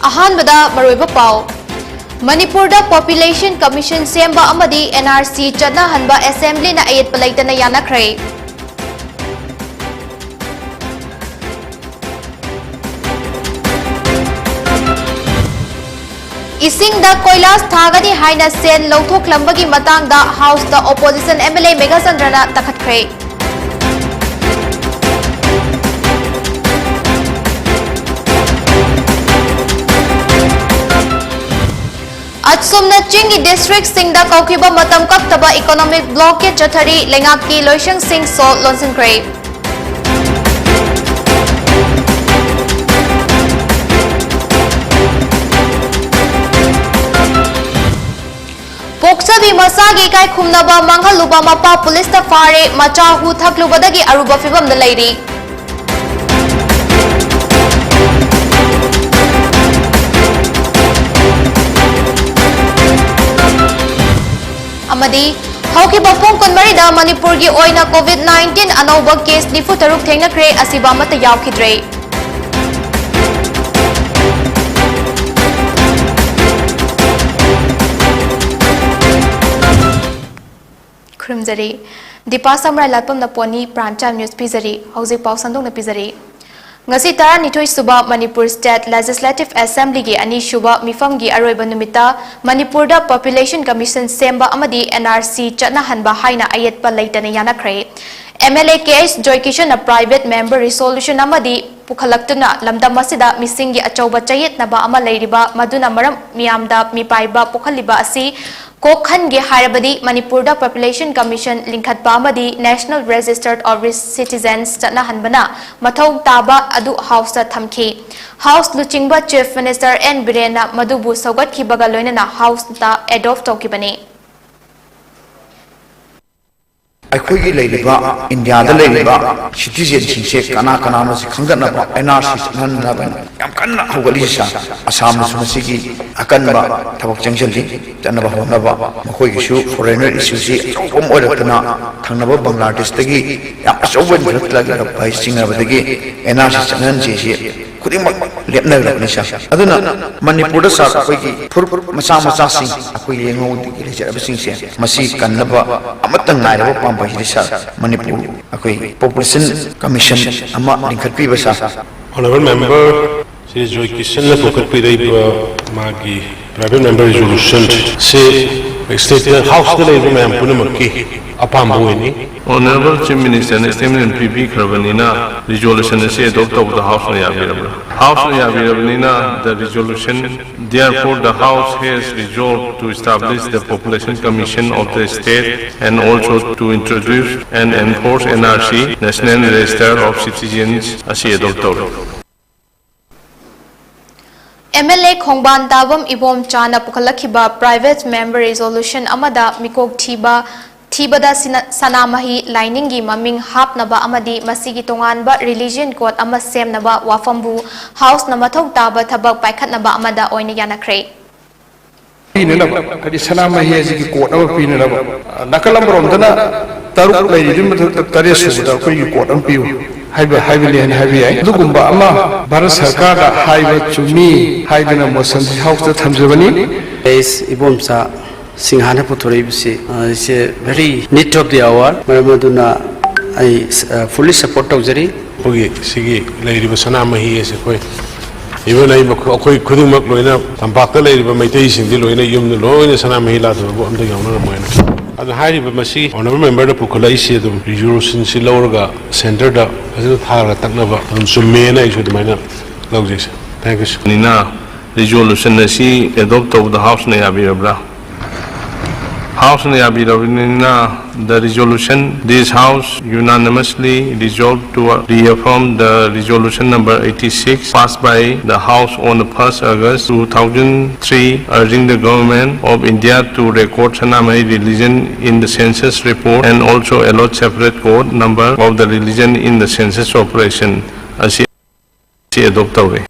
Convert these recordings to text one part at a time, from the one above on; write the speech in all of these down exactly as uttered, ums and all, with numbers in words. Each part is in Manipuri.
ꯑꯍꯥꯟꯕꯗ ꯃꯔꯨꯑꯣꯏꯕ ꯄꯥꯎ꯫ ꯃꯅꯤꯄꯨꯔꯗ Population Commission ꯁꯦꯝꯕ ꯑꯃꯗꯤ N R C ꯆꯠꯅꯍꯟꯕ Assembly ꯅ ꯑꯌꯦꯠꯄ ꯂꯩꯇꯅ ꯌꯥꯅꯈ꯭ꯔꯦ꯫ ꯏꯁꯤꯡꯗ ꯀꯣꯏꯂꯥꯁ ꯊꯥꯒꯅꯤ ꯍꯥꯏꯅ ꯁꯦꯜ ꯂꯧꯊꯣꯛꯂꯝꯕꯒꯤ ꯃꯇꯥꯡꯗ House ꯇ Opposition M L A ꯃꯦꯘꯆꯟꯗ꯭ꯔꯅ ꯇꯛꯈꯠꯈ꯭ꯔꯦ꯫ ꯑꯁꯨꯝꯅ ꯆꯤꯡꯒꯤ district ꯁꯤꯡꯗ ꯀꯧꯈꯤꯕ ꯃꯇꯝ ꯀꯛꯇꯕ economic blockade ꯆꯠꯊꯔꯤ, ꯂꯩꯉꯥꯛꯀꯤ ꯂꯣꯏꯁꯪꯁꯤꯡꯁꯨ ꯂꯣꯟꯁꯤꯟꯈ꯭ꯔꯦ꯫ ꯄꯣꯛꯆꯕꯤ ꯃꯆꯥꯒꯤ ꯏꯀꯥꯏ ꯈꯨꯝꯅꯕ ꯃꯥꯡꯍꯜꯂꯨꯕ ꯃꯄꯥ ꯄꯨꯂꯤꯁꯇ ꯐꯥꯔꯦ, ꯃꯆꯥ ꯍꯨ ꯊꯛꯂꯨꯕꯗꯒꯤ ꯑꯔꯨꯕ ꯐꯤꯕꯝꯗ ꯂꯩꯔꯤ꯫ ꯑꯃꯗꯤ ꯍꯧꯈꯤꯕ ꯄꯨꯡ ꯀꯨꯟꯃꯔꯤꯗ ꯃꯅꯤꯄꯨꯔꯒꯤ ꯑꯣꯏꯅ COVID nineteen ꯑꯅꯧꯕ case ꯅꯤꯐꯨ ꯇꯔꯨꯛ ꯊꯦꯡꯅꯈ꯭ꯔꯦ, ꯑꯁꯤꯕ ꯑꯃꯠꯇ ꯌꯥꯎꯈꯤꯗ꯭ꯔꯦ꯫ ꯈꯨꯔꯨꯝꯖꯔꯤ꯫ Deepa ꯁꯝꯔꯥꯏ ꯂꯥꯠꯄꯝꯅ ꯄꯣꯟꯅꯤ, Prime Time News ꯄꯤꯖꯔꯤ꯫ ꯍꯧꯖꯤꯛ ꯄꯥꯎ ꯁꯟꯗꯣꯛꯅ ꯄꯤꯖꯔꯤ꯫ ꯉꯁꯤ ꯇꯔꯥꯅꯤꯊꯣꯏ ꯁꯨꯕ ꯃꯅꯤꯄꯨꯔ State Legislative Assembly ꯒꯤ ꯑꯅꯤꯁꯨꯕ ꯃꯤꯐꯝꯒꯤ ꯑꯔꯣꯏꯕ ꯅꯨꯃꯤꯠꯇ ꯃꯅꯤꯄꯨꯔꯗ Population Commission ꯁꯦꯝꯕ ꯑꯃꯗꯤ N R C ꯆꯠꯅꯍꯟꯕ ꯍꯥꯏꯅ ꯑꯌꯦꯠꯄ ꯂꯩꯇꯅ ꯌꯥꯅꯈ꯭ꯔꯦ꯫ M L A K H ꯖꯣꯏꯀꯤꯁꯟꯅ private member resolution ꯑꯃꯗꯤ ꯄꯨꯈꯠꯂꯛꯇꯨꯅ ꯂꯝꯗꯝ ꯑꯁꯤꯗ ꯃꯤꯁꯤꯡꯒꯤ ꯑꯆꯧꯕ ꯆꯌꯦꯠꯅꯕ ꯑꯃ ꯂꯩꯔꯤꯕ, ꯃꯗꯨꯅ ꯃꯔꯝ ꯃꯤꯌꯥꯝꯗ ꯃꯤꯄꯥꯏꯕ ꯄꯣꯛꯍꯜꯂꯤꯕ ꯑꯁꯤ ꯀꯣꯛꯍꯟꯒꯦ ꯍꯥꯏꯔꯕꯗꯤ ꯃꯅꯤꯄꯨꯔꯗ Population Commission ꯂꯤꯡꯈꯠꯄ ꯑꯃꯗꯤ National Register of Citizens ꯆꯠꯅꯍꯟꯕꯅ ꯃꯊꯧ ꯇꯥꯕ ꯑꯗꯨ House ꯇ ꯊꯝꯈꯤ꯫ House ꯂꯨꯆꯤꯡꯕ Chief Minister N ꯕꯤꯔꯦꯟꯅ ꯃꯗꯨꯕꯨ ꯁꯧꯒꯠꯈꯤꯕꯒ ꯂꯣꯏꯅꯅ House ꯇ adopt ꯇꯧꯈꯤꯕꯅꯤ꯫ ꯑꯩꯈꯣꯏꯒꯤ ꯂꯩꯔꯤꯕ ꯏꯟꯗꯤꯌꯥꯗ ꯂꯩꯔꯤꯕ citizen ꯁꯤꯡꯁꯦ ꯀꯅꯥ ꯀꯅꯥꯅꯣ ꯁꯤ ꯈꯪꯒꯠꯅꯕ N R C ꯆꯠꯍꯟꯅꯕ ꯌꯥꯝ ꯀꯟꯅ ꯍꯧꯒꯠꯂꯤꯁꯤ꯫ ꯑꯁꯥꯝꯅꯁꯨ ꯃꯁꯤꯒꯤ ꯑꯀꯟꯕ ꯊꯕꯛ ꯆꯪꯁꯤꯜꯂꯤ꯫ ꯆꯠꯅꯕ ꯍꯣꯠꯅꯕ, ꯃꯈꯣꯏꯒꯤꯁꯨ foreigner issue ꯁꯤ ꯑꯆꯧꯕ ꯑꯃ ꯑꯣꯏꯔꯛꯇꯅ ꯊꯪꯅꯕ ꯕꯪꯒ꯭ꯂꯥꯗꯦꯁꯇꯒꯤ ꯌꯥꯝ ꯑꯆꯧꯕ ꯏꯟꯈꯠꯂꯛꯂꯛꯄ ꯍꯥꯏ ꯆꯤꯡꯅꯕꯗꯒꯤ N R C ꯆꯠꯅꯍꯟꯁꯦ ꯁꯤ ꯈꯨꯗꯤꯡꯃꯛ ꯂꯦꯞꯅꯈ꯭ꯔꯕꯅꯤ ꯁꯥꯔ꯫ ꯑꯗꯨꯅ ꯃꯅꯤꯄꯨꯔꯗ ꯁꯥꯔ, ꯑꯩꯈꯣꯏꯒꯤ ꯐꯨꯔꯨꯞ ꯃꯆꯥ ꯃꯆꯥꯁꯤꯡ, ꯑꯩꯈꯣꯏ ꯂꯦꯡꯉꯧꯗꯒꯤ ꯂꯩꯖꯔꯕꯁꯤꯡꯁꯦ, ꯃꯁꯤ ꯀꯟꯅꯕ ꯑꯃꯠꯇ ꯉꯥꯏꯔꯕ ꯄꯥꯝꯕꯩꯁꯤꯗꯤ ꯁꯥꯔ, ꯃꯅꯤꯄꯨꯔ ꯑꯩꯈꯣꯏ population commission ꯑꯃ ꯂꯤꯡꯈꯠꯄꯤꯕ ꯁꯥꯔ꯫ Honourable Member ꯁꯤ ꯖꯣꯏ ꯀꯤꯁꯟꯅ ꯄꯨꯈꯠꯄꯤꯔꯛꯏꯕ ꯃꯥꯒꯤ private member resolution ꯁꯤ state ꯍꯥꯎꯁꯇ ꯂꯩꯔꯤꯕ ꯃꯌꯥꯝ ꯄꯨꯝꯅꯃꯛꯀꯤ ꯑꯄꯥꯝꯕ ꯑꯣꯏꯅꯤ꯫ Honourable Chief Minister ꯅ statement ꯄꯤꯕꯤꯈ꯭ꯔꯕꯅꯤꯅ resolution ꯑꯁꯤ adopt ꯇꯧꯕꯗ ꯍꯥꯎꯁꯅ ꯌꯥꯕꯤꯔꯕ꯭ꯔꯥ? ꯍꯥꯎꯁꯅ ꯌꯥꯕꯤꯔꯕꯅꯤꯅ the resolution, therefore the House has resolved to establish the Population Commission of the state and also to introduce and enforce N R C, National Register of Citizens ꯑꯁꯤ adopt ꯇꯧꯔꯦ꯫ ꯑꯦꯝ ꯑꯦꯜ ꯑꯦ ꯈꯣꯡꯕꯥꯟ ꯇꯥꯕꯝ ꯏꯕꯣꯝꯆꯥꯅ ꯄꯨꯈꯠꯂꯛꯈꯤꯕ private member resolution ꯑꯃꯗ ꯃꯤꯀꯣꯛ ꯊꯤꯕ, ꯊꯤꯕꯗ ꯁꯤꯅ-, ꯁꯅꯥꯃꯍꯤ ꯂꯥꯏꯅꯤꯡꯒꯤ ꯃꯃꯤꯡ ꯍꯥꯞꯅꯕ ꯑꯃꯗꯤ ꯃꯁꯤꯒꯤ ꯇꯣꯉꯥꯟꯕ religion code ꯑꯃ ꯁꯦꯝꯅꯕ ꯋꯥꯐꯝꯕꯨ ꯍꯥꯎꯁꯅ ꯃꯊꯧ ꯇꯥꯕ ꯊꯕꯛ ꯄꯥꯏꯈꯠꯅꯕ ꯑꯃꯗ ꯑꯣꯏꯅ ꯌꯥꯅꯈ꯭ꯔꯦ꯫ ꯄꯤꯅꯅꯕ, ꯍꯥꯏꯗꯤ ꯁꯅꯥꯃꯍꯤ ꯑꯁꯤꯒꯤ code ꯑꯃ ꯄꯤꯅꯅꯕ, ꯅꯥꯀꯜ ꯑꯃꯔꯣꯝꯗꯅ ꯇꯔꯨꯛ ꯂꯩꯔꯤꯗꯨꯒꯤ ꯃꯊꯛꯇ ꯇꯔꯦꯠ ꯁꯨꯕꯗ ꯑꯩꯈꯣꯏꯒꯤ code ꯑꯃ ꯄꯤꯌꯨ ꯍꯥꯏꯕ, ꯍꯥꯏꯕꯅꯦꯅ ꯍꯥꯏꯕ ꯌꯥꯏ꯫ ꯑꯗꯨꯒꯨꯝꯕ ꯑꯃ ꯚꯥꯔꯠ ꯁꯔꯀꯥꯔꯗ ꯍꯥꯏꯕ ꯆꯨꯝꯃꯤ ꯍꯥꯏꯗꯨꯅ motion ꯁꯤ ꯍꯥꯎꯁꯇ ꯊꯝꯖꯕꯅꯤ꯫ ꯑꯩ ꯏꯕꯣꯝꯆꯥ ꯁꯤꯡꯍꯥꯅ ꯄꯨꯊꯣꯔꯛꯏꯕꯁꯤ, ꯑ, it's a very need of the hour, ꯃꯔꯝ ꯑꯗꯨꯅ ꯑꯩ, ꯑ, fully support ꯇꯧꯖꯔꯤ꯫ ꯑꯩꯈꯣꯏꯒꯤ ꯁꯤꯒꯤ ꯂꯩꯔꯤꯕ ꯁꯅꯥꯃꯍꯤ ꯑꯁꯤ ꯑꯩꯈꯣꯏ, even ꯑꯩ ꯃꯈꯣ-, ꯑꯩꯈꯣꯏ ꯈꯨꯗꯤꯡꯃꯛ ꯂꯣꯏꯅ ꯇꯝꯄꯥꯛꯇ ꯂꯩꯔꯤꯕ ꯃꯩꯇꯩꯁꯤꯡꯗꯤ ꯂꯣꯏꯅ ꯌꯨꯝꯗ ꯂꯣꯏꯅ ꯁꯅꯥꯃꯍꯤ ꯂꯥꯠꯇꯕꯕꯨ ꯑꯝꯇ ꯌꯥꯎꯅꯔꯝꯃꯣꯏꯅ꯫ ꯑꯗꯨꯅ ꯍꯥꯏꯔꯤꯕ ꯃꯁꯤ honourable member ꯅ ꯄꯨꯈꯠꯂꯛꯏꯁꯤ ꯑꯗꯨꯝ resolution ꯁꯤ ꯂꯧꯔꯒ centre ꯗ ꯐꯖꯅ ꯊꯥꯔꯒ ꯇꯛꯅꯕ ꯑꯗꯨꯝ ꯆꯨꯝꯃꯦꯅ ꯑꯩꯁꯨ ꯑꯗꯨꯃꯥꯏꯅ ꯂꯧꯖꯩ, sir꯫ Thank you, sir꯫ ꯅꯤꯅ resolution ꯑꯁꯤ adopt ꯇꯧꯕꯗ ꯍꯥꯎꯁꯅ ꯌꯥꯕꯤꯔꯕ꯭ꯔꯥ? ꯍꯥꯎꯁꯅ ꯌꯥꯕꯤꯔꯕꯅꯤꯅ, the resolution, this House unanimously resolved to reaffirm the resolution number eighty-six passed by the House on the first August two thousand three, urging the Government of India to record Sanamahai religion in the census report and also allot separate code number of the religion in the census operation ꯑꯁꯤ adopt ꯇꯧꯔꯦ꯫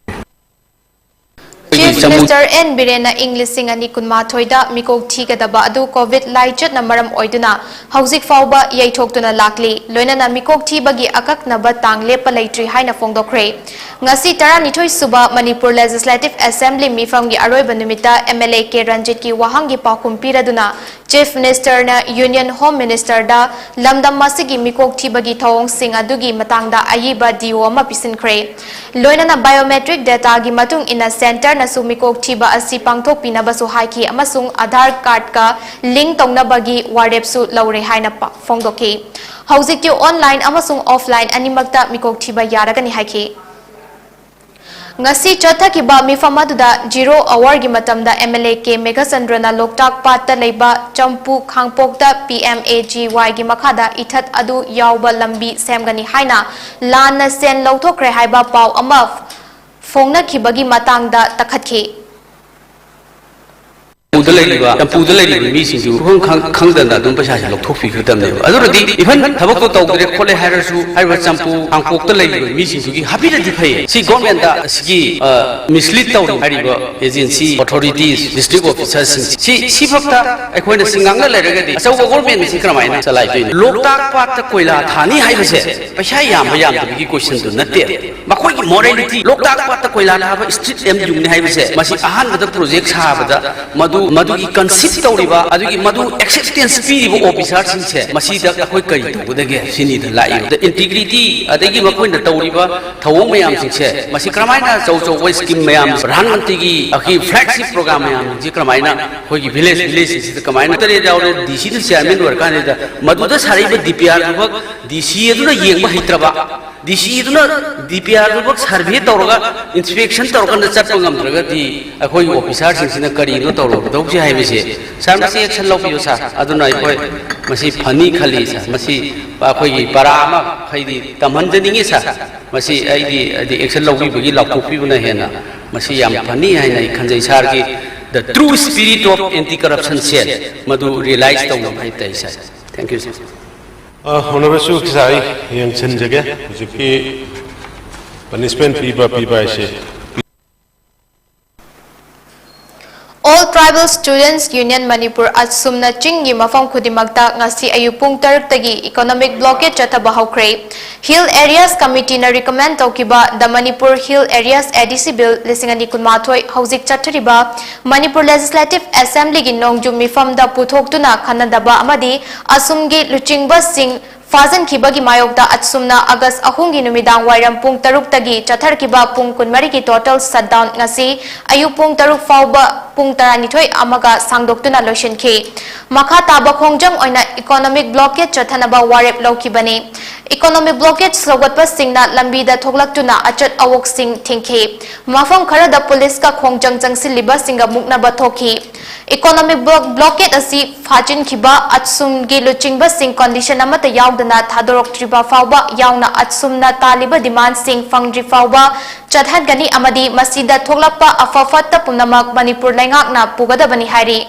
Chief ꯆꯃꯨ- ꯃꯤꯅꯤꯁꯇꯔ ꯑꯦꯟ ꯕꯤꯔꯦꯟꯅ ꯏꯪ ꯂꯤꯁꯤꯡ ꯑꯅꯤ ꯀꯨꯟꯃꯥꯊꯣꯏꯗ ꯃꯤꯀꯣꯛ ꯊꯤꯒꯗꯕ ꯑꯗꯨ ꯀꯣꯚꯤꯗ ꯂꯥꯏꯆꯠꯅ ꯃꯔꯝ ꯑꯣꯏꯗꯨꯅ ꯍꯧꯖꯤꯛ ꯐꯥꯎꯕ ꯌꯩꯊꯣꯛꯇꯨꯅ ꯂꯥꯛꯂꯤ꯫ ꯂꯣꯏꯅꯅ ꯃꯤꯀꯣꯛ ꯊꯤꯕꯒꯤ ꯑꯀꯛꯅꯕ ꯇꯥꯡ ꯂꯦꯞꯄ ꯂꯩꯇ꯭ꯔꯤ ꯍꯥꯏꯅ ꯐꯣꯡꯗꯣꯛꯈ꯭ꯔꯦ꯫ ꯉꯁꯤ ꯇꯔꯥꯅꯤꯊꯣꯏ ꯁꯨꯕ ꯃꯅꯤꯄꯨꯔ ꯂꯦꯖꯤꯁꯂꯦꯇꯤꯚ ꯑꯦꯁꯦꯝꯕ꯭ꯂꯤ ꯃꯤꯐꯝꯒꯤ ꯑꯔꯣꯏꯕ ꯅꯨꯃꯤꯠꯇ ꯑꯦꯝ ꯑꯦꯜ ꯑꯦ ꯀꯦ ꯔꯟꯖꯤꯠꯀꯤ ꯋꯥꯍꯪꯒꯤ ꯄꯥꯎꯈꯨꯝ ꯄꯤꯔꯗꯨꯅ ꯆꯤꯐ ꯃꯤꯅꯤꯁꯇꯔꯅ ꯌꯨꯅꯤꯌꯟ ꯍꯣꯝ ꯃꯤꯅꯤꯁꯇꯔꯗ ꯂꯝꯗꯝ ꯑꯁꯤꯒꯤ ꯃꯤꯀꯣꯛ ꯊꯤꯕꯒꯤ ꯊꯧꯑꯣꯡꯁꯤꯡ ꯑꯗꯨꯒꯤ ꯃꯇꯥꯡꯗ ꯑꯏꯕ ꯗꯤ ꯑꯣ ꯑꯃ ꯄꯤꯁꯤꯟꯈ꯭ꯔꯦ꯫ ꯂꯣꯏꯅꯅ ꯕꯥꯏꯑꯣꯃꯦꯇ꯭ꯔꯤꯛ ꯗꯦꯇꯥꯒꯤ ꯃꯇꯨꯡ ꯏꯟꯅ ꯁꯦꯟꯇꯔꯅꯁꯨ ꯃꯤꯀꯣꯛ ꯊꯤꯕ ꯑꯁꯤ ꯄꯥꯡꯊꯣꯛꯄꯤꯅꯕꯁꯨ ꯍꯥꯏꯈꯤ ꯑꯃꯁꯨꯡ ꯑꯥꯙꯥꯔ ꯀꯥꯔꯗꯀ ꯂꯤꯡ ꯇꯧꯅꯕꯒꯤ ꯋꯥꯔꯦꯞꯁꯨ ꯂꯧꯔꯦ ꯍꯥꯏꯅ ꯄ-, ꯐꯣꯡꯗꯣꯛꯈꯤ꯫ ꯍꯧꯖꯤꯛꯇꯤ ꯑꯣꯟꯂꯥꯏꯟ ꯑꯃꯁꯨꯡ ꯑꯣꯐꯂꯥꯏꯟ ꯑꯅꯤꯃꯛꯇ ꯃꯤꯀꯣꯛ ꯊꯤꯕ ꯌꯥꯔꯒꯅꯤ ꯍꯥꯏꯈꯤ꯫ ꯉꯁꯤ ꯆꯠꯊꯈꯤꯕ ꯃꯤꯐꯝ ꯑꯗꯨꯗ ꯖꯤꯔꯣ ꯑꯋꯥꯔꯒꯤ ꯃꯇꯝꯗ ꯑꯦꯝ ꯑꯦꯜ ꯑꯦ ꯀꯦ ꯃꯦꯘꯆꯟꯗ꯭ꯔꯅ ꯂꯣꯛꯇꯥꯛ ꯄꯥꯠꯇ ꯂꯩꯕ ꯆꯝꯄꯨ ꯈꯥꯡꯄꯣꯛꯇ ꯄꯤ ꯑꯦꯝ ꯑꯦ ꯖꯤ ꯋꯥꯏꯒꯤ ꯃꯈꯥꯗ ꯏꯊꯠ ꯑꯗꯨ ꯌꯥꯎꯕ ꯂꯝꯕꯤ ꯁꯦꯝꯒꯅꯤ ꯍꯥꯏꯅ ꯂꯥꯟꯅ ꯁꯦꯟ ꯂꯧꯊꯣꯛꯈ꯭ꯔꯦ ꯍꯥꯏꯕ ꯄꯥꯎ ꯑꯃ ꯐꯣꯡꯅꯈꯤꯕꯒꯤ ꯃꯇꯥꯡꯗ ꯇꯛꯈꯠꯈꯤ꯫ ꯆꯝꯄꯨꯗ ꯂꯩꯔꯤꯕ, ꯆꯝꯄꯨꯗ ꯂꯩꯔꯤꯕ ꯃꯤꯁꯤꯡꯁꯨ ꯁꯨꯈꯪ ꯈꯪ-, ꯈꯪꯗꯅ ꯑꯗꯨꯝ ꯄꯩꯁꯥꯁꯦ ꯂꯧꯊꯣꯛꯄꯤꯈ꯭ꯔꯗꯕꯅꯦꯕ꯫ ꯑꯗꯨꯅꯗꯤ even ꯊꯕꯛꯇꯣ ꯇꯧꯗ꯭ꯔꯦ ꯈꯣꯠꯂꯦ ꯍꯥꯏꯔꯁꯨ, ꯍꯥꯏꯔꯤꯕ ꯆꯝꯄꯨ ꯈꯥꯡꯄꯣꯛꯇ ꯂꯩꯔꯤꯕ ꯃꯤꯁꯤꯡꯗꯨꯒꯤ ꯍꯥꯞꯄꯤꯔꯗꯤ ꯐꯩ꯫ ꯁꯤ ꯒꯣꯔꯃꯦꯟꯗ ꯑꯁꯤꯒꯤ, ꯑ, ꯃꯤꯁꯂꯤꯗ ꯇꯧꯔꯤ ꯍꯥꯏꯔꯤꯕ ꯑꯦꯖꯦꯟꯁꯤ, ꯑꯣꯊꯣꯔꯤꯇꯤꯁ, ꯗꯤꯁꯇ꯭ꯔꯤꯛ ꯑꯣꯐꯤꯁꯥꯔꯁꯤꯡ ꯁꯤ, ꯁꯤ ꯐꯛꯇ ꯑꯩꯈꯣꯏꯅ ꯁꯤ ꯉꯥꯡꯅ ꯂꯩꯔꯒꯗꯤ ꯑꯆꯧꯕ ꯒꯣꯔꯃꯦꯟ ꯑꯁꯤ ꯀꯔꯝꯍꯥꯏꯅ ꯆꯂꯥꯏꯗꯣꯏꯅꯣ? ꯂꯣꯛꯇꯥꯛ ꯄꯥꯠꯇ ꯀꯣꯏꯂꯥ ꯊꯥꯅꯤ ꯍꯥꯏꯕꯁꯦ ꯄꯩꯁꯥ ꯌꯥꯝꯕ ꯌꯥꯝꯗꯕꯒꯤ ꯀꯣꯏꯁꯟꯗꯨ ꯅꯠꯇꯦ꯫ ꯃꯈꯣꯏꯒꯤ ꯃꯣꯔꯦꯂꯤꯇꯤ, ꯂꯣꯛꯇꯥꯛ ꯄꯥꯠꯇ ꯀꯣꯏꯂꯥ ꯊꯥꯕ ꯁ꯭ꯇ꯭ꯔꯤꯠ ꯑꯦꯝ ꯌꯨꯝꯅꯤ ꯍꯥꯏꯕꯁꯦ, ꯃꯁꯤ ꯑꯍꯥꯟꯕꯗ ꯄ꯭ꯔꯣꯖꯦꯛ ꯁꯥꯕꯗ ꯃꯗꯨ, ꯃꯗꯨꯒꯤ ꯀꯟꯁꯤꯞ ꯇꯧꯔꯤꯕ, ꯑꯗꯨꯒꯤ ꯃꯗꯨ ꯑꯦꯛꯁꯦꯞꯇꯦꯟꯁ ꯄꯤꯔꯤꯕ ꯑꯣꯐꯤꯁꯥꯔꯁꯤꯡꯁꯦ, ꯃꯁꯤꯗ ꯑꯩꯈꯣꯏ ꯀꯔꯤ ꯇꯧꯒꯗꯒꯦ ꯁꯤꯅꯤꯗ ꯂꯥꯛꯏꯕ꯫ ꯏꯟꯇꯤꯒ꯭ꯔꯤꯇꯤ, ꯑꯗꯒꯤ ꯃꯈꯣꯏꯅ ꯇꯧꯔꯤꯕ ꯊꯧꯑꯣꯡ ꯃꯌꯥꯝꯁꯤꯡꯁꯦ, ꯃꯁꯤ ꯀꯔꯝꯍꯥꯏꯅ ꯑꯆꯧ ꯑꯆꯧꯕ ꯁ꯭ꯀꯤꯝ ꯃꯌꯥꯝ, ꯄ꯭ꯔꯙꯥꯟ ꯃꯟꯇ꯭ꯔꯤꯒꯤ ꯑꯩꯈꯣꯏꯒꯤ ꯐ꯭ꯂꯦꯒꯁꯤꯞ ꯄ꯭ꯔꯣꯒ꯭ꯔꯥꯝ ꯃꯌꯥꯝꯁꯤꯡꯁꯦ ꯀꯔꯝꯍꯥꯏꯅ ꯑꯩꯈꯣꯏꯒꯤ ꯚꯤꯂꯦꯖ, ꯚꯤꯂꯦꯖꯁꯤꯡꯁꯤꯗ ꯀꯃꯥꯏꯅ ꯇꯔꯦꯠ ꯌꯥꯎꯔꯦ, ꯗꯤ ꯁꯤꯗ ꯆꯤꯌꯥꯔꯃꯦꯟ ꯑꯣꯏꯔꯀꯥꯟꯁꯤꯗ ꯃꯗꯨꯗ ꯁꯥꯔꯛꯏꯕ ꯗꯤ ꯄꯤ ꯑꯥꯔꯗꯨꯃꯛ ꯗꯤ ꯁꯤ ꯑꯗꯨꯅ ꯌꯦꯡꯕ ꯍꯩꯇ꯭ꯔꯕ, ꯗꯤ ꯁꯤ ꯑꯗꯨꯅ ꯗꯤ ꯄꯤ ꯑꯥꯔꯗꯨꯃꯛ ꯁꯔꯚꯦ ꯇꯧꯔꯒ, ꯏꯟꯁꯄꯦꯛꯁꯟ ꯇꯧꯔꯀꯥꯟꯗ ꯆꯠꯄ ꯉꯝꯗ꯭ꯔꯒꯗꯤ ꯑꯩꯈꯣꯏꯒꯤ ꯑꯣꯐꯤꯁꯥꯔꯁꯤꯡꯁꯤꯅ ꯀꯔꯤꯅꯣ ꯇꯧꯔꯨꯒꯗꯧꯁꯦ ꯍꯥꯏꯕꯁꯦ, ꯁꯥꯔ, ꯃꯁꯤ ꯑꯦꯛꯁꯟ ꯂꯧꯕꯤꯌꯨ, ꯁꯥꯔ꯫ ꯑꯗꯨꯅ ꯑꯩꯈꯣꯏ ꯃꯁꯤ ꯐꯅꯤ ꯈꯜꯂꯤ, ꯁꯥꯔ꯫ ꯃꯁꯤ ꯑꯩꯈꯣꯏꯒꯤ ꯄꯔꯥ ꯑꯃ ꯍꯥꯏꯗꯤ ꯇꯝꯍꯟꯖꯅꯤꯡꯉꯤ, ꯁꯥꯔ꯫ ꯃꯁꯤ ꯑꯩꯗꯤ, ꯍꯥꯏꯗꯤ, ꯑꯦꯛꯁꯟ ꯂꯧꯕꯤꯕꯒꯤ ꯂꯥꯎꯊꯣꯛꯄꯤꯕꯅ ꯍꯦꯟꯅ ꯃꯁꯤ ꯌꯥꯝ ꯐꯅꯤ ꯍꯥꯏꯅ ꯑꯩ ꯈꯟꯖꯩ, ꯁꯥꯔꯒꯤ the true spirit of anti corruption cell ꯃꯗꯨ ꯔꯤꯌꯦꯂꯥꯏꯁ ꯇꯧꯅꯕ ꯍꯥꯏ ꯇꯥꯏ, ꯁꯥꯔ꯫ Thank you, sir꯫ ꯑ, ꯍꯣꯅꯔꯦꯕꯜ ꯆꯤꯐ ꯑꯣꯐꯤꯁꯥꯔ, ꯑꯩ ꯌꯦꯡꯁꯤꯟꯖꯒꯦ꯫ ꯍꯧꯖꯤꯛꯀꯤ ꯄꯅꯤꯁꯃꯦꯟ ꯄꯤꯕ, ꯄꯤꯕ ꯍꯥꯏꯁꯦ All Tribal Students Union Manipur, ꯑꯠꯁꯨꯝꯅ ꯆꯤꯡꯒꯤ ꯃꯐꯝ ꯈꯨꯗꯤꯡꯃꯛꯇ ꯉꯁꯤ ꯑꯌꯨꯛ ꯄꯨꯡ ꯇꯔꯨꯛꯇꯒꯤ economic blockade ꯆꯠꯊꯕ ꯍꯧꯈ꯭ꯔꯦ꯫ Hill Areas Committeeꯅ recommend ꯇꯧꯈꯤꯕ The Manipur Hill Areas ADC Bill ꯂꯤꯁꯤꯡ ꯑꯅꯤ ꯀꯨꯟꯃꯥꯊꯣꯏ ꯍꯧꯖꯤꯛ ꯆꯠꯊꯔꯤꯕ Manipur Legislative Assemblyꯒꯤ ꯅꯣꯡꯖꯨ ꯃꯤꯐꯝꯗ ꯄꯨꯊꯣꯛꯇꯨꯅ ꯈꯟꯅꯗꯕ ꯑꯃꯗꯤ ꯑꯁꯨꯝꯒꯤ ꯂꯨꯆꯤꯡꯕꯁꯤꯡ ꯐꯥꯖꯤꯟꯈꯤꯕꯒꯤ ꯃꯥꯌꯣꯛꯇ ꯑꯠꯁꯨꯝꯅ August ꯑꯍꯨꯝꯒꯤ ꯅꯨꯃꯤꯗꯥꯡ ꯋꯥꯏꯔꯝ ꯄꯨꯡ ꯇꯔꯨꯛꯇꯒꯤ ꯆꯠꯊꯔꯛꯈꯤꯕ ꯄꯨꯡ ꯀꯨꯟꯃꯔꯤꯒꯤ total shutdown ꯉꯁꯤ ꯑꯌꯨꯛ ꯄꯨꯡ ꯇꯔꯨꯛ ꯐꯥꯎꯕ ꯄꯨꯡ ꯇꯔꯥꯅꯤꯊꯣꯏ ꯑꯃꯒ ꯁꯥꯡꯗꯣꯛꯇꯨꯅ ꯂꯣꯏꯁꯤꯟꯈꯤ꯫ ꯃꯈꯥ ꯇꯥꯕ ꯈꯣꯡꯖꯪ ꯑꯣꯏꯅ economic blockade ꯆꯠꯊꯅꯕ ꯋꯥꯔꯦꯞ ꯂꯧꯈꯤꯕꯅꯤ꯫ Economic blockade ꯁꯧꯒꯠꯄꯁꯤꯡꯅ ꯂꯝꯕꯤꯗ ꯊꯣꯛꯂꯛꯇꯨꯅ ꯑꯆꯠ ꯑꯋꯣꯛꯁꯤꯡ ꯊꯤꯡꯈꯤ꯫ ꯃꯐꯝ ꯈꯔꯗ ꯄꯨꯂꯤꯁꯀ ꯈꯣꯡꯖꯪ ꯆꯪꯁꯤꯜꯂꯤꯕꯁꯤꯡꯒ ꯃꯨꯛꯅꯕ ꯊꯣꯛꯈꯤ꯫ Economic block-, blockade ꯑꯁꯤ ꯐꯥꯖꯤꯟꯈꯤꯕ ꯑꯠꯁꯨꯝꯒꯤ ꯂꯨꯆꯤꯡꯕꯁꯤꯡ condition ꯑꯃꯠꯇ ꯌꯥꯎꯗꯅ ꯊꯥꯗꯣꯔꯛꯇ꯭ꯔꯤꯕ ꯐꯥꯎꯕ ꯌꯥꯎꯅ ꯑꯠꯁꯨꯝꯅ ꯇꯥꯜꯂꯤꯕ demandꯁꯤꯡ ꯐꯪꯗ꯭ꯔꯤ ꯐꯥꯎꯕ ꯆꯠꯍꯟꯒꯅꯤ ꯑꯃꯗꯤ ꯃꯁꯤꯗ ꯊꯣꯛꯂꯛꯄ ꯑꯐ ꯐꯠꯇ ꯄꯨꯝꯅꯃꯛ ꯃꯅꯤꯄꯨꯔ ꯂꯩꯉꯥꯛꯅ ꯄꯨꯒꯗꯕꯅꯤ ꯍꯥꯏꯔꯤ꯫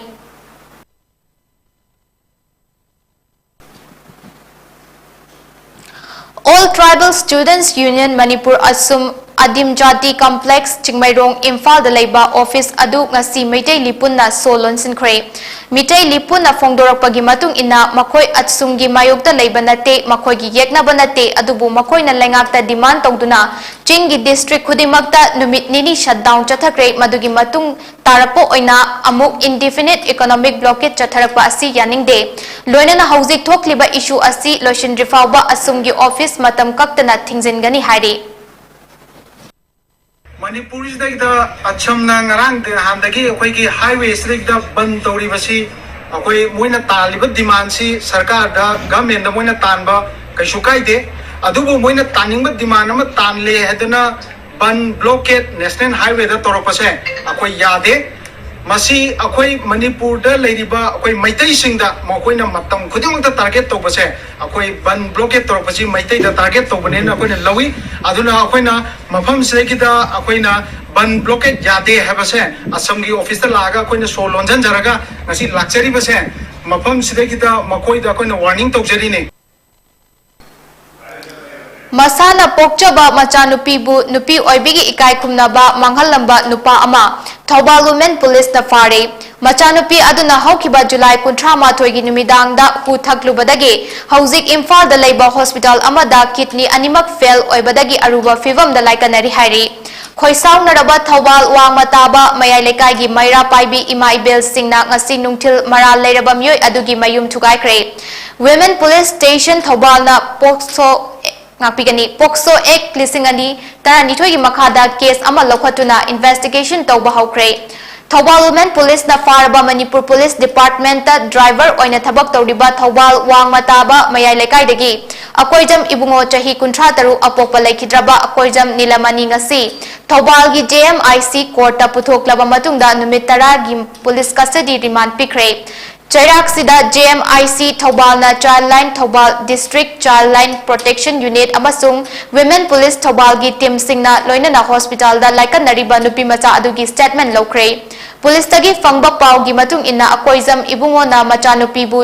All Tribal Students Union Manipur ꯑꯠꯁꯨꯝ ꯑꯗꯤꯝ ꯖꯥꯇꯤ complex ꯆꯤꯡꯃꯩꯔꯣꯡ ꯏꯝꯐꯥꯜꯗ ꯂꯩꯕ office ꯑꯗꯨ ꯉꯁꯤ ꯃꯩꯇꯩ ꯂꯤꯄꯨꯟꯅ ꯁꯣ ꯂꯣꯟꯁꯤꯟꯈ꯭ꯔꯦ꯫ ꯃꯤꯇꯩ ꯂꯤꯄꯨꯟꯅ ꯐꯣꯡꯗꯣꯔꯛꯄꯒꯤ ꯃꯇꯨꯡ ꯏꯟꯅ ꯃꯈꯣꯏ ꯑꯠꯁꯨꯝꯒꯤ ꯃꯥꯌꯣꯛꯇ ꯂꯩꯕ ꯅꯠꯇꯦ, ꯃꯈꯣꯏꯒꯤ ꯌꯦꯛꯅꯕ ꯅꯠꯇꯦ, ꯑꯗꯨꯕꯨ ꯃꯈꯣꯏꯅ ꯂꯩꯉꯥꯛꯇ demand ꯇꯧꯗꯨꯅ ꯆꯤꯡꯒꯤ district ꯈꯨꯗꯤꯡꯃꯛꯇ ꯅꯨꯃꯤꯠ ꯅꯤꯅꯤ shutdown ꯆꯠꯊꯈ꯭ꯔꯦ꯫ ꯃꯗꯨꯒꯤ ꯃꯇꯨꯡ ꯇꯥꯔꯛꯄ ꯑꯣꯏꯅ ꯑꯃꯨꯛ indefinite economic blockade ꯆꯠꯊꯔꯛꯄ ꯑꯁꯤ ꯌꯥꯅꯤꯡꯗꯦ꯫ ꯂꯣꯏꯅꯅ ꯍꯧꯖꯤꯛ ꯊꯣꯛꯂꯤꯕ issue ꯑꯁꯤ ꯂꯣꯏꯁꯤꯟꯗ꯭ꯔꯤ ꯐꯥꯎꯕ ꯑꯁꯨꯝꯒꯤ office ꯃꯇꯝ ꯀꯛꯇꯅ ꯊꯤꯡꯖꯤꯟꯒꯅꯤ ꯍꯥꯏꯔꯤ꯫ ꯃꯅꯤꯄꯨꯔꯁꯤꯗꯩꯗ ꯑꯁꯝꯅ ꯉꯔꯥꯡ ꯅꯍꯥꯟꯗꯒꯤ ꯑꯩꯈꯣꯏꯒꯤ highway ꯁꯤꯗꯩꯗ ꯕꯟ ꯇꯧꯔꯤꯕꯁꯤ ꯑꯩꯈꯣꯏ ꯃꯣꯏꯅ ꯇꯥꯜꯂꯤꯕ demandꯁꯤ ꯁꯔꯀꯥꯔꯗ, governmentꯗ ꯃꯣꯏꯅ ꯇꯥꯟꯕ ꯀꯩꯁꯨ ꯀꯥꯏꯗꯦ꯫ ꯑꯗꯨꯕꯨ ꯃꯣꯏꯅ ꯇꯥꯅꯤꯡꯕ demand ꯑꯃ ꯇꯥꯟꯂꯦ ꯍꯥꯏꯗꯅ ꯕꯟ blockade national highwayꯗ ꯇꯧꯔꯛꯄꯁꯦ ꯑꯩꯈꯣꯏ ꯌꯥꯗꯦ꯫ ꯃꯁꯤ ꯑꯩꯈꯣꯏ ꯃꯅꯤꯄꯨꯔꯗ ꯂꯩꯔꯤꯕ ꯑꯩꯈꯣꯏ ꯃꯩꯇꯩꯁꯤꯡꯗ ꯃꯈꯣꯏꯅ ꯃꯇꯝ ꯈꯨꯗꯤꯡꯃꯛꯇ target ꯇꯧꯕꯁꯦ, ꯑꯩꯈꯣꯏ ꯕꯟ blockade ꯇꯧꯔꯛꯄꯁꯤ ꯃꯩꯇꯩꯗ target ꯇꯧꯕꯅꯦꯅ ꯑꯩꯈꯣꯏꯅ ꯂꯧꯏ꯫ ꯑꯗꯨꯅ ꯑꯩꯈꯣꯏꯅ ꯃꯐꯝꯁꯤꯗꯒꯤꯗ ꯑꯩꯈꯣꯏꯅ ꯕꯟ blockade ꯌꯥꯗꯦ ꯍꯥꯏꯕꯁꯦ ꯑꯁꯝꯒꯤ officeꯇ ꯂꯥꯛꯑꯒ ꯑꯩꯈꯣꯏꯅ ꯁꯣ ꯂꯣꯟꯁꯤꯟꯖꯔꯒ ꯉꯁꯤ ꯂꯥꯛꯆꯔꯤꯕꯁꯦ, ꯃꯐꯝꯁꯤꯗꯒꯤꯗ ꯃꯈꯣꯏꯗ ꯑꯩꯈꯣꯏꯅ warning ꯇꯧꯖꯔꯤꯅꯦ꯫ ꯃꯁꯥꯅ ꯄꯣꯛꯆꯕ ꯃꯆꯥꯅꯨꯄꯤꯕꯨ ꯅꯨꯄꯤ ꯑꯣꯏꯕꯤꯒꯤ ꯏꯀꯥꯏ ꯈꯨꯝꯅꯕ ꯃꯥꯡꯍꯜꯂꯝꯕ ꯅꯨꯄꯥ ꯑꯃ ꯊꯧꯕꯥꯜ ꯋꯨꯃꯦꯟ ꯄꯨꯂꯤꯁꯅ ꯐꯥꯔꯦ꯫ ꯃꯆꯥꯅꯨꯄꯤ ꯑꯗꯨꯅ ꯍꯧꯈꯤꯕ ꯖꯨꯂꯥꯏ ꯀꯨꯟꯊ꯭ꯔꯥ ꯃꯥꯊꯣꯏꯒꯤ ꯅꯨꯃꯤꯗꯥꯡꯗ ꯍꯨ ꯊꯛꯂꯨꯕꯗꯒꯤ ꯍꯧꯖꯤꯛ ꯏꯝꯐꯥꯜꯗ ꯂꯩꯕ ꯍꯣꯁꯄꯤꯇꯥꯜ ꯑꯃꯗ ꯀꯤꯗꯅꯤ ꯑꯅꯤꯃꯛ ꯐꯦꯜ ꯑꯣꯏꯕꯗꯒꯤ ꯑꯔꯨꯕ ꯐꯤꯕꯝꯗ ꯂꯥꯏꯀꯠꯅꯔꯤ ꯍꯥꯏꯔꯤ꯫ ꯈꯣꯏꯁꯥꯎꯅꯔꯕ ꯊꯧꯕꯥꯜ ꯋꯥꯡꯃ ꯇꯥꯕ ꯃꯌꯥꯏ ꯂꯩꯀꯥꯏꯒꯤ ꯃꯩꯔꯥ ꯄꯥꯏꯕꯤ ꯏꯃꯥ ꯏꯕꯦꯜꯁꯤꯡꯅ ꯉꯁꯤ ꯅꯨꯡꯊꯤꯜ ꯃꯔꯥꯜ ꯂꯩꯔꯕ ꯃꯤꯑꯣꯏ ꯑꯗꯨꯒꯤ ꯃꯌꯨꯝ ꯊꯨꯒꯥꯏꯈ꯭ꯔꯦ꯫ ꯋꯨꯃꯦꯟ ꯄꯨꯂꯤꯁ ꯁ꯭ꯇꯦꯁꯟ ꯊꯧꯕꯥꯜꯅ ꯄꯣꯛꯁꯣ ꯉꯥꯛꯄꯤꯒꯅꯤ꯫ ꯄꯣꯛꯁꯣ ꯑꯦꯛ ꯂꯤꯁꯤꯡ ꯑꯅꯤ ꯇꯔꯥꯅꯤꯊꯣꯏꯒꯤ ꯃꯈꯥꯗ ꯀꯦꯁ ꯑꯃ ꯂꯧꯈꯠꯇꯨꯅ ꯏꯟꯚꯦꯁꯇꯤꯒꯦꯁꯟ ꯇꯧꯕ ꯍꯧꯈ꯭ꯔꯦ꯫ ꯊꯧꯕꯥꯜ ꯋꯨꯃꯦꯟ ꯄꯨꯂꯤꯁꯅ ꯐꯥꯔꯕ ꯃꯅꯤꯄꯨꯔ ꯄꯨꯂꯤꯁ ꯗꯤꯄꯥꯔꯠꯃꯦꯟꯇ ꯗ꯭ꯔꯥꯏꯚꯔ ꯑꯣꯏꯅ ꯊꯕꯛ ꯇꯧꯔꯤꯕ ꯊꯧꯕꯥꯜ ꯋꯥꯡꯃ ꯇꯥꯕ ꯃꯌꯥꯏ ꯂꯩꯀꯥꯏꯗꯒꯤ ꯑꯀꯣꯏꯖꯝ ꯏꯕꯨꯡꯉꯣ ꯆꯍꯤ ꯀꯨꯟꯊ꯭ꯔꯥ ꯇꯔꯨꯛ ꯑꯄꯣꯛꯄ ꯂꯩꯈꯤꯗ꯭ꯔꯕ ꯑꯀꯣꯏꯖꯝ ꯅꯤꯂꯃꯅꯤ ꯉꯁꯤ ꯊꯧꯕꯥꯜꯒꯤ J M I C ꯀꯣꯔꯠꯇ ꯄꯨꯊꯣꯛꯂꯕ ꯃꯇꯨꯡꯗ ꯅꯨꯃꯤꯠ ꯇꯔꯥꯒꯤ ꯄꯨꯂꯤꯁ ꯀꯁꯇꯗꯤ ꯔꯤꯃꯥꯟ ꯄꯤꯈ꯭ꯔꯦ꯫ ꯆꯩꯔꯥꯛꯁꯤꯗ J M I C ꯊꯧꯕꯥꯜꯅ Child Line Thoubal District Child Line Protection Unit ꯑꯃꯁꯨꯡ Women Police ꯊꯧꯕꯥꯜꯒꯤ ꯇꯤꯝꯁꯤꯡꯅ ꯂꯣꯏꯅꯅ ꯍꯣꯁꯄꯤꯇꯥꯜꯗ ꯂꯥꯏꯀꯠꯅꯔꯤꯕ ꯅꯨꯄꯤ ꯃꯆꯥ ꯑꯗꯨꯒꯤ ꯁ꯭ꯇꯦꯠꯃꯦꯟ ꯂꯧꯈ꯭ꯔꯦ꯫ ꯄꯨꯂꯤꯁꯇꯒꯤ ꯐꯪꯕ ꯄꯥꯎꯒꯤ ꯃꯇꯨꯡ ꯏꯟꯅ ꯑꯀꯣꯏꯖꯝ ꯏꯕꯨꯡꯉꯣꯅ ꯃꯆꯥꯅꯨꯄꯤꯕꯨ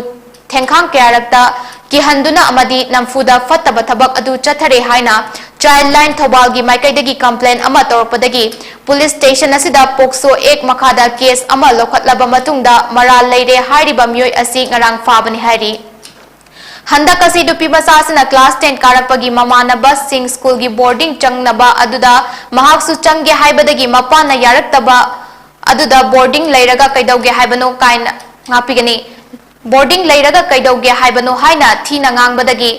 ꯊꯦꯡꯈꯥꯡ ꯀꯌꯥꯔꯛꯇ ꯀꯤꯍꯟꯗꯨꯅ ꯑꯃꯗꯤ ꯅꯝꯐꯨꯗ ꯐꯠꯇꯕ ꯊꯕꯛ ꯑꯗꯨ ꯆꯠꯊꯔꯦ ꯍꯥꯏꯅ Child Line ꯊꯧꯕꯥꯜꯒꯤ ꯃꯥꯏꯀꯩꯗꯒꯤ ꯀꯝꯄ꯭ꯂꯦꯟ ꯑꯃ ꯇꯧꯔꯛꯄꯗꯒꯤ ꯄꯨꯂꯤꯁ ꯁ꯭ꯇꯦꯁꯟ ꯑꯁꯤꯗ ꯄꯣꯛꯁꯣ ꯑꯦꯛ ꯃꯈꯥꯗ ꯀꯦꯁ ꯑꯃ ꯂꯧꯈꯠꯂꯕ ꯃꯇꯨꯡꯗ ꯃꯔꯥꯜ ꯂꯩꯔꯦ ꯍꯥꯏꯔꯤꯕ ꯃꯤꯑꯣꯏ ꯑꯁꯤ ꯉꯔꯥꯡ ꯐꯥꯕꯅꯤ ꯍꯥꯏꯔꯤ꯫ ꯍꯟꯗꯛ ꯑꯁꯤ ꯅꯨꯄꯤ ꯃꯆꯥ ꯑꯁꯤꯅ ꯀ꯭ꯂꯥꯁ ꯇꯦꯟ ꯀꯥꯔꯛꯄꯒꯤ ꯃꯃꯥꯟꯅꯕꯁꯤꯡ ꯁ꯭ꯀꯨꯜꯒꯤ ꯕꯣꯔꯗꯤꯡ ꯆꯪꯅꯕ ꯑꯗꯨꯗ ꯃꯍꯥꯛꯁꯨ ꯆꯪꯒꯦ ꯍꯥꯏꯕꯗꯒꯤ ꯃꯄꯥꯅ ꯌꯥꯔꯛꯇꯕ ꯑꯗꯨꯗ ꯕꯣꯔꯗꯤꯡ ꯂꯩꯔꯒ ꯀꯩꯗꯧꯒꯦ ꯍꯥꯏꯕꯅꯣ ꯀꯥꯏꯅ ꯉꯥꯛꯄꯤꯒꯅꯤ꯫ ꯕꯣꯔꯗꯤꯡ ꯂꯩꯔꯒ ꯀꯩꯗꯧꯒꯦ ꯍꯥꯏꯕꯅꯣ ꯍꯥꯏꯅ ꯊꯤꯅ ꯉꯥꯡꯕꯗꯒꯤ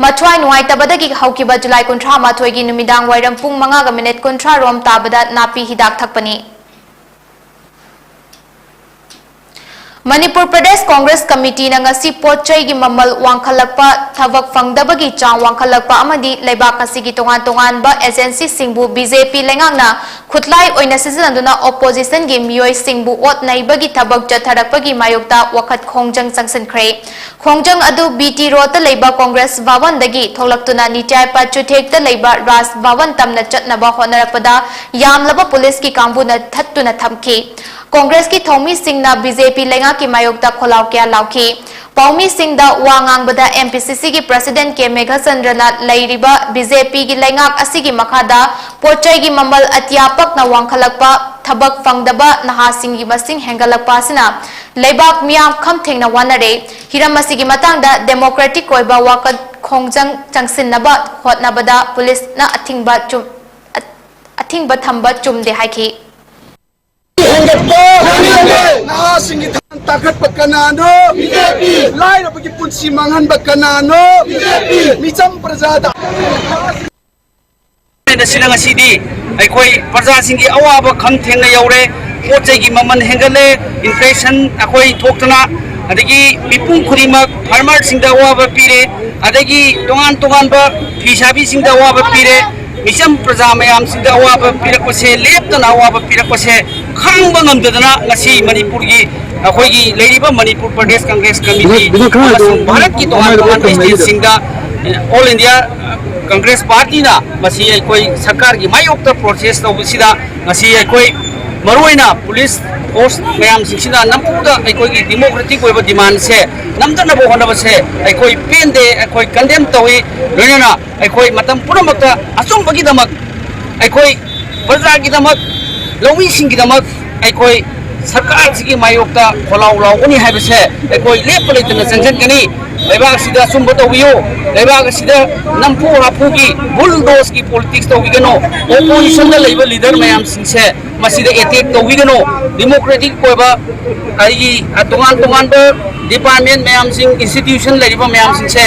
ꯃꯊ꯭ꯋꯥꯏ ꯅꯨꯡꯉꯥꯏꯇꯕꯗꯒꯤ ꯍꯧꯈꯤꯕ ꯖꯨꯂꯥꯏ ꯀꯨꯟꯊ꯭ꯔꯥ ꯃꯥꯊꯣꯏꯒꯤ ꯅꯨꯃꯤꯗꯥꯡ ꯋꯥꯏꯔꯝ ꯄꯨꯡ ꯃꯉꯥꯒ ꯃꯤꯅꯤꯠ ꯀꯨꯟꯊ꯭ꯔꯥ ꯔꯣꯝ ꯇꯥꯕꯗ ꯅꯥꯄꯤ ꯍꯤꯗꯥꯛ ꯊꯛꯄꯅꯤ꯫ ꯃꯅꯤꯄꯨꯔ ꯄ꯭ꯔꯗꯦꯁ ꯀꯣꯡꯒ꯭ꯔꯦꯁ ꯀꯃꯤꯇꯤꯅ ꯉꯁꯤ ꯄꯣꯠ ꯆꯩꯒꯤ ꯃꯃꯜ ꯋꯥꯡꯈꯠꯂꯛꯄ, ꯊꯕꯛ ꯐꯪꯗꯕꯒꯤ ꯆꯥꯡ ꯋꯥꯡꯈꯠꯂꯛꯄ ꯑꯃꯗꯤ ꯂꯩꯕꯥꯛ ꯑꯁꯤꯒꯤ ꯇꯣꯉꯥꯟ ꯇꯣꯉꯥꯟꯕ ꯑꯦꯖꯦꯟꯁꯤꯁꯤꯡꯕꯨ B J P ꯂꯩꯉꯥꯛꯅ ꯈꯨꯠꯂꯥꯏ ꯑꯣꯏꯅ ꯁꯤꯖꯤꯟꯅꯗꯨꯅ ꯑꯣꯄꯣꯖꯤꯁꯟꯒꯤ ꯃꯤꯑꯣꯏꯁꯤꯡꯕꯨ ꯑꯣꯠ ꯅꯩꯕꯒꯤ ꯊꯕꯛ ꯆꯠꯊꯔꯛꯄꯒꯤ ꯃꯥꯌꯣꯛꯇ ꯋꯥꯈꯠ ꯈꯣꯡꯖꯪ ꯆꯪꯁꯤꯟꯈ꯭ꯔꯦ꯫ ꯈꯣꯡꯖꯪ ꯑꯗꯨ B T ꯔꯣꯗꯇ ꯂꯩꯕ ꯀꯣꯡꯒ꯭ꯔꯦꯁ ꯚꯕꯟꯗꯒꯤ ꯊꯣꯛꯂꯛꯇꯨꯅ ꯅꯤꯇ꯭ꯌꯥꯏ ꯄꯥꯠ ꯆꯨꯊꯦꯛꯇ ꯂꯩꯕ ꯔꯥꯖ ꯚꯕꯟ ꯇꯝꯅ ꯆꯠꯅꯕ ꯍꯣꯠꯅꯔꯛꯄꯗ ꯌꯥꯝꯂꯕ ꯄꯨꯂꯤꯁꯀꯤ ꯀꯥꯡꯕꯨꯅ ꯊꯠꯇꯨꯅ ꯊꯝꯈꯤ꯫ ꯀꯣꯡꯒ꯭ꯔꯦꯁꯀꯤ ꯊꯧꯃꯤꯁꯤꯡꯅ B J P ꯂꯩꯉꯥꯛꯀꯤ ꯃꯥꯌꯣꯛꯇ ꯈꯣꯜꯂꯥꯎ ꯀꯌꯥ ꯂꯥꯎꯈꯤ꯫ ꯄꯥꯎꯃꯤꯁꯤꯡꯗ ꯋꯥ ꯉꯥꯡꯕꯗ ꯑꯦꯝ ꯄꯤ ꯁꯤ ꯁꯤꯒꯤ ꯄ꯭ꯔꯁꯤꯗꯦꯟꯠ ꯀꯦ ꯃꯦꯘꯆꯟꯗ꯭ꯔꯅ ꯂꯩꯔꯤꯕ ꯕꯤ ꯖꯦ ꯄꯤꯒꯤ ꯂꯩꯉꯥꯛ ꯑꯁꯤꯒꯤ ꯃꯈꯥꯗ ꯄꯣꯠ ꯆꯩꯒꯤ ꯃꯃꯜ ꯑꯇꯤꯌꯥ ꯄꯛꯅ ꯋꯥꯡꯈꯠꯂꯛꯄ, ꯊꯕꯛ ꯐꯪꯗꯕ ꯅꯍꯥꯁꯤꯡꯒꯤ ꯃꯁꯤꯡ ꯍꯦꯟꯒꯠꯂꯛꯄ ꯑꯁꯤꯅ ꯂꯩꯕꯥꯛ ꯃꯤꯌꯥꯝ ꯈꯝ ꯊꯦꯡꯅ ꯋꯥꯅꯔꯦ꯫ ꯍꯤꯔꯝ ꯑꯁꯤꯒꯤ ꯃꯇꯥꯡꯗ ꯗꯦꯃꯣꯀ꯭ꯔꯦꯇꯤꯛ ꯑꯣꯏꯕ ꯋꯥꯈꯜ ꯈꯣꯡꯖꯪ ꯆꯪꯁꯤꯟꯅꯕ ꯍꯣꯠꯅꯕꯗ ꯄꯨꯂꯤꯁꯅ ꯑꯊꯤꯡꯕ ꯆꯨꯝ-, ꯑꯊꯤꯡꯕ ꯊꯝꯕ ꯆꯨꯝꯗꯦ ꯍꯥꯏꯈꯤ꯫ ꯍꯦꯟꯒꯠꯄ, ꯅꯍꯥꯁꯤꯡꯒꯤ ꯊꯥꯡ ꯇꯥꯈꯠꯄ ꯀꯅꯥꯅꯣ? ꯕꯤ ꯖꯦ ꯄꯤ꯫ ꯂꯥꯏꯔꯕꯒꯤ ꯄꯨꯟꯁꯤ ꯃꯥꯡꯍꯟꯕ ꯀꯅꯥꯅꯣ? ꯕꯤ ꯖꯦ ꯄꯤ꯫ ꯃꯤꯆꯝ ꯄ꯭ꯔꯖꯥꯗ꯫ ꯑꯁꯤꯅ ꯉꯁꯤꯗꯤ ꯑꯩꯈꯣꯏ ꯄ꯭ꯔꯖꯥꯁꯤꯡꯒꯤ ꯑꯋꯥꯕ ꯈꯝ ꯊꯦꯡꯅ ꯌꯧꯔꯦ꯫ ꯄꯣꯠ ꯆꯩꯒꯤ ꯃꯃꯜ ꯍꯦꯟꯒꯠꯂꯦ, ꯏꯟꯐ꯭ꯂꯦꯁꯟ ꯑꯩꯈꯣꯏ ꯊꯣꯛꯇꯅ, ꯑꯗꯒꯤ ꯃꯤꯄꯨꯝ ꯈꯨꯗꯤꯡꯃꯛ ꯐꯥꯔꯃꯔꯁꯤꯡꯗ ꯑꯋꯥꯕ ꯄꯤꯔꯦ, ꯑꯗꯒꯤ ꯇꯣꯉꯥꯟ ꯇꯣꯉꯥꯟꯕ ꯐꯤ ꯁꯥꯕꯤꯁꯤꯡꯗ ꯑꯋꯥꯕ ꯄꯤꯔꯦ, ꯃꯤꯆꯝ ꯄ꯭ꯔꯖꯥ ꯃꯌꯥꯝꯁꯤꯡꯗ ꯑꯋꯥꯕ ꯄꯤꯔꯛꯄꯁꯦ, ꯂꯦꯞꯇꯅ ꯑꯋꯥꯕ ꯄꯤꯔꯛꯄꯁꯦ ꯈꯥꯡꯕ ꯉꯝꯗꯗꯅ ꯉꯁꯤ ꯃꯅꯤꯄꯨꯔꯒꯤ, ꯑꯩꯈꯣꯏꯒꯤ ꯂꯩꯔꯤꯕ ꯃꯅꯤꯄꯨꯔ ꯄ꯭ꯔꯗꯦꯁ ꯀꯪꯒ꯭ꯔꯦꯁ ꯀꯃꯤꯇꯤ ꯑꯃꯁꯨꯡ ꯚꯥꯔꯠꯀꯤ ꯇꯣꯉꯥꯟ ꯇꯣꯉꯥꯟꯕ ꯁ꯭ꯇꯦꯠꯁꯤꯡꯗ ꯑꯣꯜ ꯏꯟꯗꯤꯌꯥ ꯀꯪꯒ꯭ꯔꯦꯁ ꯄꯥꯔꯇꯤꯅ ꯃꯁꯤ ꯑꯩꯈꯣꯏ ꯁꯔꯀꯥꯔꯒꯤ ꯃꯥꯌꯣꯛꯇ ꯄ꯭ꯔꯣꯇꯦꯁ ꯇꯧꯕꯁꯤꯗ ꯉꯁꯤ ꯑꯩꯈꯣꯏ ꯃꯔꯨꯑꯣꯏꯅ ꯄꯨꯂꯤꯁ ꯐꯣꯔꯁ ꯃꯌꯥꯝꯁꯤꯡꯁꯤꯅ ꯅꯝꯐꯨꯗ ꯑꯩꯈꯣꯏꯒꯤ ꯗꯤꯃꯣꯀ꯭ꯔꯦꯇꯤꯛ ꯑꯣꯏꯕ ꯗꯤꯃꯥꯟꯁꯦ ꯅꯝꯊꯅꯕ ꯍꯣꯠꯅꯕꯁꯦ ꯑꯩꯈꯣꯏ ꯄꯦꯟꯗꯦ, ꯑꯩꯈꯣꯏ ꯀꯟꯗꯦꯝ ꯇꯧꯏ꯫ ꯂꯣꯏꯅꯅ ꯑꯩꯈꯣꯏ ꯃꯇꯝ ꯄꯨꯝꯅꯃꯛꯇ ꯑꯆꯨꯝꯕꯒꯤꯗꯃꯛ, ꯑꯩꯈꯣꯏ ꯄ꯭ꯔꯖꯥꯒꯤꯗꯃꯛ, ꯂꯧꯃꯤꯁꯤꯡꯒꯤꯗꯃꯛ ꯑꯩꯈꯣꯏ ꯁꯔꯀꯥꯔꯁꯤꯒꯤ ꯃꯥꯌꯣꯛꯇ ꯈꯣꯜꯂꯥꯎ ꯂꯥꯎꯒꯅꯤ ꯍꯥꯏꯕꯁꯦ ꯑꯩꯈꯣꯏ ꯂꯦꯞꯄ ꯂꯩꯇꯅ ꯆꯪꯁꯤꯟꯒꯅꯤ꯫ ꯂꯩꯕꯥꯛ ꯑꯁꯤꯗ ꯑꯆꯨꯝꯕ ꯇꯧꯕꯤꯌꯨ꯫ ꯂꯩꯕꯥꯛ ꯑꯁꯤꯗ ꯅꯝꯐꯨ ꯍꯥꯐꯨꯒꯤ ꯕꯨꯜꯗꯣꯖꯀꯤ ꯄꯣꯂꯤꯇꯤꯛꯁ ꯇꯧꯕꯤꯒꯅꯨ꯫ ꯑꯣꯄꯣꯖꯤꯁꯟꯗ ꯂꯩꯕ ꯂꯤꯗꯔ ꯃꯌꯥꯝꯁꯤꯡꯁꯦ ꯃꯁꯤꯗ ꯑꯦꯇꯦꯛ ꯇꯧꯕꯤꯒꯅꯨ꯫ ꯗꯤꯃꯣꯀ꯭ꯔꯦꯇꯤꯛ ꯑꯣꯏꯕ ꯑꯩꯒꯤ ꯇꯣꯉꯥꯟ ꯇꯣꯉꯥꯟꯕ ꯗꯤꯄꯥꯔꯠꯃꯦꯟ ꯃꯌꯥꯝꯁꯤꯡ, ꯏꯟꯁꯇꯤꯇ꯭ꯌꯨꯁꯟ ꯂꯩꯔꯤꯕ ꯃꯌꯥꯝꯁꯤꯡꯁꯦ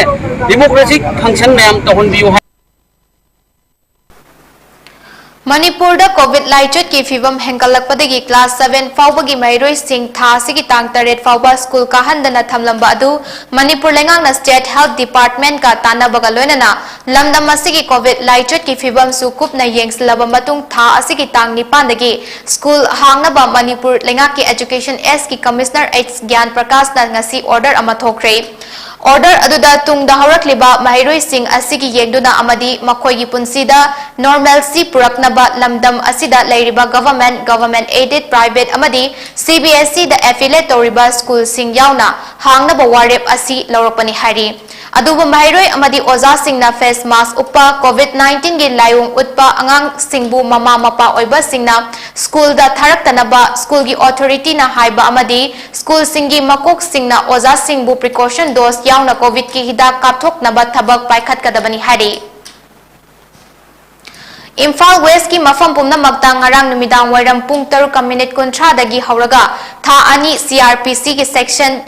ꯗꯤꯃꯣꯀ꯭ꯔꯦꯇꯤꯛ ꯐꯪꯁꯟ ꯃꯌꯥꯝ ꯇꯧꯍꯟꯕꯤꯌꯨ ꯍꯥꯏ꯫ ꯃꯅꯤꯄꯨꯔꯗ ꯀꯣꯚꯤꯗ ꯂꯥꯏꯆꯠꯀꯤ ꯐꯤꯚꯝ ꯍꯦꯟꯒꯠꯂꯛꯄꯗꯒꯤ ꯀ꯭ꯂꯥꯁ ꯁꯚꯦꯟ ꯐꯥꯎꯕꯒꯤ ꯃꯍꯩꯔꯣꯏꯁꯤꯡ ꯊꯥ ꯑꯁꯤꯒꯤ ꯇꯥꯡ ꯇꯔꯦꯠ ꯐꯥꯎꯕ ꯁ꯭ꯀꯨꯜ ꯀꯥꯍꯟꯗꯅ ꯊꯝꯂꯝꯕ ꯑꯗꯨ ꯃꯅꯤꯄꯨꯔ ꯂꯩꯉꯥꯛꯅ ꯁ꯭ꯇꯦꯠ ꯍꯦꯜꯊ ꯗꯤꯄꯥꯔꯠꯃꯦꯟꯠꯀ ꯇꯥꯟꯅꯕꯒ ꯂꯣꯏꯅꯅ ꯂꯝꯗꯝ ꯑꯁꯤꯒꯤ ꯀꯣꯚꯤꯗ ꯂꯥꯏꯆꯠꯀꯤ ꯐꯤꯚꯝꯁꯨ ꯀꯨꯞꯅ ꯌꯦꯡꯁꯤꯜꯂꯕ ꯃꯇꯨꯡ ꯊꯥ ꯑꯁꯤꯒꯤ ꯇꯥꯡ ꯅꯤꯄꯥꯟꯗꯒꯤ ꯁ꯭ꯀꯨꯜ ꯍꯥꯡꯅꯕ ꯃꯅꯤꯄꯨꯔ ꯂꯩꯉꯥꯛꯀꯤ ꯑꯦꯖꯨꯀꯦꯁꯟ ꯑꯦꯁꯀꯤ ꯀꯃꯤꯁꯅꯔ ꯑꯩꯆ ꯒ꯭ꯌꯥꯟ ꯄ꯭ꯔꯀꯥꯁꯅ ꯉꯁꯤ ꯑꯣꯔꯗꯔ ꯑꯃ ꯊꯣꯛꯈ꯭ꯔꯦ꯫ Order ꯑꯗꯨꯗ ꯇꯨꯡꯗ ꯍꯧꯔꯛꯂꯤꯕ ꯃꯍꯩꯔꯣꯏꯁꯤꯡ ꯑꯁꯤꯒꯤ ꯌꯦꯡꯗꯨꯅ ꯑꯃꯗꯤ ꯃꯈꯣꯏꯒꯤ ꯄꯨꯟꯁꯤꯗ normalcy ꯄꯨꯔꯛꯅꯕ ꯂꯝꯗꯝ ꯑꯁꯤꯗ ꯂꯩꯔꯤꯕ government, government aided, private ꯑꯃꯗꯤ C B S E ꯗ affiliate ꯇꯧꯔꯤꯕ schoolꯁꯤꯡ ꯌꯥꯎꯅ ꯍꯥꯡꯅꯕ ꯋꯥꯔꯦꯞ ꯑꯁꯤ ꯂꯧꯔꯛꯄꯅꯤ ꯍꯥꯏꯔꯤ꯫ ꯑꯗꯨꯕꯨ ꯃꯍꯩꯔꯣꯏ ꯑꯃꯗꯤ ꯑꯣꯖꯥꯁꯤꯡꯅ face mask ꯎꯞꯄ, COVID nineteenꯒꯤ ꯂꯥꯏꯑꯣꯡ ꯎꯠꯄ ꯑꯉꯥꯡꯁꯤꯡꯕꯨ ꯃꯃꯥ ꯃꯄꯥ ꯑꯣꯏꯕꯁꯤꯡꯅ schoolꯗ ꯊꯥꯔꯛꯇꯅꯕ schoolꯒꯤ authorityꯅ ꯍꯥꯏꯕ ꯑꯃꯗꯤ schoolꯁꯤꯡꯒꯤ ꯃꯀꯣꯛꯁꯤꯡꯅ ꯑꯣꯖꯥꯁꯤꯡꯕꯨ precaution dose ꯌꯥꯎꯅ COVIDꯀꯤ ꯍꯤꯗꯥꯛ ꯀꯥꯞꯊꯣꯛꯅꯕ ꯊꯕꯛ ꯄꯥꯏꯈꯠꯀꯗꯕꯅꯤ ꯍꯥꯏꯔꯤ꯫ ꯏꯝꯐꯥꯜ Westꯀꯤ ꯃꯐꯝ ꯄꯨꯝꯅꯃꯛꯇ ꯉꯔꯥꯡ ꯅꯨꯃꯤꯗꯥꯡ ꯋꯥꯏꯔꯝ ꯄꯨꯡ ꯇꯔꯨꯛꯀ minute ꯀꯨꯟꯊ꯭ꯔꯥꯗꯒꯤ ꯍꯧꯔꯒ ꯊꯥ ꯑꯅꯤ C R P Cꯒꯤ section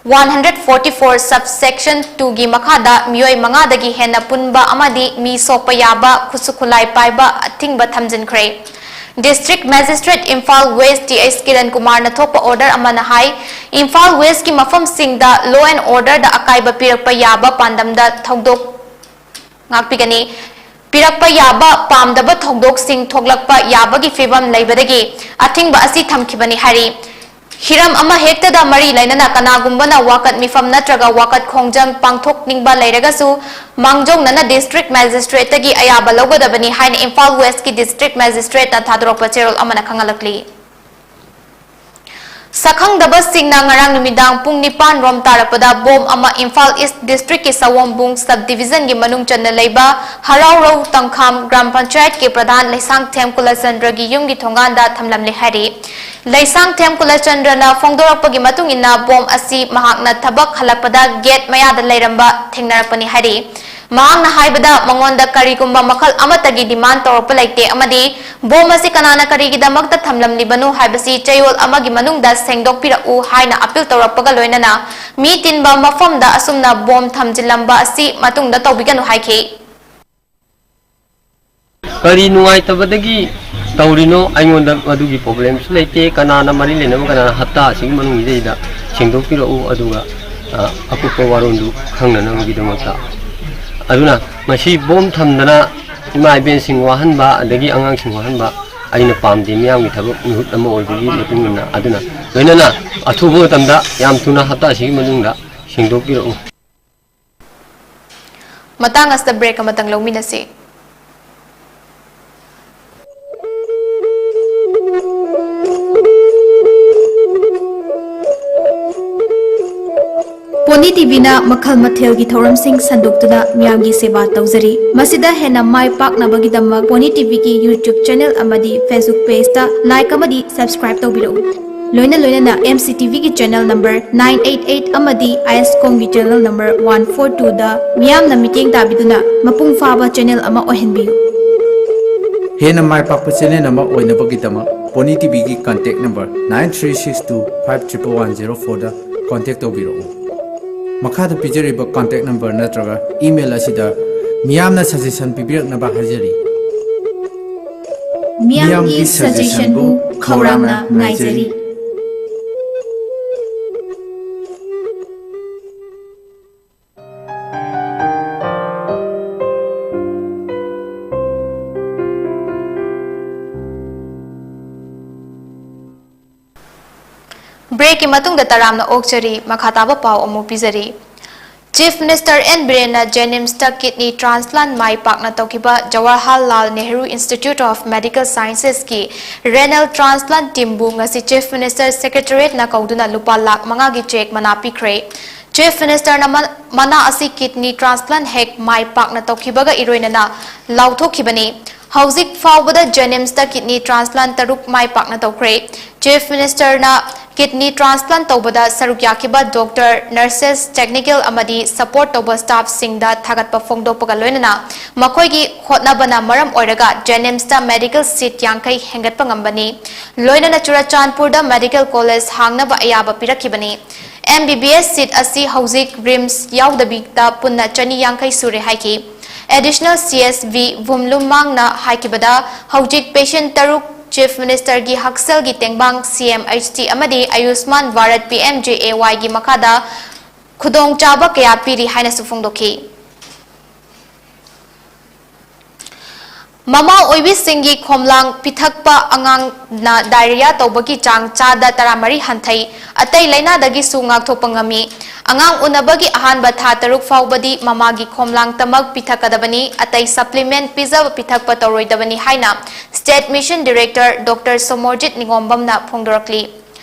one hundred forty-four subsection twoꯒꯤ ꯃꯈꯥꯗ ꯃꯤꯑꯣꯏ ꯃꯉꯥꯗꯒꯤ ꯍꯦꯟꯅ ꯄꯨꯟꯕ ꯑꯃꯗꯤ ꯃꯤ ꯁꯣꯛꯄ ꯌꯥꯕ ꯈꯨꯠꯁꯨ ꯈꯨꯠꯂꯥꯏ ꯄꯥꯏꯕ ꯑꯊꯤꯡꯕ ꯊꯝꯖꯤꯟꯈ꯭ꯔꯦ꯫ District Magistrate Imphal West T H Kiran ꯀꯨꯃꯥꯔꯅ ꯊꯣꯛꯄ order ꯑꯃꯅ ꯍꯥꯏ, ꯏꯝꯐꯥꯜ Westꯀꯤ ꯃꯐꯝꯁꯤꯡꯗ law and orderꯗ ꯑꯀꯥꯏꯕ ꯄꯤꯔꯛꯄ ꯌꯥꯕ ꯄꯥꯟꯗꯝꯗ ꯊꯧꯗꯣꯛ ꯉꯥꯛꯄꯤꯒꯅꯤ꯫ ꯄꯤꯔꯛꯄ ꯌꯥꯕ ꯄꯥꯝꯗꯕ ꯊꯧꯗꯣꯛꯁꯤꯡ ꯊꯣꯛꯂꯛꯄ ꯌꯥꯕꯒꯤ ꯐꯤꯚꯝ ꯂꯩꯕꯗꯒꯤ ꯑꯊꯤꯡꯕ ꯑꯁꯤ ꯊꯝꯈꯤꯕꯅꯤ ꯍꯥꯏꯔꯤ꯫ ꯍꯤꯔꯝ ꯑꯃ ꯍꯦꯛꯇꯗ ꯃꯔꯤ ꯂꯩꯅꯅ ꯀꯅꯥꯒꯨꯝꯕꯅ ꯋꯥꯀꯠ ꯃꯤꯐꯝ ꯅꯠꯇ꯭ꯔꯒ ꯋꯥꯀꯠ ꯈꯣꯡꯖꯪ ꯄꯥꯡꯊꯣꯛꯅꯤꯡꯕ ꯂꯩꯔꯒꯁꯨ ꯃꯥꯡꯖꯧꯅꯅ District Magistrateꯇꯒꯤ ꯑꯌꯥꯕ ꯂꯧꯒꯗꯕꯅꯤ ꯍꯥꯏꯅ ꯏꯝꯐꯥꯜ Westꯀꯤ District Magistrateꯅ ꯊꯥꯗꯣꯔꯛꯄ ꯆꯦꯔꯣꯜ ꯑꯃꯅ ꯈꯪꯍꯜꯂꯛꯂꯤ꯫ ꯁꯛꯈꯪꯗꯕꯁꯤꯡꯅ ꯉꯔꯥꯡ ꯅꯨꯃꯤꯗꯥꯡ ꯄꯨꯡ ꯅꯤꯄꯥꯟ ꯔꯣꯝ ꯇꯥꯔꯛꯄꯗ bomb ꯑꯃ ꯏꯝꯐꯥꯜ East Districtꯀꯤ ꯁꯑꯣꯝꯕꯨꯡ Subdivisionꯒꯤ ꯃꯅꯨꯡ ꯆꯟꯅ ꯂꯩꯕ ꯍꯔꯥꯎꯔꯧ ꯇꯪꯈꯥꯝ ꯒ꯭ꯔꯥꯝ ꯄꯟꯆꯥꯌꯠꯀꯤ ꯄ꯭ꯔꯙꯥꯟ ꯂꯩꯁꯥꯡꯊꯦꯝ ꯀꯨꯂꯆꯟꯗ꯭ꯔꯒꯤ ꯌꯨꯝꯒꯤ ꯊꯣꯡꯒꯥꯟꯗ ꯊꯝꯂꯝꯂꯦ ꯍꯥꯏꯔꯤ꯫ ꯂꯩꯁꯥꯡꯊꯦꯝ ꯀꯨꯂꯆꯟꯗ꯭ꯔꯅ ꯐꯣꯡꯗꯣꯔꯛꯄꯒꯤ ꯃꯇꯨꯡ ꯏꯟꯅ bomb ꯑꯁꯤ ꯃꯍꯥꯛꯅ ꯊꯕꯛ ꯍꯜꯂꯛꯄꯗ gate ꯃꯌꯥꯗ ꯂꯩꯔꯝꯕ ꯊꯦꯡꯅꯔꯛꯄꯅꯤ ꯍꯥꯏꯔꯤ꯫ ꯃꯍꯥꯛꯅ ꯍꯥꯏꯕꯗ ꯃꯉꯣꯟꯗ ꯀꯔꯤꯒꯨꯝꯕ ꯃꯈꯜ ꯑꯃꯠꯇꯒꯤ demand ꯇꯧꯔꯛꯄ ꯂꯩꯇꯦ ꯑꯃꯗꯤ bomb ꯑꯁꯤ ꯀꯅꯥꯅ ꯀꯔꯤꯒꯤꯗꯃꯛꯇ ꯊꯝꯂꯝꯂꯤꯕꯅꯣ ꯍꯥꯏꯕꯁꯤ ꯆꯌꯣꯜ ꯑꯃꯒꯤ ꯃꯅꯨꯡꯗ ꯁꯦꯡꯗꯣꯛꯄꯤꯔꯛꯎ ꯍꯥꯏꯅ appeal ꯇꯧꯔꯛꯄꯒ ꯂꯣꯏꯅꯅ ꯃꯤ ꯇꯤꯟꯕ ꯃꯐꯝꯗ ꯑꯁꯨꯝꯅ bomb ꯊꯝꯖꯤꯜꯂꯝꯕ ꯑꯁꯤ ꯃꯇꯨꯡꯗ ꯇꯧꯕꯤꯒꯅꯨ ꯍꯥꯏꯈꯤ꯫ ꯀꯔꯤ ꯅꯨꯡꯉꯥꯏꯇꯕꯗꯒꯤ ꯇꯧꯔꯤꯅꯣ? ꯑꯩꯉꯣꯟꯗ ꯃꯗꯨꯒꯤ problemꯁꯨ ꯂꯩꯇꯦ꯫ ꯀꯅꯥꯅ ꯃꯔꯤ ꯂꯩꯅꯕ, ꯀꯅꯥꯅ ꯍꯞꯇꯥ ꯑꯁꯤꯒꯤ ꯃꯅꯨꯡꯁꯤꯗꯩꯗ ꯁꯦꯡꯗꯣꯛꯄꯤꯔꯛꯎ, ꯑꯗꯨꯒ, ꯑ, ꯑꯀꯨꯞꯄ ꯋꯥꯔꯣꯜꯗꯨ ꯈꯪꯅꯅꯕꯒꯤꯗꯃꯛꯇ꯫ ꯑꯗꯨꯅ ꯃꯁꯤ bomb ꯊꯝꯗꯅ ꯏꯃꯥ ꯏꯕꯦꯟꯁꯤꯡ ꯋꯥꯍꯟꯕ, ꯑꯗꯒꯤ ꯑꯉꯥꯡꯁꯤꯡ ꯋꯥꯍꯟꯕ ꯑꯩꯅ ꯄꯥꯝꯗꯦ, ꯃꯤꯌꯥꯝꯒꯤ ꯊꯕꯛ ꯃꯤꯍꯨꯠ ꯑꯃ ꯑꯣꯏꯕꯒꯤ ꯃꯇꯨꯡ ꯏꯟꯅ꯫ ꯑꯗꯨꯅ ꯂꯣꯏꯅꯅ ꯑꯊꯨꯕ ꯃꯇꯝꯗ, ꯌꯥꯝ ꯊꯨꯅ ꯍꯞꯇꯥ ꯑꯁꯤꯒꯤ ꯃꯅꯨꯡꯗ ꯁꯦꯡꯗꯣꯛꯄꯤꯔꯛꯎ꯫ ꯃꯇꯥꯡ ꯑꯁꯤꯗ break ꯑꯃꯇꯪ ꯂꯧꯃꯤꯟꯅꯁꯤ꯫ ꯄꯣꯅꯤ ꯇꯤꯚꯤꯅ ꯃꯈꯜ ꯃꯊꯦꯜꯒꯤ ꯊꯧꯔꯝꯁꯤꯡ ꯁꯟꯗꯣꯛꯇꯨꯅ ꯃꯤꯌꯥꯝꯒꯤ ꯁꯦꯕꯥ ꯇꯧꯖꯔꯤ꯫ ꯃꯁꯤꯗ ꯍꯦꯟꯅ ꯃꯥꯏ ꯄꯥꯛꯅꯕꯒꯤꯗꯃꯛ ꯄꯣꯅꯤ ꯇꯤꯚꯤꯒꯤ YouTube channel ꯑꯃꯗꯤ Facebook pageꯇ like ꯑꯃꯗꯤ subscribe ꯇꯧꯕꯤꯔꯛꯎ꯫ ꯂꯣꯏꯅ ꯂꯣꯏꯅꯅ MCTVꯒꯤ channel number nine eight eight ꯑꯃꯗꯤ ISCOMꯒꯤ channel number one four twoꯗ ꯃꯤꯌꯥꯝꯅ ꯃꯤꯠꯌꯦꯡ ꯇꯥꯕꯤꯗꯨꯅ ꯃꯄꯨꯡ ꯐꯥꯕ channel ꯑꯃ ꯑꯣꯏꯍꯟꯕꯤꯌꯨ꯫ ꯍꯦꯟꯅ ꯃꯥꯏ ꯄꯥꯛꯄ channel ꯑꯃ ꯑꯣꯏꯅꯕꯒꯤꯗꯃꯛ pony ꯇꯤꯚꯤꯒꯤ contact number nine three six two five triple one zero fourꯗ contact ꯇꯧꯕꯤꯔꯛꯎ꯫ ꯃꯈꯥꯗ ꯄꯤꯖꯔꯤꯕ contact number ꯅꯠꯇ꯭ꯔꯒ email ꯑꯁꯤꯗ ꯃꯤꯌꯥꯝꯅ suggestion ꯄꯤꯕꯤꯔꯛꯅꯕ ꯍꯥꯏꯖꯔꯤ꯫ ꯃꯤꯌꯥꯝꯒꯤ suggestionꯕꯨ ꯈꯧꯔꯥꯡꯅ ꯉꯥꯏꯖꯔꯤ꯫ Breakꯀꯤ ꯃꯇꯨꯡꯗ ꯇꯔꯥꯝꯅ ꯑꯣꯛꯆꯔꯤ꯫ ꯃꯈꯥ ꯇꯥꯕ ꯄꯥꯎ ꯑꯃꯨꯛ ꯄꯤꯖꯔꯤ꯫ Chief Minister N ꯕꯤꯔꯦꯟꯅ JNIMSꯇ kidney transplant ꯃꯥꯏ ꯄꯥꯛꯅ ꯇꯧꯈꯤꯕ Jawaharlal Nehru Institute of Medical Sciencesꯀꯤ renal transplant teamꯕꯨ ꯉꯁꯤ Chief Minister Secretariatꯅ ꯀꯧꯗꯨꯅ ꯂꯨꯄꯥ ꯂꯥꯈ ꯃꯉꯥꯒꯤ cheque ꯃꯅꯥ ꯄꯤꯈ꯭ꯔꯦ꯫ Chief Ministerꯅ ꯃ-, ꯃꯅꯥ ꯑꯁꯤ kidney transplant ꯍꯦꯛ ꯃꯥꯏ ꯄꯥꯛꯅ ꯇꯧꯈꯤꯕꯒ ꯏꯔꯣꯏꯅꯅ ꯂꯥꯎꯊꯣꯛꯈꯤꯕꯅꯤ꯫ ꯍꯧꯖꯤꯛ ꯐꯥꯎꯕꯗ JNIMSꯇ kidney transplant ꯇꯔꯨꯛ ꯃꯥꯏ ꯄꯥꯛꯅ ꯇꯧꯈ꯭ꯔꯦ꯫ Chief Ministerꯅ kidney transplant ꯇꯧꯕꯗ ꯁꯔꯨꯛ ꯌꯥꯈꯤꯕ doctor, nurses, technical ꯑꯃꯗꯤ support ꯇꯧꯕ staffꯁꯤꯡꯗ ꯊꯥꯒꯠꯄ ꯐꯣꯡꯗꯣꯛꯄꯒ ꯂꯣꯏꯅꯅ ꯃꯈꯣꯏꯒꯤ ꯍꯣꯠꯅꯕꯅ ꯃꯔꯝ ꯑꯣꯏꯔꯒ JNIMSꯇ medical seat ꯌꯥꯡꯈꯩ ꯍꯦꯟꯒꯠꯄ ꯉꯝꯕꯅꯤ꯫ ꯂꯣꯏꯅꯅ ꯆꯨꯔꯆꯥꯟꯄꯨꯔꯗ medical college ꯍꯥꯡꯅꯕ ꯑꯌꯥꯕ ꯄꯤꯔꯛꯈꯤꯕꯅꯤ꯫ MBBS seat ꯑꯁꯤ ꯍꯧꯖꯤꯛ RIMS ꯌꯥꯎꯗꯕꯤꯗ ꯄꯨꯟꯅ ꯆꯅꯤ ꯌꯥꯡꯈꯩ ꯁꯨꯔꯦ ꯍꯥꯏꯈꯤ꯫ Additional CSV ꯚꯨꯝꯂꯨꯝꯃꯥꯡꯅ ꯍꯥꯏꯈꯤꯕꯗ, ꯍꯧꯖꯤꯛ patient ꯇꯔꯨꯛ Chief Ministerꯒꯤ ꯍꯛꯁꯦꯜꯒꯤ ꯇꯦꯡꯕꯥꯡ CMHT ꯑꯃꯗꯤ ꯑꯌꯨꯁꯃꯥꯟ ꯚꯥꯔꯠ PMJAYꯒꯤ ꯃꯈꯥꯗ ꯈꯨꯗꯣꯡꯆꯥꯕ ꯀꯌꯥ ꯄꯤꯔꯤ ꯍꯥꯏꯅꯁꯨ ꯐꯣꯡꯗꯣꯛꯈꯤ꯫ ꯃꯃꯥ ꯑꯣꯏꯕꯤꯁꯤꯡꯒꯤ ꯈꯣꯝꯂꯥꯡ ꯄꯤꯊꯛꯄ ꯑꯉꯥꯡꯅ diarrhea ꯇꯧꯕꯒꯤ ꯆꯥꯡ ꯆꯥꯗ ꯇꯔꯥꯃꯔꯤ ꯍꯟꯊꯩ꯫ ꯑꯇꯩ ꯂꯥꯏꯅꯥꯗꯒꯤꯁꯨ ꯉꯥꯛꯊꯣꯛꯄ ꯉꯝꯃꯤ꯫ ꯑꯉꯥꯡ ꯎꯅꯕꯒꯤ ꯑꯍꯥꯟꯕ ꯊꯥ ꯇꯔꯨꯛ ꯐꯥꯎꯕꯗꯤ ꯃꯃꯥꯒꯤ ꯈꯣꯝꯂꯥꯡꯇꯃꯛ ꯄꯤꯊꯛꯀꯗꯕꯅꯤ, ꯑꯇꯩ supplement ꯄꯤꯖꯕ ꯄꯤꯊꯛꯄ ꯇꯧꯔꯣꯏꯗꯕꯅꯤ ꯍꯥꯏꯅ State Mission Director Doctor Somorjit ꯅꯤꯉꯣꯝꯕꯝꯅ ꯐꯣꯡꯗꯣꯔꯛꯂꯤ꯫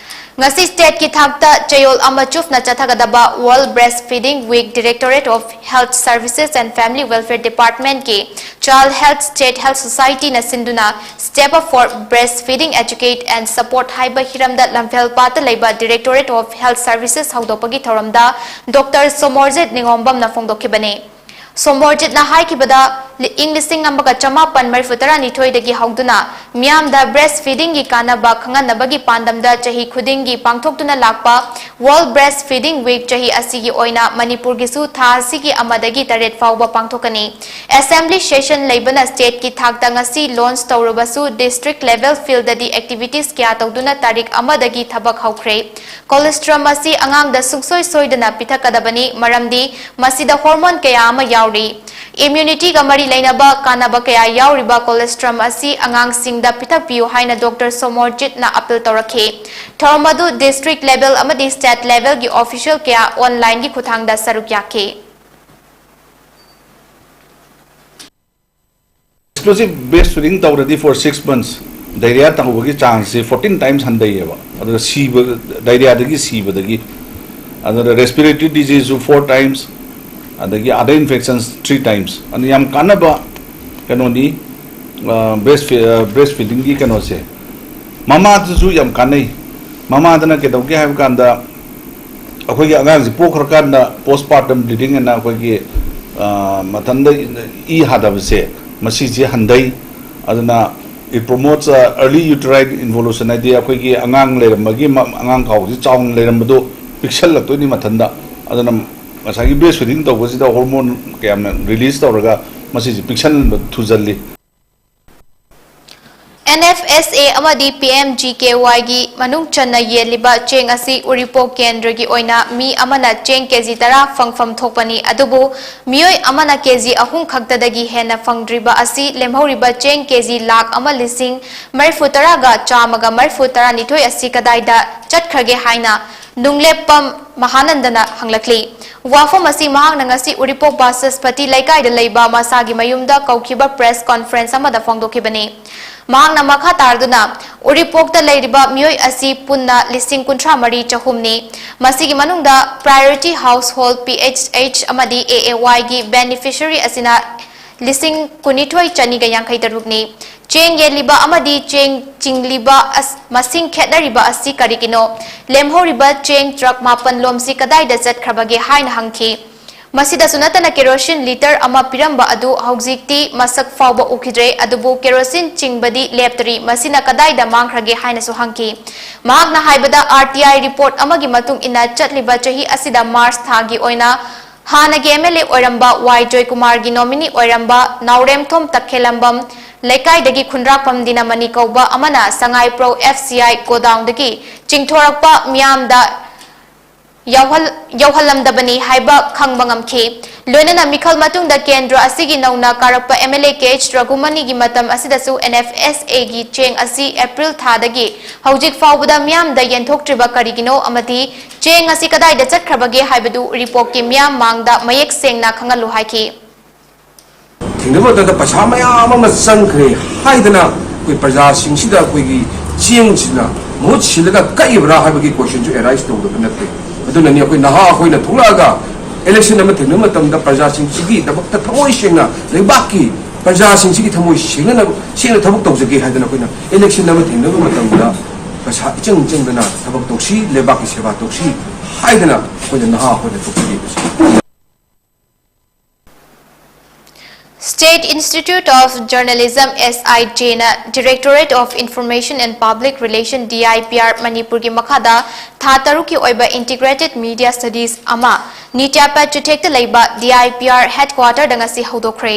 ꯉꯁꯤ stateꯀꯤ ꯊꯥꯛꯇ ꯆꯌꯣꯜ ꯑꯃ ꯆꯨꯞꯅ ꯆꯠꯊꯒꯗꯕ World Breastfeeding Week Directorate of Health Services and Family Welfare Departmentꯀꯤ Child Health State Health Societyꯅ ꯁꯤꯟꯗꯨꯅ Step Up for Breastfeeding Educate and Support ꯍꯥꯏꯕ ꯍꯤꯔꯝꯗ ꯂꯝꯐꯦꯜ ꯄꯥꯠꯇ ꯂꯩꯕ Directorate of Health Services ꯍꯧꯗꯣꯛꯄꯒꯤ ꯊꯧꯔꯝꯗ Doctor ꯁꯣꯃꯣꯔꯖꯤꯠ ꯅꯤꯉꯣꯝꯕꯝꯅ ꯐꯣꯡꯗꯣꯛꯈꯤꯕꯅꯤ꯫ ꯁꯣꯃꯣꯔꯖꯤꯠꯅ ꯍꯥꯏꯈꯤꯕꯗ, ꯏꯪ ꯂꯤꯁꯤꯡ ꯑꯃꯒ ꯆꯃꯥꯄꯟ ꯃꯔꯤꯐꯨ ꯇꯔꯥꯅꯤꯊꯣꯏꯗꯒꯤ ꯍꯧꯗꯨꯅ ꯃꯤꯌꯥꯝꯗ breastfeedingꯒꯤ ꯀꯥꯟꯅꯕ ꯈꯪꯍꯟꯅꯕꯒꯤ ꯄꯥꯟꯗꯝꯗ ꯆꯍꯤ ꯈꯨꯗꯤꯡꯒꯤ ꯄꯥꯡꯊꯣꯛꯇꯨꯅ ꯂꯥꯛꯄ World Breastfeeding Week ꯆꯍꯤ ꯑꯁꯤꯒꯤ ꯑꯣꯏꯅ ꯃꯅꯤꯄꯨꯔꯒꯤꯁꯨ ꯊꯥ ꯑꯁꯤꯒꯤ ꯑꯃꯗꯒꯤ ꯇꯔꯦꯠ ꯐꯥꯎꯕ ꯄꯥꯡꯊꯣꯛꯀꯅꯤ꯫ Assembly session ꯂꯩꯕꯅ stateꯀꯤ ꯊꯥꯛꯇ ꯉꯁꯤ launch ꯇꯧꯔꯕꯁꯨ, district level fieldꯗꯗꯤ activities ꯀꯌꯥ ꯇꯧꯗꯨꯅ ꯇꯥꯔꯤꯛ ꯑꯃꯗꯒꯤ ꯊꯕꯛ ꯍꯧꯈ꯭ꯔꯦ꯫ Colostrum ꯑꯁꯤ ꯑꯉꯥꯡꯗ ꯁꯨꯡꯁꯣꯏ ꯁꯣꯏꯗꯅ ꯄꯤꯊꯛꯀꯗꯕꯅꯤ, ꯃꯔꯝꯗꯤ ꯃꯁꯤꯗ hormone ꯀꯌꯥ ꯑꯃ ꯌꯥꯎꯔꯤ꯫ Immunityꯒ ꯃꯔꯤ ꯂꯩꯅꯕ ꯀꯥꯟꯅꯕ ꯀꯌꯥ ꯌꯥꯎꯔꯤꯕ colostrum ꯑꯁꯤ ꯑꯉꯥꯡꯁꯤꯡꯗ ꯄꯤꯊꯛꯄꯤꯌꯨ ꯍꯥꯏꯅ Doctor ꯁꯣꯃꯣꯔꯖꯤꯠꯅ appeal ꯇꯧꯔꯛꯈꯤ꯫ ꯊꯧꯔꯝ ꯑꯗꯨ district level ꯑꯃꯗꯤ state levelꯒꯤ official ꯀꯌꯥ onlineꯒꯤ ꯈꯨꯠꯊꯥꯡꯗ ꯁꯔꯨꯛ ꯌꯥꯈꯤ꯫ Exclusive breastfeeding ꯇꯧꯔꯗꯤ for six months diarrhea ꯇꯧꯕꯒꯤ chanceꯁꯤ fourteen times ꯍꯟꯊꯩꯌꯦꯕ꯫ ꯑꯗꯨꯒ ꯁꯤꯕ, diarrheaꯗꯒꯤ ꯁꯤꯕꯗꯒꯤ, ꯑꯗꯨꯒ respiratory diseaseꯁꯨ four times, ꯑꯗꯒꯤ other infections three times꯫ ꯑꯗꯨ ꯌꯥꯝ ꯀꯥꯟꯅꯕ ꯀꯩꯅꯣꯅꯤ, breast breastfeedingꯒꯤ ꯀꯩꯅꯣꯁꯦ꯫ ꯃꯃꯥꯗꯁꯨ ꯌꯥꯝ ꯀꯥꯟꯅꯩ꯫ ꯃꯃꯥꯗꯅ ꯀꯩꯗꯧꯒꯦ ꯍꯥꯏꯕ ꯀꯥꯟꯗ, ꯑꯩꯈꯣꯏꯒꯤ ꯑꯉꯥꯡꯁꯤ ꯄꯣꯛꯈ꯭ꯔꯀꯥꯟꯗ postpartum bleeding ꯑꯅ ꯑꯩꯈꯣꯏꯒꯤ, ꯑ, ꯃꯊꯟꯗ ꯏ ꯍꯥꯗꯕꯁꯦ, ꯃꯁꯤꯁꯦ ꯍꯟꯊꯩ꯫ ꯑꯗꯨꯅ it promotes, uh, early uterine involution, ꯍꯥꯏꯗꯤ ꯑꯩꯈꯣꯏꯒꯤ ꯑꯉꯥꯡ ꯂꯩꯔꯝꯕꯒꯤ ꯃ-, ꯑꯉꯥꯡ ꯈꯥꯎꯁꯤ ꯆꯥꯎꯅ ꯂꯩꯔꯝꯕꯗꯣ ꯄꯤꯛꯁꯜꯂꯛꯇꯣꯏꯅꯤ ꯃꯊꯟꯗ꯫ ꯑꯗꯨꯅ ꯉꯁꯥꯏꯒꯤ breastfeeding ꯇꯧꯕꯁꯤꯗ hormone ꯀꯌꯥꯝꯅ release ꯇꯧꯔꯒ ꯃꯁꯤꯁꯦ ꯄꯤꯛꯁꯟꯕ ꯊꯨꯖꯜꯂꯤ꯫ N F S A ꯑꯃꯗꯤ P M G K Yꯒꯤ ꯃꯅꯨꯡ ꯆꯟꯅ ꯌꯦꯜꯂꯤꯕ ꯆꯦꯡ ꯑꯁꯤ ꯎꯔꯤꯄꯣꯛ ꯀꯦꯟꯗ꯭ꯔꯒꯤ ꯑꯣꯏꯅ ꯃꯤ ꯑꯃꯅ ꯆꯦꯡ ꯀꯦꯖꯤ ꯇꯔꯥ ꯐꯪꯐꯝ ꯊꯣꯛꯄꯅꯤ, ꯑꯗꯨꯕꯨ ꯃꯤꯑꯣꯏ ꯑꯃꯅ ꯀꯦꯖꯤ ꯑꯍꯨꯝ ꯈꯛꯇꯗꯒꯤ ꯍꯦꯟꯅ ꯐꯪꯗ꯭ꯔꯤꯕ ꯑꯁꯤ ꯂꯦꯝꯍꯧꯔꯤꯕ ꯆꯦꯡ ꯀꯦꯖꯤ ꯂꯥꯈ ꯑꯃ ꯂꯤꯁꯤꯡ ꯃꯔꯤꯐꯨ ꯇꯔꯥꯒ ꯆꯥꯝꯃꯒ ꯃꯔꯤꯐꯨ ꯇꯔꯥꯅꯤꯊꯣꯏ ꯑꯁꯤ ꯀꯗꯥꯏꯗ ꯆꯠꯈ꯭ꯔꯒꯦ ꯍꯥꯏꯅ ꯅꯨꯡꯂꯦꯞꯄꯝ ꯃꯍꯥꯅꯟꯗꯅ ꯍꯪꯂꯛꯂꯤ꯫ ꯋꯥꯐꯝ ꯑꯁꯤ ꯃꯍꯥꯛꯅ ꯉꯁꯤ ꯎꯔꯤꯄꯣꯛ ꯕꯥꯆꯁꯄꯇꯤ ꯂꯩꯀꯥꯏꯗ ꯂꯩꯕ ꯃꯁꯥꯒꯤ ꯃꯌꯨꯝꯗ ꯀꯧꯈꯤꯕ press conference ꯑꯃꯗ ꯐꯣꯡꯗꯣꯛꯈꯤꯕꯅꯤ꯫ ꯃꯍꯥꯛꯅ ꯃꯈꯥ ꯇꯥꯗꯨꯅ, ꯎꯔꯤꯄꯣꯛꯇ ꯂꯩꯔꯤꯕ ꯃꯤꯑꯣꯏ ꯑꯁꯤ ꯄꯨꯟꯅ ꯂꯤꯁꯤꯡ ꯀꯨꯟꯊ꯭ꯔꯥ ꯃꯔꯤ ꯆꯍꯨꯝꯅꯤ꯫ ꯃꯁꯤꯒꯤ ꯃꯅꯨꯡꯗ Priority Household, P H H, ꯑꯃꯗꯤ A A Y ꯒꯤ beneficiary ꯑꯁꯤꯅ ꯂꯤꯁꯤꯡ ꯀꯨꯟꯅꯤꯊꯣꯏ ꯆꯅꯤꯒ ꯌꯥꯡꯈꯩ ꯇꯔꯨꯛꯅꯤ꯫ ꯆꯦꯡ ꯌꯦꯜꯂꯤꯕ ꯑꯃꯗꯤ ꯆꯦꯡ ꯆꯤꯡꯂꯤꯕ ꯑꯁ-, ꯃꯁꯤꯡ ꯈꯦꯠꯅꯔꯤꯕ ꯑꯁꯤ ꯀꯔꯤꯒꯤꯅꯣ? ꯂꯦꯝꯍꯧꯔꯤꯕ ꯆꯦꯡ truck ꯃꯥꯄꯟ ꯂꯣꯝꯁꯤ ꯀꯗꯥꯏꯗ ꯆꯠꯈ꯭ꯔꯕꯒꯦ ꯍꯥꯏꯅ ꯍꯪꯈꯤ꯫ ꯃꯁꯤꯗꯁꯨ ꯅꯠꯇꯅ kerosene litre ꯑꯃ ꯄꯤꯔꯝꯕ ꯑꯗꯨ ꯍꯧꯖꯤꯛꯇꯤ ꯃꯁꯛ ꯐꯥꯎꯕ ꯎꯈꯤꯗ꯭ꯔꯦ, ꯑꯗꯨꯕꯨ kerosene ꯆꯤꯡꯕꯗꯤ ꯂꯦꯞꯇꯔꯤ꯫ ꯃꯁꯤꯅ ꯀꯗꯥꯏꯗ ꯃꯥꯡꯈ꯭ꯔꯒꯦ ꯍꯥꯏꯅꯁꯨ ꯍꯪꯈꯤ꯫ ꯃꯍꯥꯛꯅ ꯍꯥꯏꯕꯗ, R T I report ꯑꯃꯒꯤ ꯃꯇꯨꯡ ꯏꯟꯅ ꯆꯠꯂꯤꯕ ꯆꯍꯤ ꯑꯁꯤꯗ March ꯊꯥꯒꯤ ꯑꯣꯏꯅ ꯍꯥꯟꯅꯒꯤ M L A ꯑꯣꯏꯔꯝꯕ ꯋꯥꯏ ꯖꯣꯏꯀꯨꯃꯥꯔꯒꯤ nominee ꯑꯣꯏꯔꯝꯕ ꯅꯥꯎꯔꯦꯝꯊꯣꯝ ꯇꯈꯦꯂꯝꯕꯝ ꯂꯩꯀꯥꯏꯗꯒꯤ ꯈꯨꯟꯗ꯭ꯔꯥꯛꯄꯝ ꯗꯤꯅꯃꯅꯤ ꯀꯧꯕ ꯑꯃꯅ ꯁꯉꯥꯏꯄ꯭ꯔꯧ F C I godown ꯗꯒꯤ ꯆꯤꯡꯊꯣꯔꯛꯄ ꯃꯤꯌꯥꯝꯗ ꯌꯥꯎꯍꯜ-, ꯌꯧꯍꯜꯂꯝꯗꯕꯅꯤ ꯍꯥꯏꯕ ꯈꯪꯕ ꯉꯝꯈꯤ꯫ ꯂꯣꯏꯅꯅ ꯃꯤꯈꯜ ꯃꯇꯨꯡꯗ ꯀꯦꯟꯗ꯭ꯔ ꯑꯁꯤꯒꯤ ꯅꯧꯅ ꯀꯥꯔꯛꯄ M L A K H ꯔꯘꯨꯃꯅꯤꯒꯤ ꯃꯇꯝ ꯑꯁꯤꯗꯁꯨ N F S A ꯒꯤ ꯆꯦꯡ ꯑꯁꯤ April ꯊꯥꯗꯒꯤ ꯍꯧꯖꯤꯛ ꯐꯥꯎꯕꯗ ꯃꯤꯌꯥꯝꯗ ꯌꯦꯟꯊꯣꯛꯇ꯭ꯔꯤꯕ ꯀꯔꯤꯒꯤꯅꯣ ꯑꯃꯗꯤ ꯆꯦꯡ ꯑꯁꯤ ꯀꯗꯥꯏꯗ ꯆꯠꯈ꯭ꯔꯕꯒꯦ ꯍꯥꯏꯕꯗꯨ report ꯀꯤ ꯃꯤꯌꯥꯝ ꯃꯥꯡꯗ ꯃꯌꯦꯛ ꯁꯦꯡꯅ ꯈꯪꯍꯜꯂꯨ ꯍꯥꯏꯈꯤ꯫ ꯊꯦꯡꯅꯕ ꯃꯇꯝꯗ ꯄꯩꯁꯥ ꯃꯌꯥꯝ ꯑꯃ ꯆꯪꯈ꯭ꯔꯦ ꯍꯥꯏꯗꯅ ꯑꯩꯈꯣꯏ ꯄ꯭ꯔꯖꯥꯁꯤꯡꯁꯤꯗ ꯑꯩꯈꯣꯏꯒꯤ ꯆꯦꯡꯁꯤꯅ ꯃꯍꯨꯠ ꯁꯤꯜꯂꯒ ꯀꯛꯏꯕ꯭ꯔꯥ ꯍꯥꯏꯕꯒꯤ question ꯁꯨ arise ꯇꯧꯗꯕ ꯅꯠꯇꯦ꯫ ꯑꯗꯨꯅꯅꯤ ꯑꯩꯈꯣꯏ ꯅꯍꯥ ꯑꯩꯈꯣꯏꯅ ꯊꯣꯛꯂꯛꯑꯒ election ꯑꯃ ꯊꯦꯡꯅꯕ ꯃꯇꯝꯗ ꯄ꯭ꯔꯖꯥꯁꯤꯡꯁꯤꯒꯤꯗꯃꯛꯇ ꯊꯃꯣꯏ ꯁꯦꯡꯅ, ꯂꯩꯕꯥꯛꯀꯤ ꯄ꯭ꯔꯖꯥꯁꯤꯡꯁꯤꯒꯤ ꯊꯃꯣꯏ ꯁꯦꯡꯅꯅꯕ, ꯁꯦꯡꯅ ꯊꯕꯛ ꯇꯧꯖꯒꯦ ꯍꯥꯏꯗꯅ ꯑꯩꯈꯣꯏꯅ election ꯑꯃ ꯊꯦꯡꯅꯕ ꯃꯇꯝꯗ ꯄꯩꯁꯥ ꯏꯆꯪ ꯆꯪꯗꯅ ꯊꯕꯛ ꯇꯧꯁꯤ, ꯂꯩꯕꯥꯛꯀꯤ ꯁꯦꯕꯥ ꯇꯧꯁꯤ ꯍꯥꯏꯗꯅ ꯑꯩꯈꯣꯏꯅ ꯅꯍꯥ ꯑꯩꯈꯣꯏꯅ ꯊꯣꯛꯆꯔꯤꯕꯁꯤ꯫ State Institute of Journalism, S I J ꯅ Directorate of Information and Public Relation, D I P R, ꯃꯅꯤꯄꯨꯔꯒꯤ ꯃꯈꯥꯗ ꯊꯥ ꯇꯔꯨꯛꯀꯤ ꯑꯣꯏꯕ Integrated Media Studies ꯑꯃ ꯅꯤꯇ꯭ꯌꯥꯄꯥꯠ ꯆꯨꯊꯦꯛꯇ ꯂꯩꯕ D I P R headquarter ꯗ ꯉꯁꯤ ꯍꯧꯗꯣꯛꯈ꯭ꯔꯦ꯫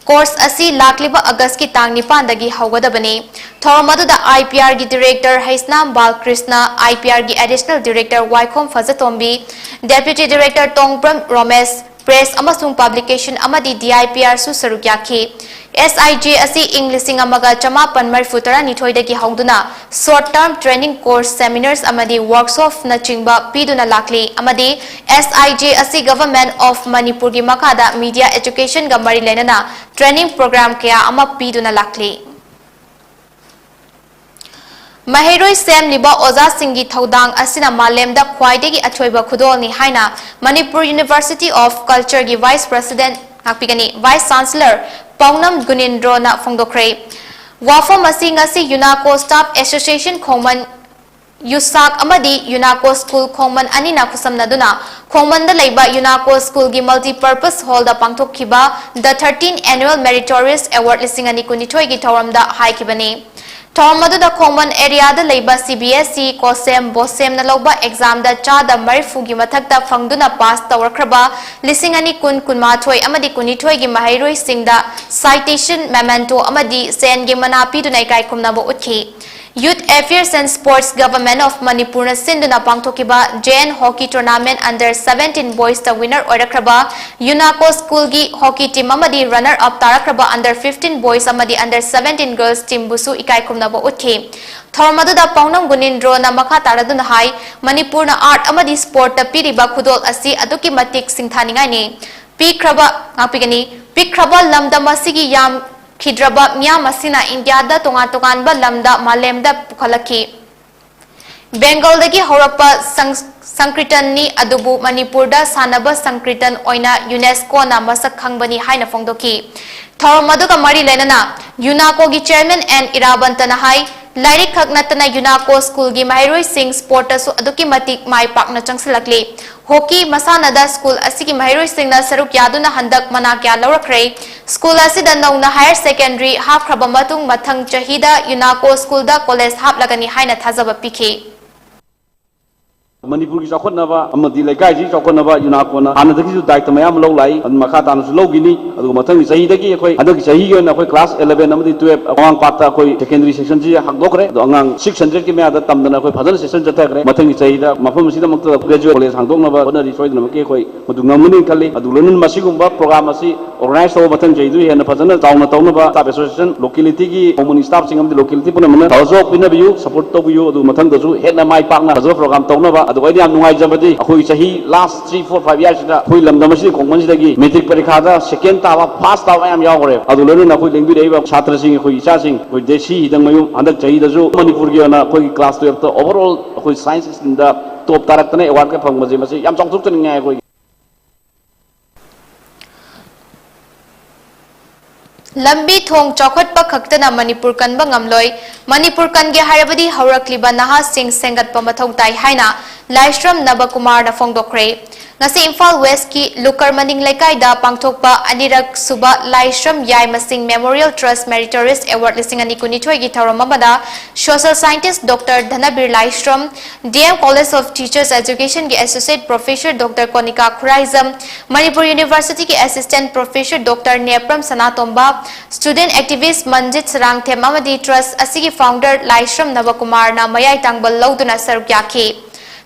Course ꯑꯁꯤ ꯂꯥꯛꯂꯤꯕ August ꯀꯤ ꯇꯥꯡ ꯅꯤꯄꯥꯟꯗꯒꯤ ꯍꯧꯒꯗꯕꯅꯤ꯫ ꯊꯧꯔꯝ ꯑꯗꯨꯗ I P R ꯒꯤ Director Heisnam Balkrishna, I P R ꯒꯤ Additional Director ꯋꯥꯏꯈꯣꯝ ꯐꯖꯇꯣꯝꯕꯤ, Deputy Director ꯇꯣꯡꯕ꯭ꯔꯝ ꯔꯣꯃꯦꯁ, Press ꯑꯃꯁꯨꯡ Publication ꯑꯃꯗꯤ D I P R ꯁꯨ ꯁꯔꯨꯛ ꯌꯥꯈꯤ꯫ SIJ ꯑꯁꯤ ꯏꯪ ꯂꯤꯁꯤꯡ ꯑꯃꯒ ꯆꯃꯥꯄꯟ ꯃꯔꯤꯐꯨ ꯇꯔꯥꯅꯤꯊꯣꯏꯗꯒꯤ ꯍꯧꯗꯨꯅ short term training course, seminars ꯑꯃꯗꯤ workshopꯅꯆꯤꯡꯕ ꯄꯤꯗꯨꯅ ꯂꯥꯛꯂꯤ ꯑꯃꯗꯤ SIJ ꯑꯁꯤ Government of ꯃꯅꯤꯄꯨꯔꯒꯤ ꯃꯈꯥꯗ media educationꯒ ꯃꯔꯤ ꯂꯩꯅꯅ training program ꯀꯌꯥ ꯑꯃ ꯄꯤꯗꯨꯅ ꯂꯥꯛꯂꯤ꯫ ꯃꯍꯩꯔꯣꯏ ꯁꯦꯝꯂꯤꯕ ꯑꯣꯖꯥꯁꯤꯡꯒꯤ ꯊꯧꯗꯥꯡ ꯑꯁꯤꯅ ꯃꯥꯂꯦꯝꯗ ꯈ꯭ꯋꯥꯏꯗꯒꯤ ꯑꯊꯣꯏꯕ ꯈꯨꯗꯣꯜꯅꯤ ꯍꯥꯏꯅ Manipur University of Cultureꯒꯤ Vice President ꯉꯥꯛꯄꯤꯒꯅꯤ, Vice Chancellor ꯄꯥꯎꯅꯝ ꯒꯨꯅꯤꯟꯗ꯭ꯔꯣꯅ ꯐꯣꯡꯗꯣꯛꯈ꯭ꯔꯦ꯫ ꯋꯥꯐꯝ ꯑꯁꯤ ꯉꯁꯤ ꯌꯨꯅꯥꯀꯣ Staff Association ꯈꯣꯡꯃꯟ ꯌꯨꯁꯥꯛ ꯑꯃꯗꯤ ꯌꯨꯅꯥꯀꯣ ꯁ꯭ꯀꯨꯜ ꯈꯣꯡꯃꯟ ꯑꯅꯤꯅ ꯈꯨꯠꯁꯝꯅꯗꯨꯅ ꯈꯣꯡꯃꯟꯗ ꯂꯩꯕ ꯌꯨꯅꯥꯀꯣ ꯁ꯭ꯀꯨꯜꯒꯤ multipurpose hallꯗ ꯄꯥꯡꯊꯣꯛꯈꯤꯕ The thirteen Annual Meritorious Award ꯂꯤꯁꯤꯡ ꯑꯅꯤ ꯀꯨꯟꯅꯤꯊꯣꯏꯒꯤ ꯊꯧꯔꯝꯗ ꯍꯥꯏꯈꯤꯕꯅꯤ꯫ ꯊꯧꯔꯝ ꯑꯗꯨꯗ ꯈꯣꯡꯃꯟ areaꯗ ꯂꯩꯕ CBSE, COSEM, BOSEMꯅ ꯂꯧꯕ examꯗ ꯆꯥꯗ ꯃꯔꯤꯐꯨꯒꯤ ꯃꯊꯛꯇ ꯐꯪꯗꯨꯅ pass ꯇꯧꯔꯛꯈ꯭ꯔꯕ ꯂꯤꯁꯤꯡ ꯑꯅꯤ ꯀꯨꯟ, ꯀꯨꯟꯃꯥꯊꯣꯏ ꯑꯃꯗꯤ ꯀꯨꯟꯅꯤꯊꯣꯏꯒꯤ ꯃꯍꯩꯔꯣꯏꯁꯤꯡꯗ citation, memento ꯑꯃꯗꯤ ꯁꯦꯟꯒꯤ ꯃꯅꯥ ꯄꯤꯗꯨꯅ ꯏꯀꯥꯏ ꯈꯨꯝꯅꯕ ꯎꯠꯈꯤ꯫ Youth Affairs and Sports, Government of ꯃꯅꯤꯄꯨꯔꯅ ꯁꯤꯟꯗꯨꯅ ꯄꯥꯡꯊꯣꯛꯈꯤꯕ J N Hockey Tournament under seventeen boysꯇ winner ꯑꯣꯏꯔꯛꯈ꯭ꯔꯕ ꯌꯨꯅꯥꯀꯣ ꯁ꯭ꯀꯨꯜꯒꯤ hockey team ꯑꯃꯗꯤ runner up ꯇꯥꯔꯛꯈ꯭ꯔꯕ under fifteen boys ꯑꯃꯗꯤ under seventeen girls teamꯕꯨꯁꯨ ꯏꯀꯥꯏ ꯈꯨꯝꯅꯕ ꯎꯠꯈꯤ꯫ ꯊꯧꯔꯝ ꯑꯗꯨꯗ ꯄꯥꯎꯅꯝ ꯒꯨꯅꯤꯟꯗ꯭ꯔꯣꯅ ꯃꯈꯥ ꯇꯥꯔꯗꯨꯅ ꯍꯥꯏ, ꯃꯅꯤꯄꯨꯔꯅ art ꯑꯃꯗꯤ sportꯇ ꯄꯤꯔꯤꯕ ꯈꯨꯗꯣꯜ ꯑꯁꯤ ꯑꯗꯨꯛꯀꯤ ꯃꯇꯤꯛ ꯁꯤꯡꯊꯥꯅꯤꯡꯉꯥꯏꯅꯤ꯫ ꯄꯤꯛꯈ꯭ꯔꯕ, ꯉꯥꯛꯄꯤꯒꯅꯤ, ꯄꯤꯛꯈ꯭ꯔꯕ ꯂꯝꯗꯝ ꯑꯁꯤꯒꯤ ꯌꯥꯝꯈꯤꯗ꯭ꯔꯕ ꯃꯤꯌꯥꯝ ꯑꯁꯤꯅ ꯏꯟꯗꯤꯌꯥꯗ ꯇꯣꯉꯥꯟ ꯇꯣꯉꯥꯟꯕ ꯂꯝꯗ ꯃꯥꯂꯦꯝꯗ ꯄꯨꯈꯠꯂꯛꯈꯤ꯫ ꯕꯦꯡꯒꯜꯗꯒꯤ ꯍꯧꯔꯛꯄ ꯁꯪ-, ꯁꯪꯀ꯭ꯔꯤꯇꯟꯅꯤ, ꯑꯗꯨꯕꯨ ꯃꯅꯤꯄꯨꯔꯗ ꯁꯥꯟꯅꯕ ꯁꯪꯀ꯭ꯔꯤꯇꯟ ꯑꯣꯏꯅ UNESCOꯅ ꯃꯁꯛ ꯈꯪꯕꯅꯤ ꯍꯥꯏꯅ ꯐꯣꯡꯗꯣꯛꯈꯤ꯫ ꯊꯧꯔꯝ ꯑꯗꯨꯒ ꯃꯔꯤ ꯂꯩꯅꯅ ꯌꯨꯅꯥꯀꯣꯒꯤ chairman N ꯏꯔꯥꯕꯟꯇꯅ ꯍꯥꯏ, ꯂꯥꯏꯔꯤꯛ ꯈꯛ ꯅꯠꯇꯅ ꯌꯨꯅꯥꯀꯣ ꯁ꯭ꯀꯨꯜꯒꯤ ꯃꯍꯩꯔꯣꯏꯁꯤꯡ sportꯇꯁꯨ ꯑꯗꯨꯛꯀꯤ ꯃꯇꯤꯛ ꯃꯥꯏ ꯄꯥꯛꯅ ꯆꯪꯁꯤꯜꯂꯛꯂꯤ꯫ Hockey ꯃꯁꯥꯟꯅꯗ ꯁ꯭ꯀꯨꯜ ꯑꯁꯤꯒꯤ ꯃꯍꯩꯔꯣꯏꯁꯤꯡꯅ ꯁꯔꯨꯛ ꯌꯥꯗꯨꯅ ꯍꯟꯗꯛ ꯃꯅꯥ ꯀꯌꯥ ꯂꯧꯔꯛꯈ꯭ꯔꯦ꯫ ꯁ꯭ꯀꯨꯜ ꯑꯁꯤꯗ ꯅꯧꯅ higher secondary ꯍꯥꯞꯈ꯭ꯔꯕ ꯃꯇꯨꯡ ꯃꯊꯪ ꯆꯍꯤꯗ ꯌꯨꯅꯥꯀꯣ ꯁ꯭ꯀꯨꯜꯗ college ꯍꯥꯞꯂꯒꯅꯤ ꯍꯥꯏꯅ ꯊꯥꯖꯕ ꯄꯤꯈꯤ꯫ ꯃꯅꯤꯄꯨꯔꯒꯤ ꯆꯥꯎꯈꯠꯅꯕ ꯑꯃꯗꯤ ꯂꯩꯀꯥꯏꯁꯤꯒꯤ ꯆꯥꯎꯈꯠꯅꯕ ꯌꯨꯅꯥꯀꯣꯅ ꯍꯥꯟꯅꯗꯒꯤꯁꯨ ꯗꯥꯏꯇ ꯃꯌꯥꯝ ꯑꯃ ꯂꯧ ꯂꯥꯛꯏ, ꯑꯗꯨ ꯃꯈꯥ ꯇꯥꯅꯁꯨ ꯂꯧꯈꯤꯅꯤ꯫ ꯑꯗꯨꯒ ꯃꯊꯪꯒꯤ ꯆꯍꯤꯗꯒꯤ ꯑꯩꯈꯣꯏ, ꯍꯟꯗꯛꯀꯤ ꯆꯍꯤꯒꯤ ꯑꯣꯏꯅ ꯑꯩꯈꯣꯏ ꯀ꯭ꯂꯥꯁ eleven ꯑꯃꯗꯤ twelve ꯃꯃꯥꯡꯄꯥꯠꯇ ꯑꯩꯈꯣꯏ secondary session ꯁꯤ ꯍꯥꯡꯗꯣꯛꯈ꯭ꯔꯦ꯫ ꯑꯗꯣ ꯑꯉꯥꯡ six hundred ꯀꯤ ꯃꯌꯥꯗ ꯇꯝꯗꯅ ꯑꯩꯈꯣꯏ ꯐꯖꯅ session ꯆꯠꯊꯈ꯭ꯔꯦ꯫ ꯃꯊꯪꯒꯤ ꯆꯍꯤꯗ ꯃꯐꯝ ꯑꯁꯤꯗꯃꯛꯇ graduate college ꯍꯥꯡꯗꯣꯛꯅꯕ ꯍꯣꯠꯅꯔꯤ꯫ ꯁꯣꯏꯗꯅꯃꯛꯀꯤ ꯑꯩꯈꯣꯏ ꯃꯗꯨ ꯉꯝꯒꯅꯤ ꯈꯜꯂꯤ꯫ ꯑꯗꯨ ꯂꯣꯏꯅꯅ ꯃꯁꯤꯒꯨꯝꯕ program ꯑꯁꯤ organize ꯇꯧꯕ ꯃꯊꯪ ꯆꯍꯤꯗꯨ ꯍꯦꯟꯅ ꯐꯖꯅ ꯆꯥꯎꯅ ꯇꯧꯅꯕ staff association, locality ꯒꯤ ꯀꯣꯃꯨꯅꯤ staff ꯁꯤꯡ ꯑꯃꯗꯤ locality ꯄꯨꯝꯅꯃꯛꯅ ꯊꯧꯖꯥꯜ ꯄꯤꯅꯕꯤꯌꯨ, support ꯇꯧꯕꯤꯌꯨ꯫ ꯑꯗꯨ ꯃꯊꯪꯗꯁꯨ ꯍꯦꯟꯅ ꯃꯥꯏ ꯄꯥꯛꯅ ꯐꯖꯕ program ꯇꯧꯅꯕ꯫ ꯑꯗꯨꯒ ꯑꯩꯅ ꯌꯥꯝ ꯅꯨꯡꯉꯥꯏꯖꯕꯗꯤ ꯑꯩꯈꯣꯏ ꯆꯍꯤ last three, four, five year ꯁꯤꯗ ꯑꯩꯈꯣꯏ ꯂꯝꯗꯝ ꯑꯁꯤꯒꯤ ꯈꯨꯡꯒꯪꯁꯤꯗꯒꯤ matric ꯄꯔꯤꯈꯥꯗ second ꯇꯥꯕ, first ꯇꯥꯕ ꯃꯌꯥꯝ ꯌꯥꯎꯈ꯭ꯔꯦ꯫ ꯑꯗꯨ ꯂꯣꯏꯅꯅ ꯑꯩꯈꯣꯏ ꯂꯦꯡꯕꯤꯔꯛꯏꯕ ꯁꯥꯇ꯭ꯔꯁꯤꯡ, ꯑꯩꯈꯣꯏ ꯏꯆꯥꯁꯤꯡ, ꯑꯩꯈꯣꯏ ꯗꯦꯁꯤ ꯍꯤꯗꯪꯃꯌꯨꯝ ꯍꯟꯗꯛ ꯆꯍꯤꯗꯁꯨ ꯃꯅꯤꯄꯨꯔꯒꯤ ꯑꯣꯏꯅ ꯑꯩꯈꯣꯏꯒꯤ class twelve ꯇ overall ꯑꯩꯈꯣꯏ science stream ꯗ top ꯇꯥꯔꯛꯇꯅ award ꯀ ꯐꯪꯕꯁꯦ ꯃꯁꯤ ꯌꯥꯝ ꯆꯥꯎꯊꯣꯛꯆꯅꯤꯡꯉꯥꯏ ꯑꯩꯈꯣꯏꯒꯤ꯫ ꯂꯝꯕꯤ ꯊꯣꯡ ꯆꯥꯎꯈꯠꯄ ꯈꯛꯇꯅ ꯃꯅꯤꯄꯨꯔ ꯀꯟꯕ ꯉꯝꯂꯣꯏ꯫ ꯃꯅꯤꯄꯨꯔ ꯀꯟꯒꯦ ꯍꯥꯏꯔꯕꯗꯤ ꯍꯧꯔꯛꯂꯤꯕ ꯅꯍꯥꯁꯤꯡ ꯁꯦꯝꯒꯠꯄ ꯃꯊꯧ ꯇꯥꯏ ꯍꯥꯏꯅ ꯂꯥꯏꯁ꯭ꯔꯝ ꯅꯕꯀꯨꯃꯥꯔꯅ ꯐꯣꯡꯗꯣꯛꯈ꯭ꯔꯦ꯫ ꯉꯁꯤ ꯏꯝꯐꯥꯜ West ꯀꯤ ꯂꯨꯀꯔ ꯃꯅꯤꯡ ꯂꯩꯀꯥꯏꯗ ꯄꯥꯡꯊꯣꯛꯄ ꯑꯅꯤꯔꯛ ꯁꯨꯕ ꯂꯥꯏꯁ꯭ꯔꯝ ꯌꯥꯏꯃꯁꯤꯡ Memorial Trust Meritorious Award ꯂꯤꯁꯤꯡ ꯑꯅꯤ ꯀꯨꯟꯅꯤꯊꯣꯏꯒꯤ ꯊꯧꯔꯝ ꯑꯃꯗ social scientist Doctor ꯙꯅꯕꯤꯔ Laishram, D M College of Teachers Education ꯒꯤ Associate Professor Doctor ꯀꯣꯅꯤꯀꯥ Khuraijam, Manipur University ꯒꯤ Assistant Professor Doctor ꯅꯦꯄ꯭ꯔꯝ ꯁꯅꯥꯇꯣꯝꯕ, student activist ꯃꯟꯖꯤꯠ ꯁꯔꯥꯡꯊꯦꯝ ꯑꯃꯗꯤ trust ꯑꯁꯤꯒꯤ founder ꯂꯥꯏꯁ꯭ꯔꯝ ꯅꯕꯀꯨꯃꯥꯔꯅ ꯃꯌꯥꯏ ꯇꯥꯡꯕ ꯂꯧꯗꯨꯅ ꯁꯔꯨꯛ ꯌꯥꯈꯤ꯫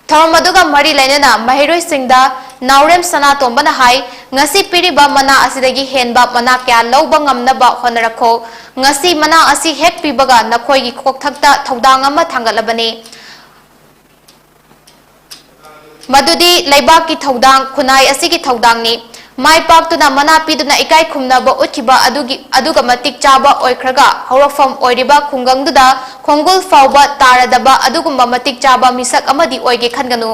ꯊꯧꯔꯝ ꯑꯗꯨꯒ ꯃꯔꯤ ꯂꯩꯅꯅ ꯃꯍꯩꯔꯣꯏꯁꯤꯡꯗ ꯅꯥꯎꯔꯦꯝ ꯁꯅꯥꯇꯣꯝꯕꯅ ꯍꯥꯏ, ꯉꯁꯤ ꯄꯤꯔꯤꯕ ꯃꯅꯥ ꯑꯁꯤꯗꯒꯤ ꯍꯦꯟꯕ ꯃꯅꯥ ꯀꯌꯥ ꯂꯧꯕ ꯉꯝꯅꯕ ꯍꯣꯠꯅꯔꯛꯈꯣ꯫ ꯉꯁꯤ ꯃꯅꯥ ꯑꯁꯤ ꯍꯦꯛ ꯄꯤꯕꯒ ꯅꯈꯣꯏꯒꯤ ꯀꯣꯛꯊꯛꯇ ꯊꯧꯗꯥꯡ ꯑꯃ ꯊꯥꯡꯒꯠꯂꯕꯅꯤ꯫ ꯃꯗꯨꯗꯤ ꯂꯩꯕꯥꯛꯀꯤ ꯊꯧꯗꯥꯡ, ꯈꯨꯟꯅꯥꯏ ꯑꯁꯤꯒꯤ ꯊꯧꯗꯥꯡꯅꯤ꯫ ꯃꯥꯏ ꯄꯥꯛꯇꯨꯅ ꯃꯅꯥ ꯄꯤꯗꯨꯅ ꯏꯀꯥꯏ ꯈꯨꯝꯅꯕ ꯎꯠꯈꯤꯕ ꯑꯗꯨꯒꯤ, ꯑꯗꯨꯒ ꯃꯇꯤꯛ ꯆꯥꯕ ꯑꯣꯏꯈ꯭ꯔꯒ ꯍꯧꯔꯛꯐꯝ ꯑꯣꯏꯔꯤꯕ ꯈꯨꯡꯒꯪꯗꯨꯗ ꯈꯣꯡꯒꯨꯜ ꯐꯥꯎꯕ ꯇꯥꯔꯗꯕ ꯑꯗꯨꯒꯨꯝꯕ ꯃꯇꯤꯛ ꯆꯥꯕ ꯃꯤꯁꯛ ꯑꯃꯗꯤ ꯑꯣꯏꯒꯦ ꯈꯟꯒꯅꯨ꯫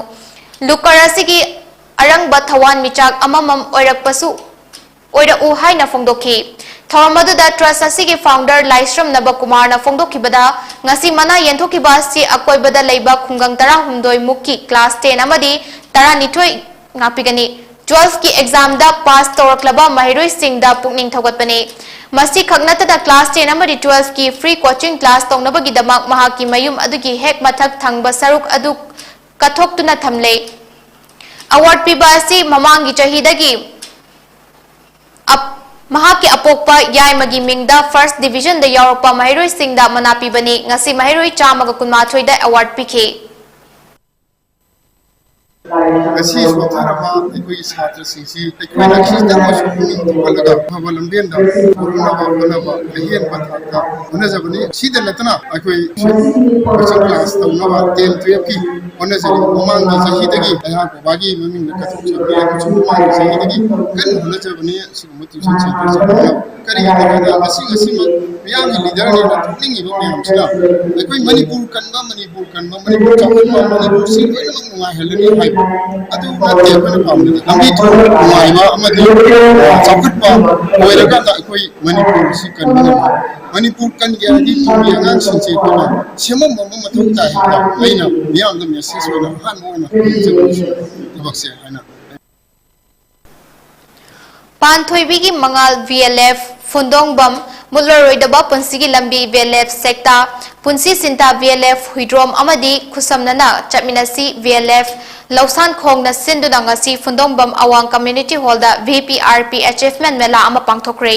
ꯂꯨꯀꯔ ꯑꯁꯤꯒꯤ ꯑꯔꯪꯕ ꯊꯋꯥꯟꯃꯤꯆꯥꯛ ꯑꯃꯃꯝ ꯑꯣꯏꯔꯛꯄꯁꯨ ꯑꯣꯏꯔꯛꯎ ꯍꯥꯏꯅ ꯐꯣꯡꯗꯣꯛꯈꯤ꯫ ꯊꯧꯔꯝ ꯑꯗꯨꯗ trust ꯑꯁꯤꯒꯤ founder ꯂꯥꯏꯁ꯭ꯔꯝ ꯅꯕꯀꯨꯃꯥꯔꯅ ꯐꯣꯡꯗꯣꯛꯈꯤꯕꯗ, ꯉꯁꯤ ꯃꯅꯥ ꯌꯦꯟꯊꯣꯛꯈꯤꯕ ꯑꯁꯤ ꯑꯀꯣꯏꯕꯗ ꯂꯩꯕ ꯈꯨꯡꯒꯪ ꯇꯔꯥꯍꯨꯝꯗꯣꯏ ꯃꯨꯛꯀꯤ class ten ꯑꯃꯗꯤ ꯇꯔꯥꯅꯤꯊꯣꯏ ꯉꯥꯛꯄꯤꯒꯅꯤ꯫ Twelve ꯀꯤ exam ꯗ pass ꯇꯧꯔꯛꯂꯕ ꯃꯍꯩꯔꯣꯏꯁꯤꯡꯗ ꯄꯨꯛꯅꯤꯡ ꯊꯧꯒꯠꯄꯅꯤ꯫ ꯃꯁꯤꯈꯛ ꯅꯠꯇꯅ class ten ꯑꯃꯗꯤ twelve ꯀꯤ free coaching class ꯇꯧꯅꯕꯒꯤꯗꯃꯛ ꯃꯍꯥꯛꯀꯤ ꯃꯌꯨꯝ ꯑꯗꯨꯒꯤ ꯍꯦꯛ ꯃꯊꯛ ꯊꯪꯕ ꯁꯔꯨꯛ ꯑꯗꯨ ꯀꯠꯊꯣꯛꯇꯨꯅ ꯊꯝꯂꯦ꯫ ꯑꯦꯋꯥꯔꯗ ꯄꯤꯕ ꯑꯁꯤ ꯃꯃꯥꯡꯒꯤ ꯆꯍꯤꯗꯒꯤ ꯑꯞ-, ꯃꯍꯥꯛꯀꯤ ꯑꯄꯣꯛꯄ ꯌꯥꯏꯃꯒꯤ ꯃꯤꯡꯗ ꯐꯥꯔꯁ ꯗꯤꯕꯤꯖꯟꯗ ꯌꯥꯎꯔꯛꯄ ꯃꯍꯩꯔꯣꯏꯁꯤꯡꯗ ꯃꯅꯥ ꯄꯤꯕꯅꯤ꯫ ꯉꯁꯤ ꯃꯍꯩꯔꯣꯏ ꯆꯥꯝꯃꯒ ꯀꯨꯟꯃꯥꯊꯣꯏꯗ ꯑꯦꯋꯥꯔꯗ ꯄꯤꯈꯤ꯫ ꯉꯁꯤ ꯁꯣꯊꯔꯕ ꯑꯩꯈꯣꯏꯒꯤ ꯁꯥꯇ꯭ꯔꯁꯤꯡꯁꯤ ꯑꯩꯈꯣꯏꯅ ꯈꯤꯇꯪ ꯑꯣꯏꯔꯁꯨ ꯄꯨꯛꯅꯤꯡ ꯊꯧꯒꯠꯂꯒ ꯑꯐꯕ ꯂꯝꯕꯦꯟꯗ ꯄꯨꯔꯛꯅꯕ ꯍꯣꯠꯅꯕ ꯑꯍꯦꯟꯕ ꯊꯥꯛꯇ ꯍꯣꯠꯅꯖꯕꯅꯤ꯫ ꯁꯤꯗ ꯅꯠꯇꯅ ꯑꯩꯈꯣꯏ ꯀꯣꯆꯤꯡ ꯀ꯭ꯂꯥꯁ ꯇꯧꯅꯕ ꯇꯦꯟ ꯇꯨꯌꯦꯜꯐꯀꯤ ꯍꯣꯠꯅꯖꯔꯤ꯫ ꯃꯃꯥꯡꯒꯤ ꯆꯍꯤꯗꯒꯤ ꯑꯩꯍꯥꯛ ꯕꯕꯥꯒꯤ ꯃꯃꯤꯡꯗ ꯀꯠꯊꯣꯛꯆꯕꯅꯤ ꯑꯃꯁꯨꯡ ꯃꯃꯥꯡꯒꯤ ꯆꯍꯤꯗꯒꯤ ꯀꯟꯅ ꯍꯣꯠꯅꯖꯕꯅꯤ꯫ ꯑꯁꯤꯒꯨꯝꯕ ꯇ꯭ꯌꯨꯁꯟ ꯁꯦꯟꯇꯔꯁꯤꯡ ꯑꯁꯤꯅ ꯀꯔꯤꯒꯤꯅꯣ ꯍꯥꯏꯕꯗ ꯉꯁꯤ ꯉꯁꯤꯃꯛ ꯃꯤꯌꯥꯝꯒꯤ ꯂꯤꯗꯔꯅꯦꯅ ꯊꯣꯛꯅꯤꯡꯉꯤꯕ ꯃꯌꯥꯝꯁꯤꯅ ꯑꯩꯈꯣꯏ ꯃꯅꯤꯄꯨꯔ ꯀꯟꯕ, ꯃꯅꯤꯄꯨꯔ ꯀꯟꯕ, ꯃꯅꯤꯄꯨꯔ ꯆꯥꯎꯈꯠꯄ, ꯃꯅꯤꯄꯨꯔꯁꯤ ꯂꯣꯏꯅꯃꯛ ꯅꯨꯡꯉꯥꯏꯍꯜꯂꯅꯤ ꯍꯥꯏꯕ ꯑꯗꯨ ꯅꯠꯇꯦ꯫ ꯑꯩꯈꯣꯏꯅ ꯄꯥꯝꯕꯗꯤ ꯂꯝꯕꯤ ꯊꯣꯡ ꯅꯨꯡꯉꯥꯏꯕ ꯑꯃꯗꯤ, ꯑ, ꯆꯥꯎꯈꯠꯄ ꯑꯣꯏꯔꯀꯥꯟꯗ ꯑꯩꯈꯣꯏ ꯃꯅꯤꯄꯨꯔ ꯑꯁꯤ ꯀꯟꯕ ꯉꯝꯃꯤ꯫ ꯃꯅꯤꯄꯨꯔ ꯀꯟꯒꯦ ꯍꯥꯏꯔꯗꯤ ꯇꯨꯡꯒꯤ ꯑꯉꯥꯡꯁꯤꯡꯁꯦ ꯑꯩꯈꯣꯏꯅ ꯁꯦꯝꯃꯝꯕ ꯑꯃ ꯃꯊꯧ ꯇꯥꯏ ꯍꯥꯏꯕ ꯑꯩꯅ ꯃꯤꯌꯥꯝꯗ ꯃꯦꯁꯦꯖ ꯑꯣꯏꯅ ꯑꯍꯥꯟꯕ ꯑꯣꯏꯅ ꯄꯤꯖꯕꯁꯨ ꯊꯕꯛꯁꯦ ꯍꯥꯏꯅ ꯄꯥꯟꯊꯣꯏꯕꯤꯒꯤ ꯃꯉꯥꯜ ꯚꯤ ꯑꯦꯜ ꯑꯦꯐ ꯐꯨꯟꯗꯣꯡꯕꯝ, ꯃꯨꯠꯂꯔꯣꯏꯗꯕ ꯄꯨꯟꯁꯤꯒꯤ ꯂꯝꯕꯤ ꯚꯤ ꯑꯦꯜ ꯑꯦꯐ ꯁꯦꯛꯇꯥ, ꯄꯨꯟꯁꯤ ꯁꯤꯟꯊꯥ ꯚꯤ ꯑꯦꯜ ꯑꯦꯐ ꯍꯨꯏꯗ꯭ꯔꯣꯝ ꯑꯃꯗꯤ ꯈꯨꯠꯁꯝꯅꯅ ꯆꯠꯃꯤꯟꯅꯁꯤ ꯚꯤ ꯑꯦꯜ ꯑꯦꯐ ꯂꯧꯁꯥꯟ ꯈꯣꯡꯅ ꯁꯤꯟꯗꯨꯅ ꯉꯁꯤ ꯐꯨꯟꯗꯣꯡꯕꯝ ꯑꯋꯥꯡ ꯀꯝꯃ꯭ꯌꯨꯅꯤꯇꯤ ꯍꯣꯜꯗ ꯚꯤ ꯄꯤ ꯑꯥꯔ ꯄꯤ ꯑꯦꯆꯤꯚꯃꯦꯟ ꯃꯦꯂꯥ ꯑꯃ ꯄꯥꯡꯊꯣꯛꯈ꯭ꯔꯦ꯫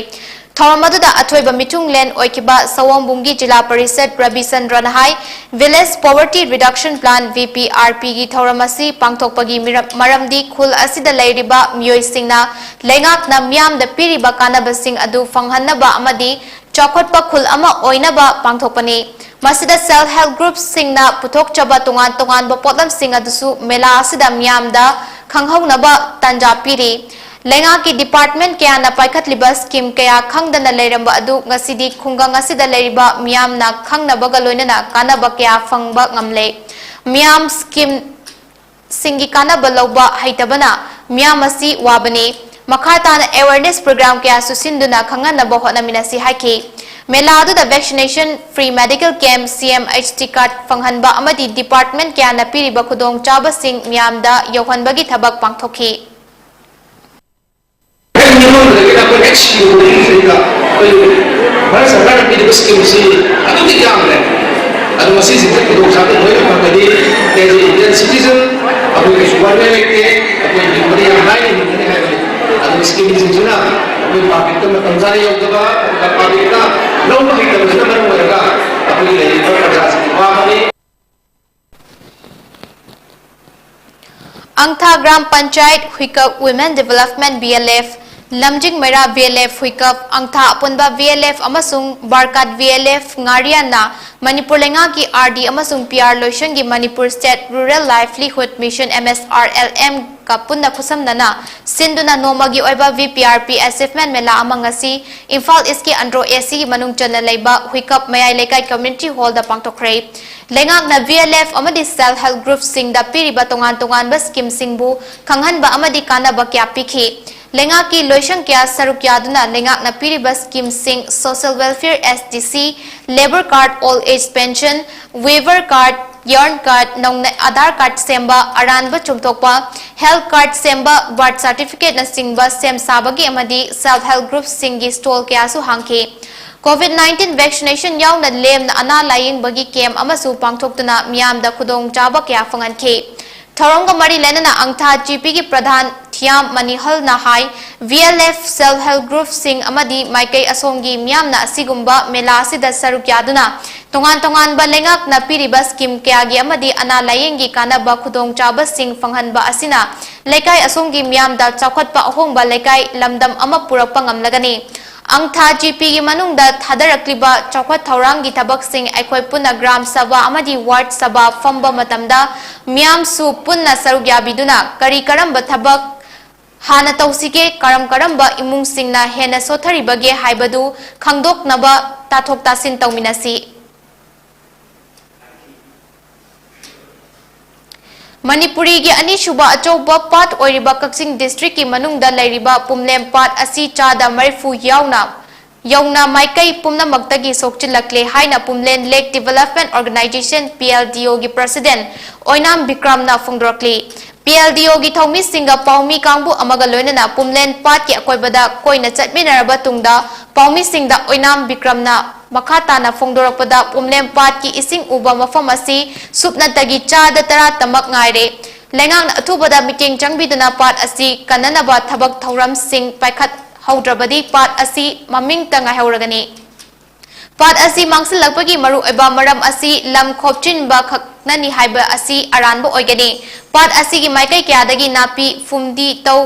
ꯊꯧꯔꯝ ꯑꯗꯨꯗ ꯑꯊꯣꯏꯕ ꯃꯤꯊꯨꯡꯂꯦꯟ ꯑꯣꯏꯈꯤꯕ ꯁꯑꯣꯝꯕꯨꯡꯒꯤ ꯖꯤꯂꯥ ꯄꯔꯤꯁꯠ ꯔꯕꯤꯆꯟꯗ꯭ꯔꯅ ꯍꯥꯏ, Village Poverty Reduction Plan, V P R ꯄꯤꯒꯤ ꯊꯧꯔꯝ ꯑꯁꯤ ꯄꯥꯡꯊꯣꯛꯄꯒꯤ ꯃꯤꯔꯝ-, ꯃꯔꯝꯗꯤ ꯈꯨꯜ ꯑꯁꯤꯗ ꯂꯩꯔꯤꯕ ꯃꯤꯑꯣꯏꯁꯤꯡꯅ ꯂꯩꯉꯥꯛꯅ ꯃꯤꯌꯥꯝꯗ ꯄꯤꯔꯤꯕ ꯀꯥꯟꯅꯕꯁꯤꯡ ꯑꯗꯨ ꯐꯪꯍꯟꯅꯕ ꯑꯃꯗꯤ ꯆꯥꯎꯈꯠꯄ ꯈꯨꯜ ꯑꯃ ꯑꯣꯏꯅꯕ ꯄꯥꯡꯊꯣꯛꯄꯅꯤ꯫ ꯃꯁꯤꯗ self help group ꯁꯤꯡꯅ ꯄꯨꯊꯣꯛꯆꯕ ꯇꯣꯉꯥꯟ ꯇꯣꯉꯥꯟꯕ ꯄꯣꯠꯂꯝꯁꯤꯡ ꯑꯗꯨꯁꯨ ꯃꯦꯂꯥ ꯑꯁꯤꯗ ꯃꯤꯌꯥꯝꯗ ꯈꯪꯍꯧꯅꯕ ꯇꯥꯟꯖꯥ ꯄꯤꯔꯤ꯫ ꯂꯩꯉꯥꯛꯀꯤ department ꯀꯌꯥꯅ ꯄꯥꯏꯈꯠꯂꯤꯕ scheme ꯀꯌꯥ ꯈꯪꯗꯅ ꯂꯩꯔꯝꯕ ꯑꯗꯨ ꯉꯁꯤꯗꯤ ꯈꯨꯡꯒꯪ ꯑꯁꯤꯗ ꯂꯩꯔꯤꯕ ꯃꯤꯌꯥꯝꯅ ꯈꯪꯅꯕꯒ ꯂꯣꯏꯅꯅ ꯀꯥꯟꯅꯕ ꯀꯌꯥ ꯐꯪꯕ ꯉꯝꯂꯦ꯫ ꯃꯤꯌꯥꯝ scheme ꯁꯤꯡꯒꯤ ꯀꯥꯟꯅꯕ ꯂꯧꯕ ꯍꯩꯇꯕꯅ ꯃꯤꯌꯥꯝ ꯑꯁꯤ ꯋꯥꯕꯅꯤ꯫ ꯃꯈꯥ ꯇꯥꯅ awareness program ꯀꯌꯥꯁꯨ ꯁꯤꯟꯗꯨꯅ ꯈꯪꯍꯟꯅꯕ ꯍꯣꯠꯅꯃꯤꯟꯅꯁꯤ ꯍꯥꯏꯈꯤ꯫ ꯃꯦꯂꯥ ꯑꯗꯨꯗ vaccination, free medical camp, C M H T card ꯐꯪꯍꯟꯕ ꯑꯃꯗꯤ department ꯀꯌꯥꯅ ꯄꯤꯔꯤꯕ ꯈꯨꯗꯣꯡꯆꯥꯕꯁꯤꯡ ꯃꯤꯌꯥꯝꯗ ꯌꯧꯍꯟꯕꯒꯤ ꯊꯕꯛ ꯄꯥꯡꯊꯣꯛꯈꯤ꯫ ꯃꯤꯉꯣꯟꯗꯒꯤꯅ ꯑꯩꯈꯣꯏ ꯍꯦꯛ ꯁꯤꯕꯗꯒꯤ ꯍꯧꯖꯤꯛꯇ ꯑꯩꯈꯣꯏ ꯚꯥꯔꯠ ꯁꯔꯀꯥꯔꯅ ꯄꯤꯔꯤꯕ scheme ꯁꯤ ꯑꯗꯨꯛꯀꯤ ꯌꯥꯝꯂꯦ꯫ ꯃꯁꯤꯁꯤꯡꯁꯦ ꯈꯨꯗꯣꯡꯆꯥꯕ ꯂꯣꯏꯅ ꯐꯪꯒꯅꯤ꯫ As a Indian citizen, ꯑꯩꯈꯣꯏ ꯀꯩꯁꯨ ꯋꯥꯅꯤꯡꯉꯥꯏ ꯂꯩꯇꯦ꯫ ꯑꯩꯈꯣꯏ ꯍꯤꯡꯕꯗ ꯌꯥꯝ ꯂꯥꯏꯅ ꯍꯤꯡꯒꯅꯤ ꯍꯥꯏꯕꯅꯤ꯫ ꯑꯗꯨꯒ scheme ꯁꯤꯡꯁꯤꯅ ꯑꯩꯈꯣꯏ public ꯇ ꯃꯇꯝ ꯆꯥꯅ ꯌꯧꯗꯕ, ꯑꯗꯨꯒ public ꯅ ꯂꯧꯕ ꯍꯩꯇꯕꯁꯤꯅ ꯃꯔꯝ ꯑꯣꯏꯔꯒ ꯑꯩꯈꯣꯏꯒꯤ ꯂꯩꯔꯤꯕ ꯄ꯭ꯔꯖꯥꯁꯤꯡꯒꯤ ꯋꯥꯕꯅꯤ꯫ ꯑꯪꯊꯥ gram panchayat Huikap Women Development V L F, ꯂꯝꯖꯤꯡ ꯃꯩꯔꯥ V L F ꯍꯨꯏꯀꯞ, ꯑꯪꯊꯥ ꯑꯄꯨꯟꯕ V L F ꯑꯃꯁꯨꯡ ꯕꯥꯔꯀꯥꯠ V L F ꯉꯥꯔꯤꯌꯥꯟꯅ ꯃꯅꯤꯄꯨꯔ ꯂꯩꯉꯥꯛꯀꯤ R D ꯑꯃꯁꯨꯡ P R ꯂꯣꯏꯁꯪꯒꯤ Manipur State Rural Livelihood Mission, M S R L M ꯀ ꯄꯨꯟꯅ ꯈꯨꯠꯁꯝꯅꯅ ꯁꯤꯟꯗꯨꯅ ꯅꯣꯡꯃꯒꯤ ꯑꯣꯏꯕ V P R P Achievement ꯃꯦꯂꯥ ꯑꯃ ꯉꯁꯤ ꯏꯝꯐꯥꯜ ꯏꯁꯀꯤ ꯑꯟꯗ꯭ꯔꯣ A C ꯒꯤ ꯃꯅꯨꯡ ꯆꯟꯅ ꯂꯩꯕ ꯍꯨꯏꯀꯞ ꯃꯌꯥꯏ ꯂꯩꯀꯥꯏ community hall ꯗ ꯄꯥꯡꯊꯣꯛꯈ꯭ꯔꯦ꯫ ꯂꯩꯉꯥꯛꯅ V L F ꯑꯃꯗꯤ self help group ꯁꯤꯡꯗ ꯄꯤꯔꯤꯕ ꯇꯣꯉꯥꯟ ꯇꯣꯉꯥꯟꯕ scheme ꯁꯤꯡꯕꯨ ꯈꯪꯍꯟꯕ ꯑꯃꯗꯤ ꯀꯥꯟꯅꯕ ꯀꯌꯥ ꯄꯤꯈꯤ꯫ ꯂꯩꯉꯥꯛꯀꯤ ꯂꯣꯏꯁꯪ ꯀꯌꯥ ꯁꯔꯨꯛ ꯌꯥꯗꯨꯅ ꯂꯩꯉꯥꯛꯅ ꯄꯤꯔꯤꯕ scheme ꯁꯤꯡ, social welfare, S T C, labour card, old age pension, weaver card, yarn card, ꯅꯧꯅ ꯑꯙꯥꯔ card ꯁꯦꯝꯕ, ꯑꯔꯥꯟꯕ ꯆꯨꯝꯊꯣꯛꯄ, health card ꯁꯦꯝꯕ, birth certificate ꯅꯆꯤꯡꯕ ꯁꯦꯝ ꯁꯥꯕꯒꯤ ꯑꯃꯗꯤ self help group ꯁꯤꯡꯒꯤ stall ꯀꯌꯥꯁꯨ ꯍꯥꯡꯈꯤ꯫ Covid nineteen vaccination ꯌꯥꯎꯅ ꯂꯦꯝꯅ ꯑꯅꯥ ꯂꯥꯌꯦꯡꯕꯒꯤ camp ꯑꯃꯁꯨ ꯄꯥꯡꯊꯣꯛꯇꯨꯅ ꯃꯤꯌꯥꯝꯗ ꯈꯨꯗꯣꯡꯆꯥꯕ ꯀꯌꯥ ꯐꯪꯍꯟꯈꯤ꯫ ꯊꯧꯔꯝꯒ ꯃꯔꯤ ꯂꯩꯅꯅ ꯑꯪꯊꯥ ꯖꯤ ꯄꯤ ꯒꯤ ꯄ꯭ꯔꯙꯥꯟ ꯊꯤꯌꯥꯝ ꯃꯅꯤꯍꯜꯅ ꯍꯥꯏ, V L F, self help group ꯁꯤꯡ ꯑꯃꯗꯤ ꯃꯥꯏꯀꯩ ꯑꯁꯣꯝꯒꯤ ꯃꯤꯌꯥꯝꯅ ꯑꯁꯤꯒꯨꯝꯕ ꯃꯦꯂꯥ ꯑꯁꯤꯗ ꯁꯔꯨꯛ ꯌꯥꯗꯨꯅ ꯇꯣꯉꯥꯟ ꯇꯣꯉꯥꯟꯕ ꯂꯩꯉꯥꯛꯅ ꯄꯤꯔꯤꯕ scheme ꯀꯌꯥꯒꯤ ꯑꯃꯗꯤ ꯑꯅꯥ ꯂꯥꯌꯦꯡꯒꯤ ꯀꯥꯟꯅꯕ ꯈꯨꯗꯣꯡꯆꯥꯕꯁꯤꯡ ꯐꯪꯍꯟꯕ ꯑꯁꯤꯅ ꯂꯩꯀꯥꯏ ꯑꯁꯣꯝꯒꯤ ꯃꯤꯌꯥꯝꯗ ꯆꯥꯎꯈꯠꯄ ꯑꯍꯣꯡꯕ ꯂꯩꯀꯥꯏ ꯂꯝꯗꯝ ꯑꯃ ꯄꯨꯔꯛꯄ ꯉꯝꯂꯒꯅꯤ꯫ ꯑꯪꯊꯥ ꯖꯤ ꯄꯤ ꯒꯤ ꯃꯅꯨꯡꯗ ꯊꯥꯗꯔꯛꯂꯤꯕ ꯆꯥꯎꯈꯠ ꯊꯧꯔꯥꯡꯒꯤ ꯊꯕꯛꯁꯤꯡ ꯑꯩꯈꯣꯏ ꯄꯨꯟꯅ ꯒ꯭ꯔꯥꯝ ꯁꯚꯥ ꯑꯃꯗꯤ ꯋꯥꯔꯗ ꯁꯚꯥ ꯐꯝꯕ ꯃꯇꯝꯗ ꯃꯤꯌꯥꯝꯁꯨ ꯄꯨꯟꯅ ꯁꯔꯨꯛ ꯌꯥꯕꯤꯗꯨꯅ ꯀꯔꯤ ꯀꯔꯝꯕ ꯊꯕꯛ ꯍꯥꯟꯅ ꯇꯧꯁꯤꯒꯦ, ꯀꯔꯝ ꯀꯔꯝꯕ ꯏꯃꯨꯡꯁꯤꯡꯅ ꯍꯦꯟꯅ ꯁꯣꯠꯊꯔꯤꯕꯒꯦ ꯍꯥꯏꯕꯗꯨ ꯈꯪꯗꯣꯛꯅꯕ ꯇꯥꯊꯣꯛ ꯇꯥꯁꯤꯟ ꯇꯧꯃꯤꯟꯅꯁꯤ꯫ ꯃꯅꯤꯄꯨꯔꯤꯒꯤ ꯑꯅꯤꯁꯨꯕ ꯑꯆꯧꯕ ꯄꯥꯠ ꯑꯣꯏꯔꯤꯕ ꯀꯛꯆꯤꯡ district ꯀꯤ ꯃꯅꯨꯡꯗ ꯂꯩꯔꯤꯕ ꯄꯨꯝꯂꯦꯝ ꯄꯥꯠ ꯑꯁꯤ ꯆꯥꯗ ꯃꯔꯤꯐꯨ ꯌꯥꯎꯅ, ꯌꯧꯅ ꯃꯥꯏꯀꯩ ꯄꯨꯝꯅꯃꯛꯇꯒꯤ ꯁꯣꯛꯆꯤꯜꯂꯛꯂꯦ ꯍꯥꯏꯅ ꯄꯨꯝꯂꯦꯝ Lake Development Organization, P L D O ꯒꯤ president ꯑꯣꯏꯅꯥꯝ ꯕꯤꯀ꯭ꯔꯝꯅ ꯐꯣꯡꯗꯣꯔꯛꯂꯤ꯫ P L D O ꯒꯤ ꯊꯧꯃꯤꯁꯤꯡꯒ ꯄꯥꯎꯃꯤ ꯀꯥꯡꯕꯨ ꯑꯃꯒ ꯂꯣꯏꯅꯅ ꯄꯨꯝꯂꯦꯝ ꯄꯥꯠꯀꯤ ꯑꯀꯣꯏꯕꯗ ꯀꯣꯏꯅ ꯆꯠꯃꯤꯟꯅꯔꯕ ꯇꯨꯡꯗ ꯄꯥꯎꯃꯤꯁꯤꯡꯗ ꯑꯣꯏꯅꯥꯝ ꯕꯤꯀ꯭ꯔꯝꯅ ꯃꯈꯥ ꯇꯥꯅ ꯐꯣꯡꯗꯣꯔꯛꯄꯗ, ꯄꯨꯝꯂꯦꯝ ꯄꯥꯠꯀꯤ ꯏꯁꯤꯡ ꯎꯕ ꯃꯐꯝ ꯑꯁꯤ ꯁꯨꯞꯅꯇꯒꯤ ꯆꯥꯗ ꯇꯔꯥ ꯇꯃꯛ ꯉꯥꯏꯔꯦ꯫ ꯂꯩꯉꯥꯛꯅ ꯑꯊꯨꯕꯗ ꯃꯤꯠꯌꯦꯡ ꯆꯪꯕꯤꯗꯨꯅ ꯄꯥꯠ ꯑꯁꯤ ꯀꯟꯅꯅꯕ ꯊꯕꯛ ꯊꯧꯔꯝꯁꯤꯡ ꯄꯥꯏꯈꯠꯍꯧꯗ꯭ꯔꯕꯗꯤ ꯄꯥꯠ ꯑꯁꯤ ꯃꯃꯤꯡꯇ ꯉꯥꯏꯍꯧꯔꯒꯅꯤ꯫ ꯄꯥꯠ ꯑꯁꯤ ꯃꯥꯡꯁꯤꯜꯂꯛꯄꯒꯤ ꯃꯔꯨꯑꯣꯏꯕ ꯃꯔꯝ ꯑꯁꯤ ꯂꯝ ꯈꯣꯞꯆꯤꯟꯕ ꯈꯛꯅꯅꯤ ꯍꯥꯏꯕ ꯑꯁꯤ ꯑꯔꯥꯟꯕ ꯑꯣꯏꯒꯅꯤ꯫ ꯄꯥꯠ ꯑꯁꯤꯒꯤ ꯃꯥꯏꯀꯩ ꯀꯌꯥꯗꯒꯤ ꯅꯥꯄꯤ, ꯐꯨꯝꯗꯤ, ꯇꯧ,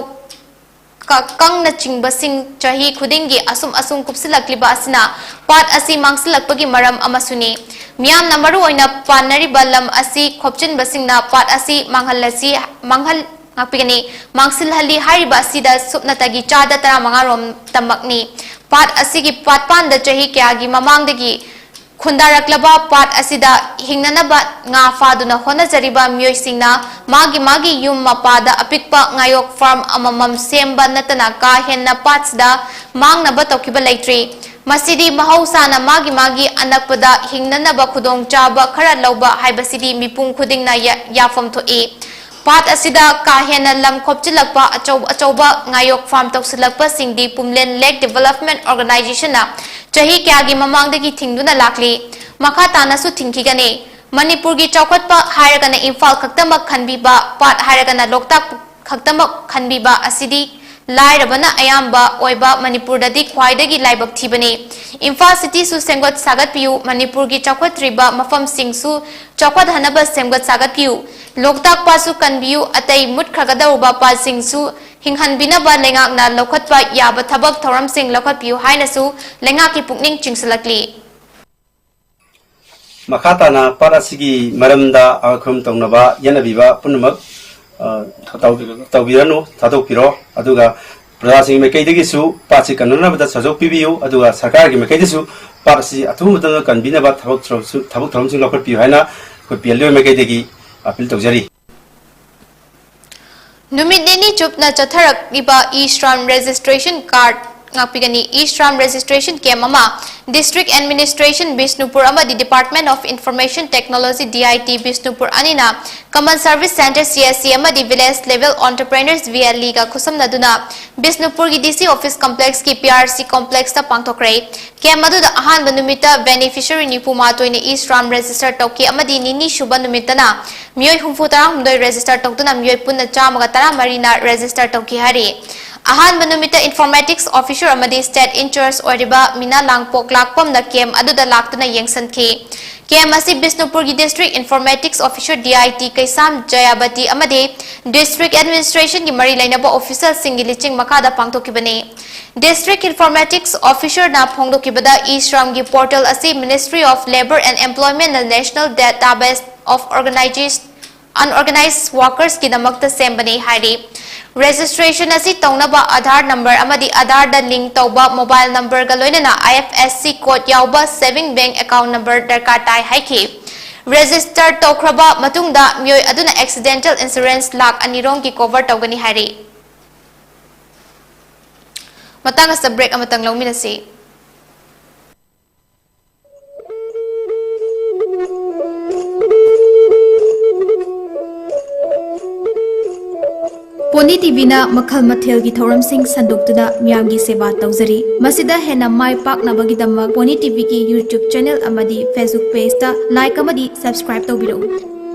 ꯀ-, ꯀꯪꯅꯆꯤꯡꯕꯁꯤꯡ ꯆꯍꯤ ꯈꯨꯗꯤꯡꯒꯤ ꯑꯁꯨꯝ ꯑꯁꯨꯝ ꯀꯨꯞꯁꯤꯜꯂꯛꯂꯤꯕ ꯑꯁꯤꯅ ꯄꯥꯠ ꯑꯁꯤ ꯃꯥꯡꯁꯤꯜꯂꯛꯄꯒꯤ ꯃꯔꯝ ꯑꯃꯁꯨꯅꯤ꯫ ꯃꯤꯌꯥꯝꯅ ꯃꯔꯨꯑꯣꯏꯅ ꯄꯥꯟꯅꯔꯤꯕ ꯂꯝ ꯑꯁꯤ ꯈꯣꯞꯆꯤꯟꯕꯁꯤꯡꯅ ꯄꯥꯠ ꯑꯁꯤ ꯃꯥꯡꯍꯜꯂꯁꯤ, ꯃꯥꯡꯍꯜ-, ꯉꯥꯛꯄꯤꯒꯅꯤ꯫ ꯃꯥꯡꯁꯤꯜꯍꯜꯂꯤ ꯍꯥꯏꯔꯤꯕ ꯑꯁꯤꯗ ꯁꯨꯞꯅꯇꯒꯤ ꯆꯥꯗ ꯇꯔꯥꯃꯉꯥ ꯔꯣꯝ ꯇꯃꯛꯅꯤ꯫ ꯄꯥꯠ ꯑꯁꯤꯒꯤ ꯄꯥꯠꯄꯥꯟꯗ ꯆꯍꯤ ꯀꯌꯥꯒꯤ ꯃꯃꯥꯡꯗꯒꯤ ꯈꯨꯟꯗꯥꯔꯛꯂꯕ ꯄꯥꯠ ꯑꯁꯤꯗ ꯍꯤꯡꯅꯅꯕ ꯉꯥ ꯐꯥꯗꯨꯅ ꯍꯣꯠꯅꯖꯔꯤꯕ ꯃꯤꯑꯣꯏꯁꯤꯡꯅ ꯃꯥꯒꯤ ꯃꯥꯒꯤ ꯌꯨꯝ ꯃꯄꯥꯗ ꯑꯄꯤꯛꯄ ꯉꯥꯌꯣꯛ ꯐꯥꯔꯝ ꯑꯃꯃꯝ ꯁꯦꯝꯕ ꯅꯠꯇꯅ ꯀꯥ ꯍꯦꯟꯅ ꯄꯥꯠꯁꯤꯗ ꯃꯥꯡꯅꯕ ꯇꯧꯈꯤꯕ ꯂꯩꯇ꯭ꯔꯤ꯫ ꯃꯁꯤꯗꯤ ꯃꯍꯧꯁꯥꯅ ꯃꯥꯒꯤ ꯃꯥꯒꯤ ꯑꯅꯛꯄꯗ ꯍꯤꯡꯅꯅꯕ ꯈꯨꯗꯣꯡꯆꯥꯕ ꯈꯔ ꯂꯧꯕ ꯍꯥꯏꯕꯁꯤꯗꯤ ꯃꯤꯄꯨꯝ ꯈꯨꯗꯤꯡꯅ ꯌꯥ-, ꯌꯥꯐꯝ ꯊꯣꯛꯏ꯫ ꯄꯥꯠ ꯑꯁꯤꯗ ꯀꯥ ꯍꯦꯟꯅ ꯂꯝ ꯈꯣꯞꯆꯤꯜꯂꯛꯄ ꯑꯆꯧ-, ꯑꯆꯧꯕ ꯉꯥꯌꯣꯛ ꯐꯥꯔꯝ ꯇꯧꯁꯤꯜꯂꯛꯄꯁꯤꯡꯗꯤ ꯄꯨꯝꯂꯦꯟ ꯂꯦꯛ ꯗꯤꯚꯦꯂꯞꯃꯦꯟ ꯑꯣꯔꯒꯅꯥꯏꯖꯦꯁꯟꯅ ꯆꯍꯤ ꯀꯌꯥꯒꯤ ꯃꯃꯥꯡꯗꯒꯤ ꯊꯤꯡꯗꯨꯅ ꯂꯥꯛꯂꯤ꯫ ꯃꯈꯥ ꯇꯥꯅꯁꯨ ꯊꯤꯡꯈꯤꯒꯅꯤ꯫ ꯃꯅꯤꯄꯨꯔꯒꯤ ꯆꯥꯎꯈꯠꯄ ꯍꯥꯏꯔꯒꯅ ꯏꯝꯐꯥꯜ ꯈꯛꯇꯃꯛ ꯈꯟꯕꯤꯕ, ꯄꯥꯠ ꯍꯥꯏꯔꯒꯅ ꯂꯣꯛꯇꯥꯛ ꯈꯛꯇꯃꯛ ꯈꯟꯕꯤꯕ ꯑꯁꯤꯗꯤ ꯂꯥꯏꯔꯕꯅ ꯑꯌꯥꯝꯕ ꯑꯣꯏꯕ ꯃꯅꯤꯄꯨꯔꯗꯗꯤ ꯈ꯭ꯋꯥꯏꯗꯒꯤ ꯂꯥꯏꯕꯛ ꯊꯤꯕꯅꯤ꯫ ꯏꯝꯐꯥꯜ ꯁꯤꯇꯤꯁꯨ ꯁꯦꯝꯒꯠ ꯁꯥꯒꯠꯄꯤꯌꯨ, ꯃꯅꯤꯄꯨꯔꯒꯤ ꯆꯥꯎꯈꯠꯇ꯭ꯔꯤꯕ ꯃꯐꯝꯁꯤꯡꯁꯨ ꯆꯥꯎꯈꯠꯍꯟꯅꯕ ꯁꯦꯝꯒꯠ ꯁꯥꯒꯠꯄꯤꯌꯨ, ꯂꯣꯛꯇꯥꯛ ꯄꯥꯠꯁꯨ ꯀꯟꯕꯤꯌꯨ, ꯑꯇꯩ ꯃꯨꯠꯈ꯭ꯔꯒꯗꯧꯔꯕ ꯄꯥꯠꯁꯤꯡꯁꯨ ꯍꯤꯡꯍꯟꯕꯤꯅꯕ ꯂꯩꯉꯥꯛꯅ ꯂꯧꯈꯠꯄ ꯌꯥꯕ ꯊꯕꯛ ꯊꯧꯔꯝꯁꯤꯡ ꯂꯧꯈꯠꯄꯤꯌꯨ ꯍꯥꯏꯅꯁꯨ ꯂꯩꯉꯥꯛꯀꯤ ꯄꯨꯛꯅꯤꯡ ꯆꯤꯡꯁꯤꯜꯂꯛꯂꯤ꯫ ꯃꯈꯥ ꯇꯥꯅ ꯄꯥꯠ ꯑꯁꯤꯒꯤ ꯃꯔꯝꯗ ꯑꯋꯥꯐꯝ ꯇꯧꯅꯕ ꯌꯦꯠꯅꯕꯤꯕ ꯄꯨꯝꯅꯃꯛ, ꯑ, ꯇꯧ-, ꯊꯥꯗꯣꯛꯄꯤꯔꯅꯨ꯫ ꯇꯧꯕꯤꯔꯅꯨ, ꯊꯥꯗꯣꯛꯄꯤꯔꯣ꯫ ꯑꯗꯨꯒ ꯄ꯭ꯔꯖꯥꯁꯤꯡꯒꯤ ꯃꯥꯏꯀꯩꯗꯒꯤꯁꯨ ꯄꯥꯠꯁꯤ ꯀꯟꯅꯅꯕꯗ ꯁꯍꯌꯣꯒ ꯄꯤꯕꯤꯌꯨ꯫ ꯑꯗꯨꯒ ꯁꯔꯀꯥꯔꯒꯤ ꯃꯥꯏꯀꯩꯗꯁꯨ ꯄꯥꯠ ꯑꯁꯤ ꯑꯊꯨꯕ ꯃꯇꯝꯗ ꯀꯟꯕꯤꯅꯕ ꯊꯕꯛ ꯊꯧꯔꯝꯁꯨ-, ꯊꯕꯛ ꯊꯧꯔꯝꯁꯤꯡ ꯂꯧꯈꯠꯄꯤꯌꯨ ꯍꯥꯏꯅ ꯑꯩꯈꯣꯏ ꯄꯤ ꯑꯦꯜ ꯗꯤ ꯑꯣ ꯃꯥꯏꯀꯩꯗꯒꯤ ꯑꯄꯤꯜ ꯇꯧꯖꯔꯤ꯫ ꯅꯨꯃꯤꯠ ꯅꯤꯅꯤ ꯆꯨꯞꯅ ꯆꯠꯊꯔꯛꯂꯤꯕ ꯏ ꯁ꯭ꯔꯥꯝ ꯔꯦꯖꯤꯁꯇ꯭ꯔꯦꯁꯟ ꯀꯥꯔꯗ ꯉꯥꯛꯄꯤꯒꯅꯤ꯫ E-Shram registration camp ꯑꯃ District Administration ꯕꯤꯁꯅꯨꯄꯨꯔ ꯑꯃꯗꯤ Department of Information Technology, D I T, Bishnupur ꯑꯅꯤꯅ Common Service Centre, C S C, ꯑꯃꯗꯤ Village Level Entrepreneurs, V L E ꯒ ꯈꯨꯠꯁꯝꯅꯗꯨꯅ ꯕꯤꯁꯅꯨꯄꯨꯔꯒꯤ D C Office Complex ꯀꯤ P R C Complex ꯇ ꯄꯥꯡꯊꯣꯛꯈ꯭ꯔꯦ꯫ Camp ꯑꯗꯨꯗ ꯑꯍꯥꯟꯕ ꯅꯨꯃꯤꯠꯇ beneficiary ꯅꯤꯐꯨ ꯃꯥꯊꯣꯏꯅ E-Shram register ꯇꯧꯈꯤ ꯑꯃꯗꯤ ꯅꯤꯅꯤ ꯁꯨꯕ ꯅꯨꯃꯤꯠꯇꯅ ꯃꯤꯑꯣꯏ ꯍꯨꯝꯐꯨ ꯇꯔꯥꯍꯨꯝꯗꯣꯏ register ꯇꯧꯗꯨꯅ ꯃꯤꯑꯣꯏ ꯄꯨꯟꯅ ꯆꯥꯝꯃꯒ ꯇꯔꯥꯃꯔꯤꯅ register ꯇꯧꯈꯤ ꯍꯥꯏꯔꯤ꯫ ꯑꯍꯥꯟꯕ ꯅꯨꯃꯤꯠꯇ Informatics Officer ꯑꯃꯗꯤ State in-charge ꯑꯣꯏꯔꯤꯕ ꯃꯤꯅꯥ ꯂꯥꯡꯄꯣꯛ ꯂꯥꯛꯄꯝꯅ camp ꯑꯗꯨꯗ ꯂꯥꯛꯇꯨꯅ ꯌꯦꯡꯁꯤꯟꯈꯤ꯫ Camp ꯑꯁꯤ ꯕꯤꯁꯅꯨꯄꯨꯔꯒꯤ District Informatics Officer D I T ꯀꯩꯁꯥꯝ ꯖꯌꯥꯕꯇꯤ ꯑꯃꯗꯤ District Administration ꯒꯤ ꯃꯔꯤ ꯂꯩꯅꯕ official ꯁꯤꯡꯒꯤ ꯂꯤꯆꯤꯡ ꯃꯈꯥꯗ ꯄꯥꯡꯊꯣꯛꯈꯤꯕꯅꯤ꯫ District Informatics Officer ꯅ ꯐꯣꯡꯗꯣꯛꯈꯤꯕꯗ, E-Shram ꯒꯤ portal ꯑꯁꯤ Ministry of Labour and Employment ꯅ National Database of Organized Unorganized Workers ꯀꯤꯗꯃꯛꯇ ꯁꯦꯝꯕꯅꯤ ꯍꯥꯏꯔꯤ꯫ Registration ꯑꯁꯤ ꯇꯧꯅꯕ Aadhaar number ꯑꯃꯗꯤ Aadhaar ꯗ link ꯇꯧꯕ mobile number ꯒ ꯂꯣꯏꯅꯅ I F S C code ꯌꯥꯎꯕ saving bank account number ꯗꯔꯀꯥꯔ ꯇꯥꯏ ꯍꯥꯏꯈꯤ꯫ Register ꯇꯧꯈ꯭ꯔꯕ ꯃꯇꯨꯡꯗ ꯃꯤꯑꯣꯏ ꯑꯗꯨꯅ accidental insurance ꯂꯥꯈ ꯑꯅꯤ ꯔꯣꯝꯒꯤ cover ꯇꯧꯒꯅꯤ ꯍꯥꯏꯔꯤ꯫ ꯃꯇꯥꯡ ꯑꯁꯤꯗ break ꯑꯃꯇꯪ ꯂꯧꯃꯤꯟꯅꯁꯤ꯫ ꯄꯣꯅꯤ ꯇꯤꯚꯤꯅ ꯃꯈꯜ ꯃꯊꯦꯜꯒꯤ ꯊꯧꯔꯝꯁꯤꯡ ꯁꯟꯗꯣꯛꯇꯨꯅ ꯃꯤꯌꯥꯝꯒꯤ ꯁꯦꯕꯥ ꯇꯧꯖꯔꯤ꯫ ꯃꯁꯤꯗ ꯍꯦꯟꯅ ꯃꯥꯏ ꯄꯥꯛꯅꯕꯒꯤꯗꯃꯛ ꯄꯣꯅꯤ ꯇꯤꯚꯤꯒꯤ YouTube channel ꯑꯃꯗꯤ Facebook page ꯇ like ꯑꯃꯗꯤ subscribe ꯇꯧꯕꯤꯔꯛꯎ꯫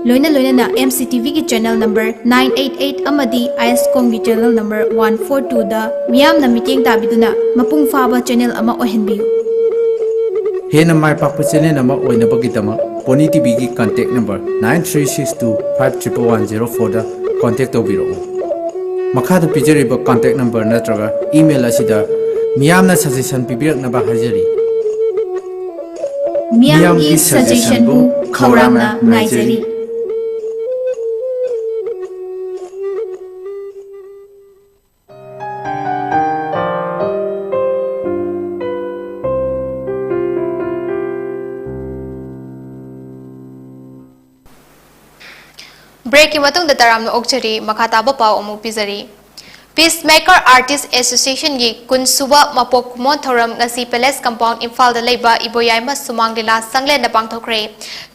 ꯂꯣꯏꯅ ꯂꯣꯏꯅꯅ M C T V ꯒꯤ channel number nine eight eight ꯑꯃꯗꯤ ISCOM ꯒꯤ channel number one four two ꯗ ꯃꯤꯌꯥꯝꯅ ꯃꯤꯠꯌꯦꯡ ꯇꯥꯕꯤꯗꯨꯅ ꯃꯄꯨꯡ ꯐꯥꯕ channel ꯑꯃ ꯑꯣꯏꯍꯟꯕꯤꯌꯨ꯫ ꯍꯦꯟꯅ ꯃꯥꯏ ꯄꯥꯛꯄ channel ꯑꯃ ꯑꯣꯏꯅꯕꯒꯤꯗꯃꯛ Pony T V ꯒꯤ contact number nine three six two five triple one zero four ꯗ contact ꯇꯧꯕꯤꯔꯛꯎ꯫ ꯃꯈꯥꯗ ꯄꯤꯖꯔꯤꯕ contact number ꯅꯠꯇ꯭ꯔꯒ email ꯑꯁꯤꯗ ꯃꯤꯌꯥꯝꯅ suggestion ꯄꯤꯕꯤꯔꯛꯅꯕ ꯍꯥꯏꯖꯔꯤ꯫ ꯃꯤꯌꯥꯝꯒꯤ suggestion ꯕꯨ ꯈꯧꯔꯥꯡꯅ ꯉꯥꯏꯖꯔꯤ꯫ Break ꯀꯤ ꯃꯇꯨꯡꯗ ꯇꯔꯥꯝꯅ ꯑꯣꯛꯆꯔꯤ꯫ ꯃꯈꯥ ꯇꯥꯕ ꯄꯥꯎ ꯑꯃꯨꯛ ꯄꯤꯖꯔꯤ꯫ Peacemaker Artist Association ꯒꯤ ꯀꯨꯟꯁꯨꯕ ꯃꯄꯣꯛ ꯀꯨꯝꯑꯣꯟ ꯊꯧꯔꯝ ꯉꯁꯤ Palace Compound ꯏꯝꯐꯥꯜꯗ ꯂꯩꯕ ꯏꯕꯣꯌꯥꯏꯃ ꯁꯨꯃꯥꯡ ꯂꯤꯂꯥ ꯁꯪꯂꯦꯟꯗ ꯄꯥꯡꯊꯣꯛꯈ꯭ꯔꯦ꯫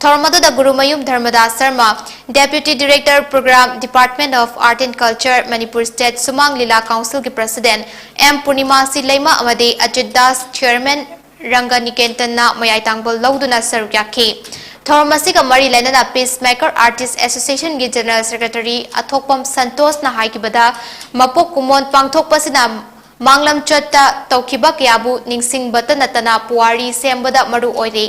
ꯊꯧꯔꯝ ꯑꯗꯨꯗ Gurumayum ꯙꯔꯃꯗꯥꯁ Sharma, Deputy Director Program, Department of Art and Culture, Manipur State ꯁꯨꯃꯥꯡ ꯂꯤꯂꯥ Council ꯒꯤ President ꯑꯦꯝ ꯄꯨꯔꯅꯤꯃꯥꯁꯤ ꯂꯩꯃ ꯑꯃꯗꯤ ꯑꯖꯤꯠ ꯗꯥꯁ, Chairman ꯔꯪꯒ ꯅꯤꯀꯦꯟꯇꯟꯅ ꯃꯌꯥꯏ ꯇꯥꯡꯕ ꯂꯧꯗꯨꯅ ꯁꯔꯨꯛ ꯌꯥꯈꯤ꯫ ꯊꯧꯔꯝ ꯑꯁꯤꯒ ꯃꯔꯤ ꯂꯩꯅꯅ Peacemaker Artist Association ꯒꯤ General Secretary ꯑꯊꯣꯛꯄꯝ ꯁꯟꯇꯣꯁꯅ ꯍꯥꯏꯈꯤꯕꯗ, ꯃꯄꯣꯛ ꯀꯨꯝꯑꯣꯟ ꯄꯥꯡꯊꯣꯛꯄꯁꯤꯅ ꯃꯥꯡꯂꯝꯆꯠꯇ ꯇꯧꯈꯤꯕ ꯀꯌꯥꯕꯨ ꯅꯤꯡꯁꯤꯡꯕꯇ ꯅꯠꯇꯅ ꯄꯨꯋꯥꯔꯤ ꯁꯦꯝꯕꯗ ꯃꯔꯨ ꯑꯣꯏꯔꯤ꯫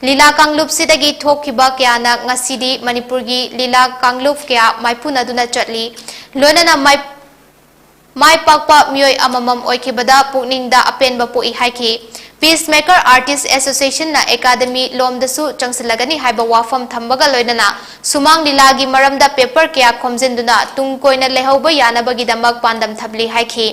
ꯂꯤꯂꯥ ꯀꯥꯡꯂꯨꯞꯁꯤꯗꯒꯤ ꯊꯣꯛꯈꯤꯕ ꯀꯌꯥꯅ ꯉꯁꯤꯗꯤ ꯃꯅꯤꯄꯨꯔꯒꯤ ꯂꯤꯂꯥ ꯀꯥꯡꯂꯨꯞ ꯀꯌꯥ ꯃꯥꯏꯄꯨꯅꯗꯨꯅ ꯆꯠꯂꯤ꯫ ꯂꯣꯏꯅꯅ ꯃꯥꯏ ꯃꯥꯏ ꯄꯥꯛꯄ ꯃꯤꯑꯣꯏ ꯑꯃꯃꯝ ꯑꯣꯏꯈꯤꯕꯗ ꯄꯨꯛꯅꯤꯡꯗ ꯑꯄꯦꯟꯕ ꯄꯣꯛꯏ ꯍꯥꯏꯈꯤ꯫ Peacemaker Artist Association ꯅ academy ꯂꯣꯝꯗꯁꯨ ꯆꯪꯁꯤꯜꯂꯒꯅꯤ ꯍꯥꯏꯕ ꯋꯥꯐꯝ ꯊꯝꯕꯒ ꯂꯣꯏꯅꯅ ꯁꯨꯃꯥꯡ ꯂꯤꯂꯥꯒꯤ ꯃꯔꯝꯗ paper ꯀꯌꯥ ꯈꯣꯝꯖꯤꯟꯗꯨꯅ ꯇꯨꯡ ꯀꯣꯏꯅ ꯂꯩꯍꯧꯕ ꯌꯥꯅꯕꯒꯤꯗꯃꯛ ꯄꯥꯟꯗꯝ ꯊꯝꯂꯤ ꯍꯥꯏꯈꯤ꯫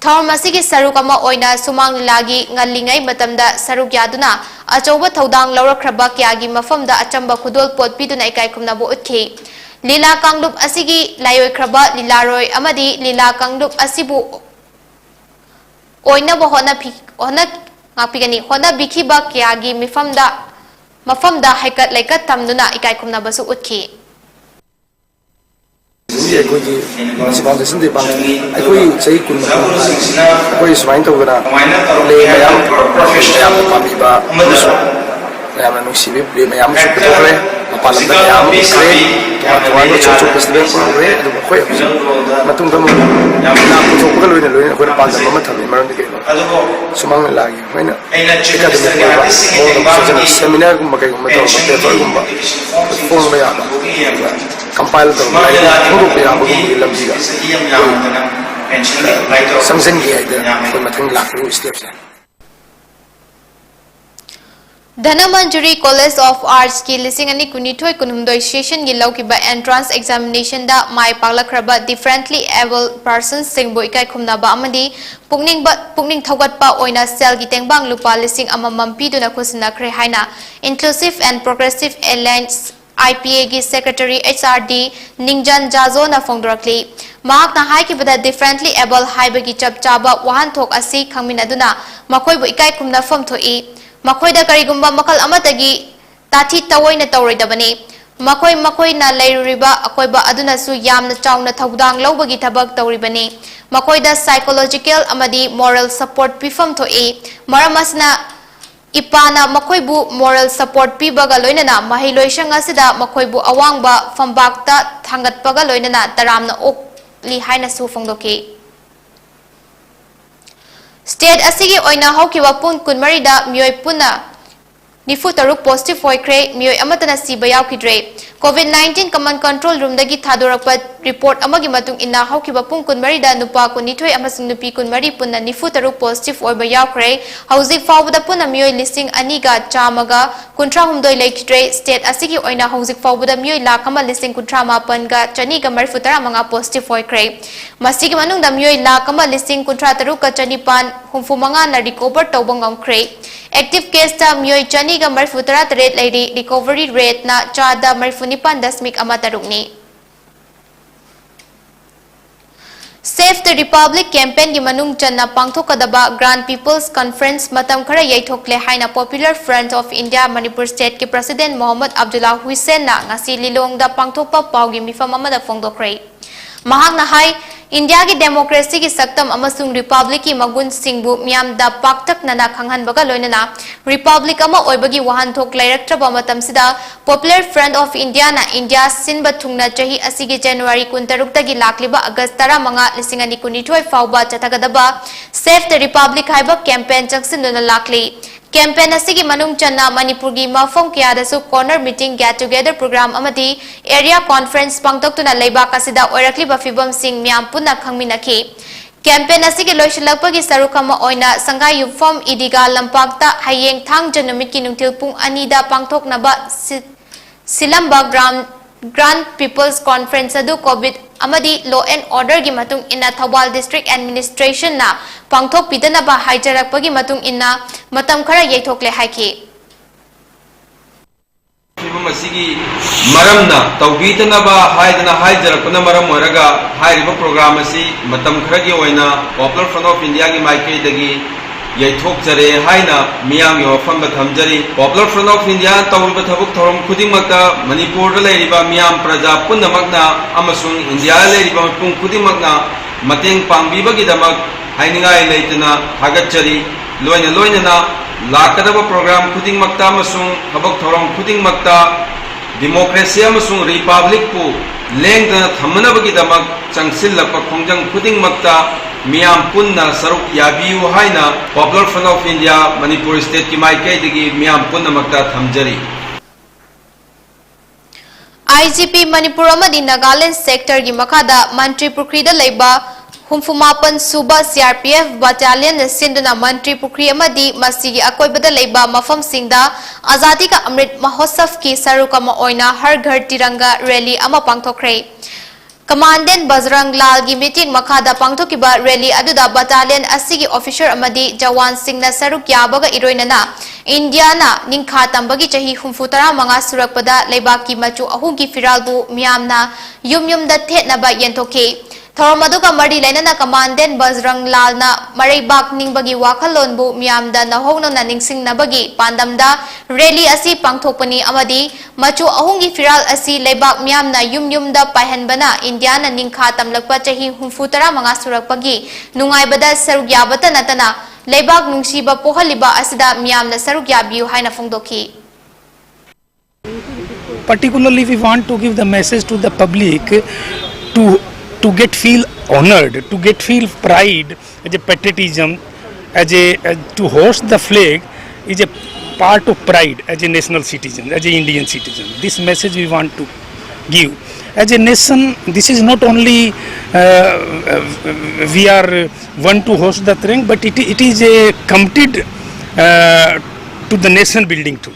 ꯊꯧꯔꯝ ꯑꯁꯤꯒꯤ ꯁꯔꯨꯛ ꯑꯃ ꯑꯣꯏꯅ ꯁꯨꯃꯥꯡ ꯂꯤꯂꯥꯒꯤ ꯉꯜꯂꯤꯉꯩ ꯃꯇꯝꯗ ꯁꯔꯨꯛ ꯌꯥꯗꯨꯅ ꯑꯆꯧꯕ ꯊꯧꯗꯥꯡ ꯂꯧꯔꯛꯈ꯭ꯔꯕ ꯀꯌꯥꯒꯤ ꯃꯐꯝꯗ ꯑꯆꯝꯕ ꯈꯨꯗꯣꯜꯄꯣꯠ ꯄꯤꯗꯨꯅ ꯏꯀꯥꯏ ꯈꯨꯝꯅꯕ ꯎꯠꯈꯤ꯫ ꯂꯤꯂꯥ ꯀꯥꯡꯂꯨꯞ ꯑꯁꯤꯒꯤ ꯂꯥꯏꯑꯣꯏꯈ꯭ꯔꯕ ꯂꯤꯂꯥꯔꯣꯏ ꯑꯃꯗꯤ ꯂꯤꯂꯥ ꯀꯥꯡꯂꯨꯞ ꯑꯁꯤꯕꯨ ꯑꯣꯏꯅꯕ ꯍꯣꯠꯅ-, ꯍꯣꯠꯅ-, ꯉꯥꯛꯄꯤꯒꯅꯤ, ꯍꯣꯠꯅꯕꯤꯈꯤꯕ ꯀꯌꯥꯒꯤ ꯃꯤꯐꯝꯗ, ꯃꯐꯝꯗ ꯍꯩꯀꯠ ꯂꯩꯀꯠ ꯇꯝꯗꯨꯅ ꯏꯀꯥꯏ ꯈꯨꯝꯅꯕꯁꯨ ꯎꯠꯈꯤ꯫ ꯑꯩꯈꯣꯏꯒꯤ ꯃꯁꯤ foundation day ꯄꯥꯡꯊꯣꯛꯏ꯫ ꯑꯩꯈꯣꯏ ꯆꯍꯤ ꯀꯨꯟ ꯃꯇꯨꯡꯗ ꯑꯩꯈꯣꯏ ꯁꯨꯃꯥꯏꯅ ꯇꯧꯗꯅ play ꯃꯌꯥꯝ, ꯃꯌꯥꯝꯅ ꯄꯥꯝꯕꯤꯕ ꯑꯃꯁꯨꯡ ꯃꯌꯥꯝꯅ ꯅꯨꯡꯁꯤꯕꯤꯕ play ꯃꯌꯥꯝ ꯑꯃꯁꯨ ꯄꯨꯊꯣꯛꯈ꯭ꯔꯦ꯫ ꯃꯄꯥꯟ ꯂꯝꯗ ꯃꯌꯥꯝ ꯑꯃ ꯎꯠꯈ꯭ꯔꯦ꯫ ꯇꯣꯉꯥꯟ ꯇꯣꯉꯥꯟꯕ ꯑꯆꯧ ꯑꯆꯧꯕ festival ꯄꯥꯡꯊꯣꯛꯈ꯭ꯔꯦ꯫ ꯑꯗꯨꯕꯨ ꯑꯩꯈꯣꯏ ꯍꯧꯖꯤꯛ ꯃꯇꯨꯡꯗ ꯑꯃꯨꯛ ꯂꯤꯂꯥ ꯄꯨꯊꯣꯛꯄꯒ ꯂꯣꯏꯅ ꯂꯣꯏꯅꯅ ꯑꯩꯈꯣꯏꯅ ꯄꯥꯟꯗꯝ ꯑꯃ ꯊꯝꯃꯤ꯫ ꯃꯔꯝꯗꯤ ꯀꯩꯅꯣ? ꯁꯨꯃꯥꯡ ꯂꯤꯂꯥꯒꯤ ꯑꯩꯈꯣꯏꯅ academic ꯑꯣꯏꯕ ꯃꯑꯣꯡꯗ ꯆꯠꯆꯅ seminar ꯒꯨꯝꯕ ꯀꯩꯒꯨꯝꯕ ꯇꯧꯔꯒ paper ꯒꯨꯝꯕ ꯐꯣꯡꯕ ꯌꯥꯕ, compile ꯇꯧꯔꯒ ꯂꯥꯏꯔꯤꯛ ꯐꯣꯡꯗꯣꯛꯄ ꯌꯥꯕꯒꯨꯝꯕꯒꯤ ꯂꯝꯕꯤꯗ ꯑꯩꯈꯣꯏ ꯆꯪꯁꯤꯟꯒꯦ ꯍꯥꯏꯗꯅ ꯑꯩꯈꯣꯏ ꯃꯊꯪ ꯂꯥꯛꯀꯗꯧꯕ step say. Dhanamanjuri College of Arts ꯀꯤ ꯂꯤꯁꯤꯡ ꯑꯅꯤ ꯀꯨꯟꯅꯤꯊꯣꯏ ꯀꯨꯟꯍꯨꯝꯗꯣꯏ session ꯒꯤ ꯂꯧꯈꯤꯕ entrance examination ꯗ ꯃꯥꯏ ꯄꯥꯛꯂꯛꯈ꯭ꯔꯕ differently abled persons ꯁꯤꯡꯕꯨ ꯏꯀꯥꯏ ꯈꯨꯝꯅꯕ ꯑꯃꯗꯤ ꯄꯨꯛꯅꯤꯡꯕ-, ꯄꯨꯛꯅꯤꯡ ꯊꯧꯒꯠꯄ ꯑꯣꯏꯅ ꯁꯦꯜꯒꯤ ꯇꯦꯡꯕꯥꯡ ꯂꯨꯄꯥ ꯂꯤꯁꯤꯡ ꯑꯃꯃꯝ ꯄꯤꯗꯨꯅ ꯈꯨꯠꯁꯤꯟꯅꯈ꯭ꯔꯦ ꯍꯥꯏꯅ Inclusive and Progressive Alliance, I P A ꯒꯤ Secretary H R D ꯅꯤꯡꯖꯟ ꯖꯥꯖꯣꯅ ꯐꯣꯡꯗꯣꯔꯛꯂꯤ꯫ ꯃꯍꯥꯛꯅ ꯍꯥꯏꯈꯤꯕꯗ, differently abled ꯍꯥꯏꯕꯒꯤ ꯆꯞ ꯆꯥꯕ ꯋꯥꯍꯟꯊꯣꯛ ꯑꯁꯤ ꯈꯪꯃꯤꯟꯅꯗꯨꯅ ꯃꯈꯣꯏꯕꯨ ꯏꯀꯥꯏ ꯈꯨꯝꯅꯐꯝ ꯊꯣꯛꯏ꯫ ꯃꯈꯣꯏꯗ ꯀꯔꯤꯒꯨꯝꯕ ꯃꯈꯜ ꯑꯃꯠꯇꯒꯤ ꯇꯥꯊꯤ ꯇꯑꯣꯏꯅ ꯇꯧꯔꯣꯏꯗꯕꯅꯤ꯫ ꯃꯈꯣꯏ ꯃꯈꯣꯏꯅ ꯂꯩꯔꯨꯔꯤꯕ ꯑꯀꯣꯏꯕ ꯑꯗꯨꯅꯁꯨ ꯌꯥꯝꯅ ꯆꯥꯎꯅ ꯊꯧꯗꯥꯡ ꯂꯧꯕꯒꯤ ꯊꯕꯛ ꯇꯧꯔꯤꯕꯅꯤ꯫ ꯃꯈꯣꯏꯗ psychological ꯑꯃꯗꯤ moral support ꯄꯤꯐꯝ ꯊꯣꯛꯏ꯫ ꯃꯔꯝ ꯑꯁꯤꯅ, ꯏꯄꯥꯅ ꯃꯈꯣꯏꯕꯨ moral support ꯄꯤꯕꯒ ꯂꯣꯏꯅꯅ ꯃꯍꯩꯂꯣꯏꯁꯪ ꯑꯁꯤꯗ ꯃꯈꯣꯏꯕꯨ ꯑꯋꯥꯡꯕ ꯐꯝꯕꯥꯛꯇ ꯊꯥꯡꯒꯠꯄꯒ ꯂꯣꯏꯅꯅ ꯇꯔꯥꯝꯅ ꯑꯣꯛꯂꯤ ꯍꯥꯏꯅꯁꯨ ꯐꯣꯡꯗꯣꯛꯈꯤ꯫ State ꯑꯁꯤꯒꯤ ꯑꯣꯏꯅ ꯍꯧꯈꯤꯕ ꯄꯨꯡ ꯀꯨꯟꯃꯔꯤꯗ ꯃꯤꯑꯣꯏ ꯄꯨꯟꯅ ꯅꯤꯐꯨ ꯇꯔꯨꯛ positive ꯑꯣꯏꯈ꯭ꯔꯦ꯫ ꯃꯤꯑꯣꯏ ꯑꯃꯠꯇꯅ ꯁꯤꯕ ꯌꯥꯎꯈꯤꯗ꯭ꯔꯦ꯫ COVID nineteen common control roomꯗꯒꯤ ꯊꯥꯗꯣꯔꯛꯄ report ꯑꯃꯒꯤ ꯃꯇꯨꯡ ꯏꯟꯅ, ꯍꯧꯈꯤꯕ ꯄꯨꯡ ꯀꯨꯟꯃꯔꯤꯗ ꯅꯨꯄꯥ ꯀꯨꯟꯅꯤꯊꯣꯏ ꯑꯃꯁꯨꯡ ꯅꯨꯄꯤ ꯀꯨꯟꯃꯔꯤ ꯄꯨꯟꯅ ꯅꯤꯐꯨ ꯇꯔꯨꯛ positive ꯑꯣꯏꯕ ꯌꯥꯎꯈ꯭ꯔꯦ꯫ ꯍꯧꯖꯤꯛ ꯐꯥꯎꯕꯗ ꯄꯨꯟꯅ ꯃꯤꯑꯣꯏ ꯂꯤꯁꯤꯡ ꯑꯅꯤꯒ ꯆꯥꯝꯃꯒ ꯀꯨꯟꯊ꯭ꯔꯥ ꯍꯨꯝꯗꯣꯏ ꯂꯩꯈꯤꯗ꯭ꯔꯦ꯫ State ꯑꯁꯤꯒꯤ ꯑꯣꯏꯅ ꯍꯧꯖꯤꯛ ꯐꯥꯎꯕꯗ ꯃꯤꯑꯣꯏ ꯂꯥꯈ ꯑꯃ ꯂꯤꯁꯤꯡ ꯀꯨꯟꯊ꯭ꯔꯥ ꯃꯥꯄꯟꯒ ꯆꯅꯤꯒ ꯃꯔꯤꯐꯨ ꯇꯔꯥ ꯃꯉꯥ positive ꯑꯣꯏꯈ꯭ꯔꯦ꯫ ꯃꯁꯤꯒꯤ ꯃꯅꯨꯡꯗ ꯃꯤꯑꯣꯏ ꯂꯥꯈ ꯑꯃ ꯂꯤꯁꯤꯡ ꯀꯨꯟꯊ꯭ꯔꯥ ꯇꯔꯨꯛꯀ ꯆꯅꯤꯄꯥꯟ ꯍꯨꯝꯐꯨ ꯃꯉꯥꯅ recover ꯇꯧꯕ ꯉꯝꯈ꯭ꯔꯦ꯫ Active caseꯇ ꯃꯤꯑꯣꯏ ꯆꯅꯤꯒ ꯃꯔꯤꯐꯨ ꯇꯔꯥ ꯇꯔꯦꯠ ꯂꯩꯔꯤ꯫ Recovery rateꯅ ꯆꯥꯗ ꯃꯔꯤꯐꯨ ꯅꯤꯄꯥꯟ ꯗꯁꯃꯤꯛ ꯑꯃ ꯇꯔꯨꯛꯅꯤ꯫ Save the Republic campaignꯒꯤ ꯃꯅꯨꯡ ꯆꯟꯅ ꯄꯥꯡꯊꯣꯛꯀꯗꯕ Grand People's Conference ꯃꯇꯝ ꯈꯔ ꯌꯩꯊꯣꯛꯂꯦ ꯍꯥꯏꯅ Popular Front of India Manipur Stateꯀꯤ President Mohammad Abdulla ꯍꯨꯏꯁꯦꯟꯅ ꯉꯁꯤ ꯂꯤꯂꯣꯡꯗ ꯄꯥꯡꯊꯣꯛꯄ ꯄꯥꯎꯒꯤ ꯃꯤꯐꯝ ꯑꯃꯗ ꯐꯣꯡꯗꯣꯛꯈ꯭ꯔꯦ꯫ ꯃꯍꯥꯛꯅ ꯍꯥꯏ, ꯏꯟꯗꯤꯌꯥꯒꯤ democracyꯒꯤ ꯁꯛꯇꯝ ꯑꯃꯁꯨꯡ republicꯀꯤ ꯃꯒꯨꯟꯁꯤꯡꯕꯨ ꯃꯤꯌꯥꯝꯗ ꯄꯥꯛꯇꯛꯅꯅ ꯈꯪꯍꯟꯕꯒ ꯂꯣꯏꯅꯅ republic ꯑꯃ ꯑꯣꯏꯕꯒꯤ ꯋꯥꯍꯟꯊꯣꯛ ꯂꯩꯔꯛꯇ꯭ꯔꯕ ꯃꯇꯝꯁꯤꯗ Popular Front of Indiaꯅ ꯏꯟꯗꯤꯌꯥ ꯁꯤꯟꯕ ꯊꯨꯡꯅ ꯆꯍꯤ ꯑꯁꯤꯒꯤ January ꯀꯨꯟꯇꯔꯨꯛꯇꯒꯤ ꯂꯥꯛꯂꯤꯕ August ꯇꯔꯥꯃꯉꯥ, ꯂꯤꯁꯤꯡ ꯑꯅꯤ ꯀꯨꯟꯅꯤꯊꯣꯏ ꯐꯥꯎꯕ ꯆꯠꯊꯒꯗꯕ Save the Republic ꯍꯥꯏꯕ campaign ꯆꯪꯁꯤꯟꯗꯨꯅ ꯂꯥꯛꯂꯤ꯫ Campaign ꯑꯁꯤꯒꯤ ꯃꯅꯨꯡ ꯆꯟꯅ ꯃꯅꯤꯄꯨꯔꯒꯤ ꯃꯐꯝ ꯀꯌꯥꯗꯁꯨ corner meeting, get together program ꯑꯃꯗꯤ area conference ꯄꯥꯡꯊꯣꯛꯇꯨꯅ ꯂꯩꯕꯥꯛ ꯑꯁꯤꯗ ꯑꯣꯏꯔꯛꯂꯤꯕ ꯐꯤꯕꯝꯁꯤꯡ ꯃꯤꯌꯥꯝ ꯄꯨꯟꯅ ꯈꯪꯃꯤꯟꯅꯈꯤ꯫ Campaign ꯑꯁꯤꯒꯤ ꯂꯣꯏꯁꯤꯜꯂꯛꯄꯒꯤ ꯁꯔꯨꯛ ꯑꯃ ꯑꯣꯏꯅ ꯁꯉꯥꯏ ꯌꯨꯝꯐꯝ ꯏꯗꯤꯒꯥ ꯂꯝꯄꯥꯛꯇ ꯍꯌꯦꯡ ꯊꯥꯡꯖ ꯅꯨꯃꯤꯠꯀꯤ ꯅꯨꯡꯊꯤꯜ ꯄꯨꯡ ꯑꯅꯤꯗ ꯄꯥꯡꯊꯣꯛꯅꯕ ꯁꯤ-, ꯁꯤꯜꯂꯝꯕ Grand, Grand People's Conference ꯑꯗꯨ COVID ꯑꯃꯗꯤ law and orderꯒꯤ ꯃꯇꯨꯡ ꯏꯟꯅ ꯊꯧꯕꯥꯜ District Administrationꯅ ꯄꯥꯡꯊꯣꯛꯄꯤꯗꯅꯕ ꯍꯥꯏꯖꯔꯛꯄꯒꯤ ꯃꯇꯨꯡ ꯏꯟꯅ ꯃꯇꯝ ꯈꯔ ꯌꯩꯊꯣꯛꯂꯦ ꯍꯥꯏꯈꯤ꯫ ꯃꯁꯤꯒꯤ ꯃꯔꯝꯅ ꯇꯧꯕꯤꯗꯅꯕ ꯍꯥꯏꯗꯅ ꯍꯥꯏꯖꯔꯛꯄꯅ ꯃꯔꯝ ꯑꯣꯏꯔꯒ ꯍꯥꯏꯔꯤꯕ program ꯑꯁꯤ ꯃꯇꯝ ꯈꯔꯒꯤ ꯑꯣꯏꯅ Popular Front of Indiaꯒꯤ ꯃꯥꯏꯀꯩꯗꯒꯤ ꯌꯩꯊꯣꯛꯆꯔꯦ ꯍꯥꯏꯅ ꯃꯤꯌꯥꯝꯒꯤ ꯃꯐꯝꯗ ꯊꯝꯖꯔꯤ꯫ Popular Front of Indiaꯅ ꯇꯧꯔꯤꯕ ꯊꯕꯛ ꯊꯧꯔꯝ ꯈꯨꯗꯤꯡꯃꯛꯇ ꯃꯅꯤꯄꯨꯔꯗ ꯂꯩꯔꯤꯕ ꯃꯤꯌꯥꯝ ꯄ꯭ꯔꯖꯥ ꯄꯨꯝꯅꯃꯛꯅ ꯑꯃꯁꯨꯡ ꯏꯟꯗꯤꯌꯥꯗ ꯂꯩꯔꯤꯕ ꯃꯤꯄꯨꯝ ꯈꯨꯗꯤꯡꯃꯛꯅ ꯃꯇꯦꯡ ꯄꯥꯡꯕꯤꯕꯒꯤꯗꯃꯛ ꯍꯥꯏꯅꯤꯡꯉꯥꯏ ꯂꯩꯇꯅ ꯊꯥꯒꯠꯆꯔꯤ꯫ ꯂꯣꯏꯅ ꯂꯣꯏꯅꯅ ꯂꯥꯛꯀꯗꯕ program ꯈꯨꯗꯤꯡꯃꯛꯇ ꯑꯃꯁꯨꯡ ꯊꯕꯛ ꯊꯧꯔꯝ ꯈꯨꯗꯤꯡꯃꯛꯇ democracy ꯑꯃꯁꯨꯡ republicꯄꯨ ꯂꯦꯡꯗꯅ ꯊꯝꯅꯅꯕꯒꯤꯗꯃꯛ ꯆꯪꯁꯤꯜꯂꯛꯄ ꯈꯣꯡꯖꯪ ꯈꯨꯗꯤꯡꯃꯛꯇ ꯃꯤꯌꯥꯝ ꯄꯨꯟꯅ ꯁꯔꯨꯛ ꯌꯥꯕꯤꯌꯨ ꯍꯥꯏꯅ Popular Front of India Manipur stateꯀꯤ ꯃꯥꯏꯀꯩꯗꯒꯤ ꯃꯤꯌꯥꯝ ꯄꯨꯝꯅꯃꯛꯇ ꯊꯝꯖꯔꯤ꯫ ꯑꯥꯏ ꯖꯤ ꯄꯤ ꯃꯅꯤꯄꯨꯔ ꯑꯃꯗꯤ ꯅꯥꯒꯥꯂꯦꯟ ꯁꯦꯛꯇꯔꯒꯤ ꯃꯈꯥꯗ ꯃꯟꯇ꯭ꯔꯤ ꯄꯨꯈ꯭ꯔꯤꯗ ꯂꯩꯕ ꯍꯨꯝꯐꯨ ꯃꯥꯄꯟ ꯁꯨꯕ ꯁꯤ ꯑꯥꯔ ꯄꯤ ꯑꯦꯐ ꯕꯠꯇꯥꯂꯤꯌꯟꯅ ꯁꯤꯟꯗꯨꯅ ꯃꯟꯇ꯭ꯔꯤ ꯄꯨꯈ꯭ꯔꯤ ꯑꯃꯗꯤ ꯃꯁꯤꯒꯤ ꯑꯀꯣꯏꯕꯗ ꯂꯩꯕ ꯃꯐꯝꯁꯤꯡꯗ ꯑꯖꯥꯗꯤ ꯀꯥ ꯑꯃ꯭ꯔꯤꯠ ꯃꯍꯣꯠꯁꯕꯀꯤ ꯁꯔꯨꯛ ꯑꯃ ꯑꯣꯏꯅ ꯍꯔ ꯘꯔ ꯇꯤꯔꯪꯒꯥ ꯔꯦꯂꯤ ꯑꯃ ꯄꯥꯡꯊꯣꯛꯈ꯭ꯔꯦ꯫ ꯀꯃꯥꯟꯗꯦꯟ ꯕꯖꯔꯪ ꯂꯥꯜꯒꯤ ꯃꯤꯠꯌꯦꯡ ꯃꯈꯥꯗ ꯄꯥꯡꯊꯣꯛꯈꯤꯕ ꯔꯦꯂꯤ ꯑꯗꯨꯗ ꯕꯠꯇꯥꯂꯤꯌꯟ ꯑꯁꯤꯒꯤ ꯑꯣꯐꯤꯁꯔ ꯑꯃꯗꯤ ꯖꯋꯥꯟꯁꯤꯡꯅ ꯁꯔꯨꯛ ꯌꯥꯕꯒ ꯏꯔꯣꯏꯅꯅ ꯏꯟꯗꯤꯌꯥꯅ ꯅꯤꯡꯈꯥ ꯇꯝꯕꯒꯤ ꯆꯍꯤ ꯍꯨꯝꯐꯨ ꯇꯔꯥꯃꯉꯥ ꯁꯨꯔꯛꯄꯗ ꯂꯩꯕꯥꯛꯀꯤ ꯃꯆꯨ ꯑꯍꯨꯝꯒꯤ ꯐꯤꯔꯥꯜꯕꯨ ꯃꯤꯌꯥꯝꯅ ꯌꯨꯝ ꯌꯨꯝꯗ ꯊꯦꯠꯅꯕ ꯌꯦꯟꯊꯣꯛꯈꯤ꯫ ꯊꯧꯔꯝ ꯑꯗꯨꯒ ꯃꯔꯤ ꯂꯩꯅꯅ ꯀꯃꯥꯟꯗꯦꯟ ꯕꯖꯔꯪ ꯂꯥꯜꯅ ꯃꯔꯩꯕꯥꯛ ꯅꯤꯡꯕꯒꯤ ꯋꯥꯈꯜꯂꯣꯟꯕꯨ ꯃꯤꯌꯥꯝꯗ ꯅꯧꯍꯧꯅꯅ ꯅꯤꯡꯁꯤꯡꯅꯕꯒꯤ ꯄꯥꯟꯗꯝꯗ ꯔꯦꯂꯤ ꯑꯁꯤ ꯄꯥꯡꯊꯣꯛꯄꯅꯤ ꯑꯃꯗꯤ ꯃꯆꯨ ꯑꯍꯨꯝꯒꯤ ꯐꯤꯔꯥꯜ ꯑꯁꯤ ꯂꯩꯕꯥꯛ ꯃꯤꯌꯥꯝꯅ ꯌꯨꯝ ꯌꯨꯝꯗ ꯄꯥꯏꯍꯟꯕꯅ ꯏꯟꯗꯤꯌꯥꯅ ꯅꯤꯡꯈꯥ ꯇꯝꯂꯛꯄ ꯆꯍꯤ ꯍꯨꯝꯐꯨ ꯇꯔꯥꯃꯉꯥ ꯁꯨꯔꯛꯄꯒꯤ ꯅꯨꯡꯉꯥꯏꯕꯗ ꯁꯔꯨꯛ ꯌꯥꯕꯇ ꯅꯠꯇꯅ ꯂꯩꯕꯥꯛ ꯅꯨꯡꯁꯤꯕ ꯄꯣꯛꯍꯜꯂꯤꯕ ꯑꯁꯤꯗ ꯃꯤꯌꯥꯝꯅ ꯁꯔꯨꯛ ꯌꯥꯕꯤꯌꯨ ꯍꯥꯏꯅ ꯐꯣꯡꯗꯣꯛꯈꯤ꯫ Particularly, we want to give the message to the public to, to get feel honored, to get feel pride as a patriotism, as a, as to host the flag is a part of pride as a national citizen, as a Indian citizen. This message we want to give. As a nation, this is not only uh, uh, we are one to host the thing, but it, it is a committed uh, to the nation building too.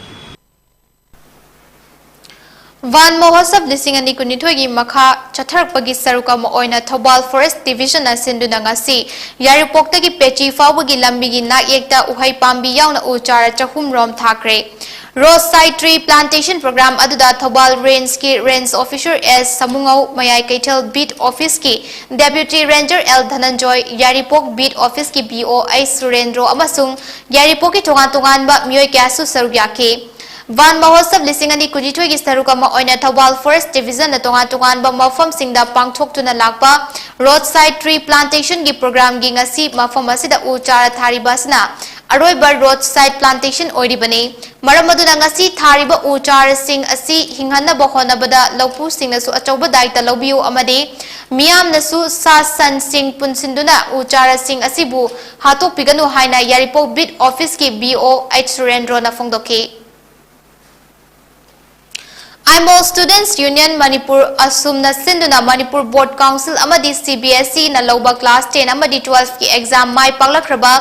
ꯚꯥꯟ ꯃꯍꯣꯠꯁꯕ ꯂꯤꯁꯤꯡ ꯑꯅꯤ ꯀꯨꯟꯅꯤꯊꯣꯏꯒꯤ ꯃꯈꯥ ꯆꯠꯊꯔꯛꯄꯒꯤ ꯁꯔꯨꯛ ꯑꯃ ꯑꯣꯏꯅ ꯊꯧꯕꯥꯜ ꯐꯣꯔꯦꯁ꯭ꯠ ꯗꯤꯕꯤꯖꯟꯅ ꯁꯤꯟꯗꯨꯅ ꯉꯁꯤ ꯌꯥꯏꯔꯤꯄꯣꯛꯇꯒꯤ ꯄꯦꯆꯤ ꯐꯥꯎꯕꯒꯤ ꯂꯝꯕꯤꯒꯤ ꯅꯥꯛꯌꯦꯛꯇ ꯎꯍꯩ ꯄꯥꯝꯕꯤ ꯌꯥꯎꯅ ꯎ ꯆꯥꯔ ꯆꯍꯨꯝ ꯔꯣꯝ ꯊꯥꯈ꯭ꯔꯦ꯫ Roadside tree plantation program ꯑꯗꯨꯗ ꯊꯧꯕꯥꯜ ꯔꯦꯟꯖꯀꯤ ꯔꯦꯟꯖ ꯑꯣꯐꯤꯁꯔ ꯑꯦꯁ ꯁꯃꯨꯉꯧ, ꯃꯌꯥꯏ ꯀꯩꯊꯦꯜ ꯕꯤꯠ ꯑꯣꯐꯤꯁꯀꯤ ꯗꯦꯄ꯭ꯌꯨꯇꯤ ꯔꯦꯟꯖꯔ ꯑꯦꯜ ꯙꯅꯟꯖꯣꯏ, ꯌꯥꯏꯔꯤꯄꯣꯛ ꯕꯤꯠ ꯑꯣꯐꯤꯁꯀꯤ ꯕꯤ ꯑꯣ ꯑꯩꯆ ꯁꯨꯔꯦꯟꯗ꯭ꯔꯣ ꯑꯃꯁꯨꯡ ꯌꯥꯏꯔꯤꯄꯣꯛꯀꯤ ꯇꯣꯉꯥꯟ ꯇꯣꯉꯥꯟꯕ ꯃꯤꯑꯣꯏ ꯀꯌꯥꯁꯨ ꯁꯔꯨꯛ ꯌꯥꯈꯤ꯫ ꯚꯥꯟ ꯃꯍꯣꯠꯁꯕ ꯂꯤꯁꯤꯡ ꯑꯅꯤ ꯀꯨꯟꯅꯤꯊꯣꯏꯒꯤ ꯁꯔꯨꯛ ꯑꯃ ꯑꯣꯏꯅ ꯊꯧꯕꯥꯜ ꯐꯣꯔꯦꯁ꯭ꯠ ꯗꯤꯕꯤꯖꯟꯅ ꯇꯣꯉꯥꯟ ꯇꯣꯉꯥꯟꯕ ꯃꯐꯝꯁꯤꯡꯗ ꯄꯥꯡꯊꯣꯛꯇꯨꯅ ꯂꯥꯛꯄ Roadside tree plantationꯒꯤ programꯒꯤ ꯉꯁꯤ ꯃꯐꯝ ꯑꯁꯤꯗ ꯎ ꯆꯥꯔ ꯊꯥꯔꯤꯕ ꯑꯁꯤꯅ ꯑꯔꯣꯏꯕ Roadside plantation ꯑꯣꯏꯔꯤꯕꯅꯤ꯫ ꯃꯔꯝ ꯑꯗꯨꯅ ꯉꯁꯤ ꯊꯥꯔꯤꯕ ꯎ ꯆꯥꯔꯁꯤꯡ ꯑꯁꯤ ꯍꯤꯡꯍꯟꯅꯕ ꯍꯣꯠꯅꯕꯗ ꯂꯧꯄꯨꯁꯤꯡꯅꯁꯨ ꯑꯆꯧꯕ ꯗꯥꯏꯇ ꯂꯧꯕꯤꯌꯨ ꯑꯃꯗꯤ ꯃꯤꯌꯥꯝꯅꯁꯨ ꯁꯥ ꯁꯟꯁꯤꯡ ꯄꯨꯟꯁꯤꯟꯗꯨꯅ ꯎ ꯆꯥꯔꯁꯤꯡ ꯑꯁꯤꯕꯨ ꯍꯥꯠꯇꯣꯛꯄꯤꯒꯅꯨ ꯍꯥꯏꯅ ꯌꯥꯏꯔꯤꯄꯣꯛ ꯕꯤꯠ ꯑꯣꯐꯤꯁꯀꯤ ꯕꯤ ꯑꯣ ꯑꯩꯆ ꯁꯨꯔꯦꯟꯗ꯭ꯔꯣꯅ ꯐꯣꯡꯗꯣꯛꯈꯤ꯫ ꯑꯥꯏꯃꯣꯜ Students Union ꯃꯅꯤꯄꯨꯔ ꯑꯁꯨꯝꯅ ꯁꯤꯟꯗꯨꯅ ꯃꯅꯤꯄꯨꯔ ꯕꯣꯔꯗ ꯀꯥꯎꯟꯁꯤꯜ ꯑꯃꯗꯤ ꯁꯤ ꯕꯤ ꯑꯦꯁ ꯏꯅ ꯂꯧꯕ class ten ꯑꯃꯗꯤ twelve ꯀꯤ exam ꯃꯥꯏ ꯄꯥꯛꯂꯛꯈ꯭ꯔꯕ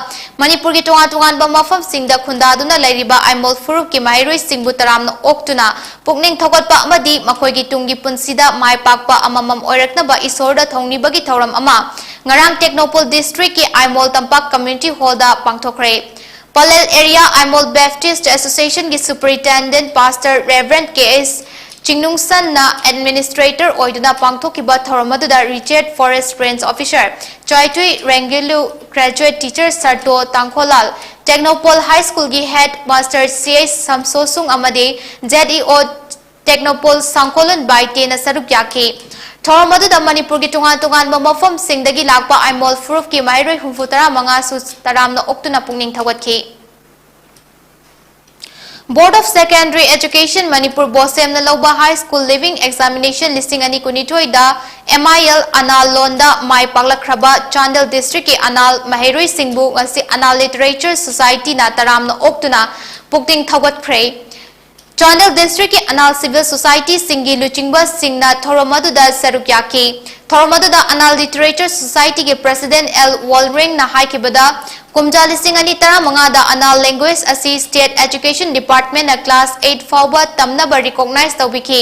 ꯃꯅꯤꯄꯨꯔꯒꯤ ꯇꯣꯉꯥꯟ ꯇꯣꯉꯥꯟꯕ ꯃꯐꯝꯁꯤꯡꯗ ꯈꯨꯟꯗꯥꯗꯨꯅ ꯂꯩꯔꯤꯕ ꯑꯥꯏꯃꯣꯜ ꯐꯨꯔꯨꯞꯀꯤ ꯃꯍꯩꯔꯣꯏꯁꯤꯡꯕꯨ ꯇꯔꯥꯝꯅ ꯑꯣꯛꯇꯨꯅ ꯄꯨꯛꯅꯤꯡ ꯊꯧꯒꯠꯄ ꯑꯃꯗꯤ ꯃꯈꯣꯏꯒꯤ ꯇꯨꯡꯒꯤ ꯄꯨꯟꯁꯤꯗ ꯃꯥꯏ ꯄꯥꯛꯄ ꯑꯃꯃꯝ ꯑꯣꯏꯔꯛꯅꯕ ꯏꯁꯣꯔꯗ ꯊꯧꯅꯤꯕꯒꯤ ꯊꯧꯔꯝ ꯑꯃ ꯉꯔꯥꯡ ꯇꯦꯡꯅꯧꯄꯜ districtꯀꯤ ꯑꯥꯏꯃꯣꯜ ꯇꯝꯄꯥꯛ community hallꯗ ꯄꯥꯡꯊꯣꯛꯈ꯭ꯔꯦ꯫ Pallel Area Aimol Baptist Associationꯒꯤ Superintendent Pastor Reverend ꯀꯦ ꯑꯦꯁ ꯆꯤꯡꯅꯨꯡꯁꯟꯅ administrator ꯑꯣꯏꯗꯨꯅ ꯄꯥꯡꯊꯣꯛꯈꯤꯕ ꯊꯧꯔꯝ ꯑꯗꯨꯗ retired forest range officer Chaitui Rengilu, graduate teacher Sarto Tangkholal, Tengnoupal High Schoolꯒꯤ head master C H Samsosung ꯑꯃꯗꯤ ꯖꯦꯠ ꯏ ꯑꯣ ꯇꯦꯡꯅꯧꯄꯜ ꯁꯪꯀꯣꯂꯨꯟ ꯕꯥꯏꯇꯦꯅ ꯁꯔꯨꯛ ꯌꯥꯈꯤ꯫ ꯊꯧꯔꯝ ꯑꯗꯨꯗ ꯃꯅꯤꯄꯨꯔꯒꯤ ꯇꯣꯉꯥꯟ ꯇꯣꯉꯥꯟꯕ ꯃꯐꯝꯁꯤꯡꯗꯒꯤ ꯂꯥꯛꯄ ꯑꯥꯏꯃꯣꯜ ꯐꯨꯔꯨꯞꯀꯤ ꯃꯍꯩꯔꯣꯏ ꯍꯨꯝꯐꯨ ꯇꯔꯥ ꯃꯉꯥꯁꯨ ꯇꯔꯥꯝꯅ ꯑꯣꯛꯇꯨꯅ ꯄꯨꯛꯅꯤꯡ ꯊꯧꯒꯠꯈꯤ꯫ Board of Secondary Education Manipur ꯕꯣꯁꯦꯝꯅ ꯂꯧꯕ High School Leaving Examination ꯂꯤꯁꯤꯡ ꯑꯅꯤ ꯀꯨꯟꯅꯤꯊꯣꯏꯗ M I L ꯑꯅꯥꯜ ꯂꯣꯟꯗ ꯃꯥꯏ ꯄꯥꯛꯂꯛꯈ꯭ꯔꯕ ꯆꯥꯟꯗꯦꯜ districtꯀꯤ ꯑꯅꯥꯜ ꯃꯍꯩꯔꯣꯏꯁꯤꯡꯕꯨ ꯉꯁꯤ ꯑꯅꯥꯜ Literature Societyꯅ ꯇꯔꯥꯝꯅ ꯑꯣꯛꯇꯨꯅ ꯄꯨꯛꯅꯤꯡ ꯊꯧꯒꯠꯈ꯭ꯔꯦ꯫ ꯆꯥꯟꯗꯦꯜ districtꯀꯤ ꯑꯅꯥꯜ civil societyꯁꯤꯡꯒꯤ ꯂꯨꯆꯤꯡꯕꯁꯤꯡꯅ ꯊꯧꯔꯝ ꯑꯗꯨꯗ ꯁꯔꯨꯛ ꯌꯥꯈꯤ꯫ ꯊꯧꯔꯝ ꯑꯗꯨꯗ ꯑꯅꯥꯜ ꯂꯤꯇꯔꯦꯆꯔ ꯁꯣꯁꯥꯏꯇꯤꯒꯤ ꯄ꯭ꯔꯦꯁꯤꯗꯦꯟꯠ ꯑꯦꯜ ꯋꯣꯜꯔꯤꯡꯅ ꯍꯥꯏꯈꯤꯕꯗ, ꯀꯨꯝꯖꯥ ꯂꯤꯁꯤꯡ ꯑꯅꯤ ꯇꯔꯥꯃꯉꯥꯗ ꯑꯅꯥꯜ ꯂꯦꯡꯒ꯭ꯋꯦꯖ ꯑꯁꯤ ꯁ꯭ꯇꯦꯠ ꯑꯦꯖꯨꯀꯦꯁꯟ ꯗꯤꯄꯥꯔꯠꯃꯦꯟꯠꯅ ꯀ꯭ꯂꯥꯁ ꯑꯩꯠ ꯐꯥꯎꯕ ꯇꯝꯅꯕ ꯔꯤꯀꯣꯒꯅꯥꯏꯖ ꯇꯧꯕꯤꯈꯤ꯫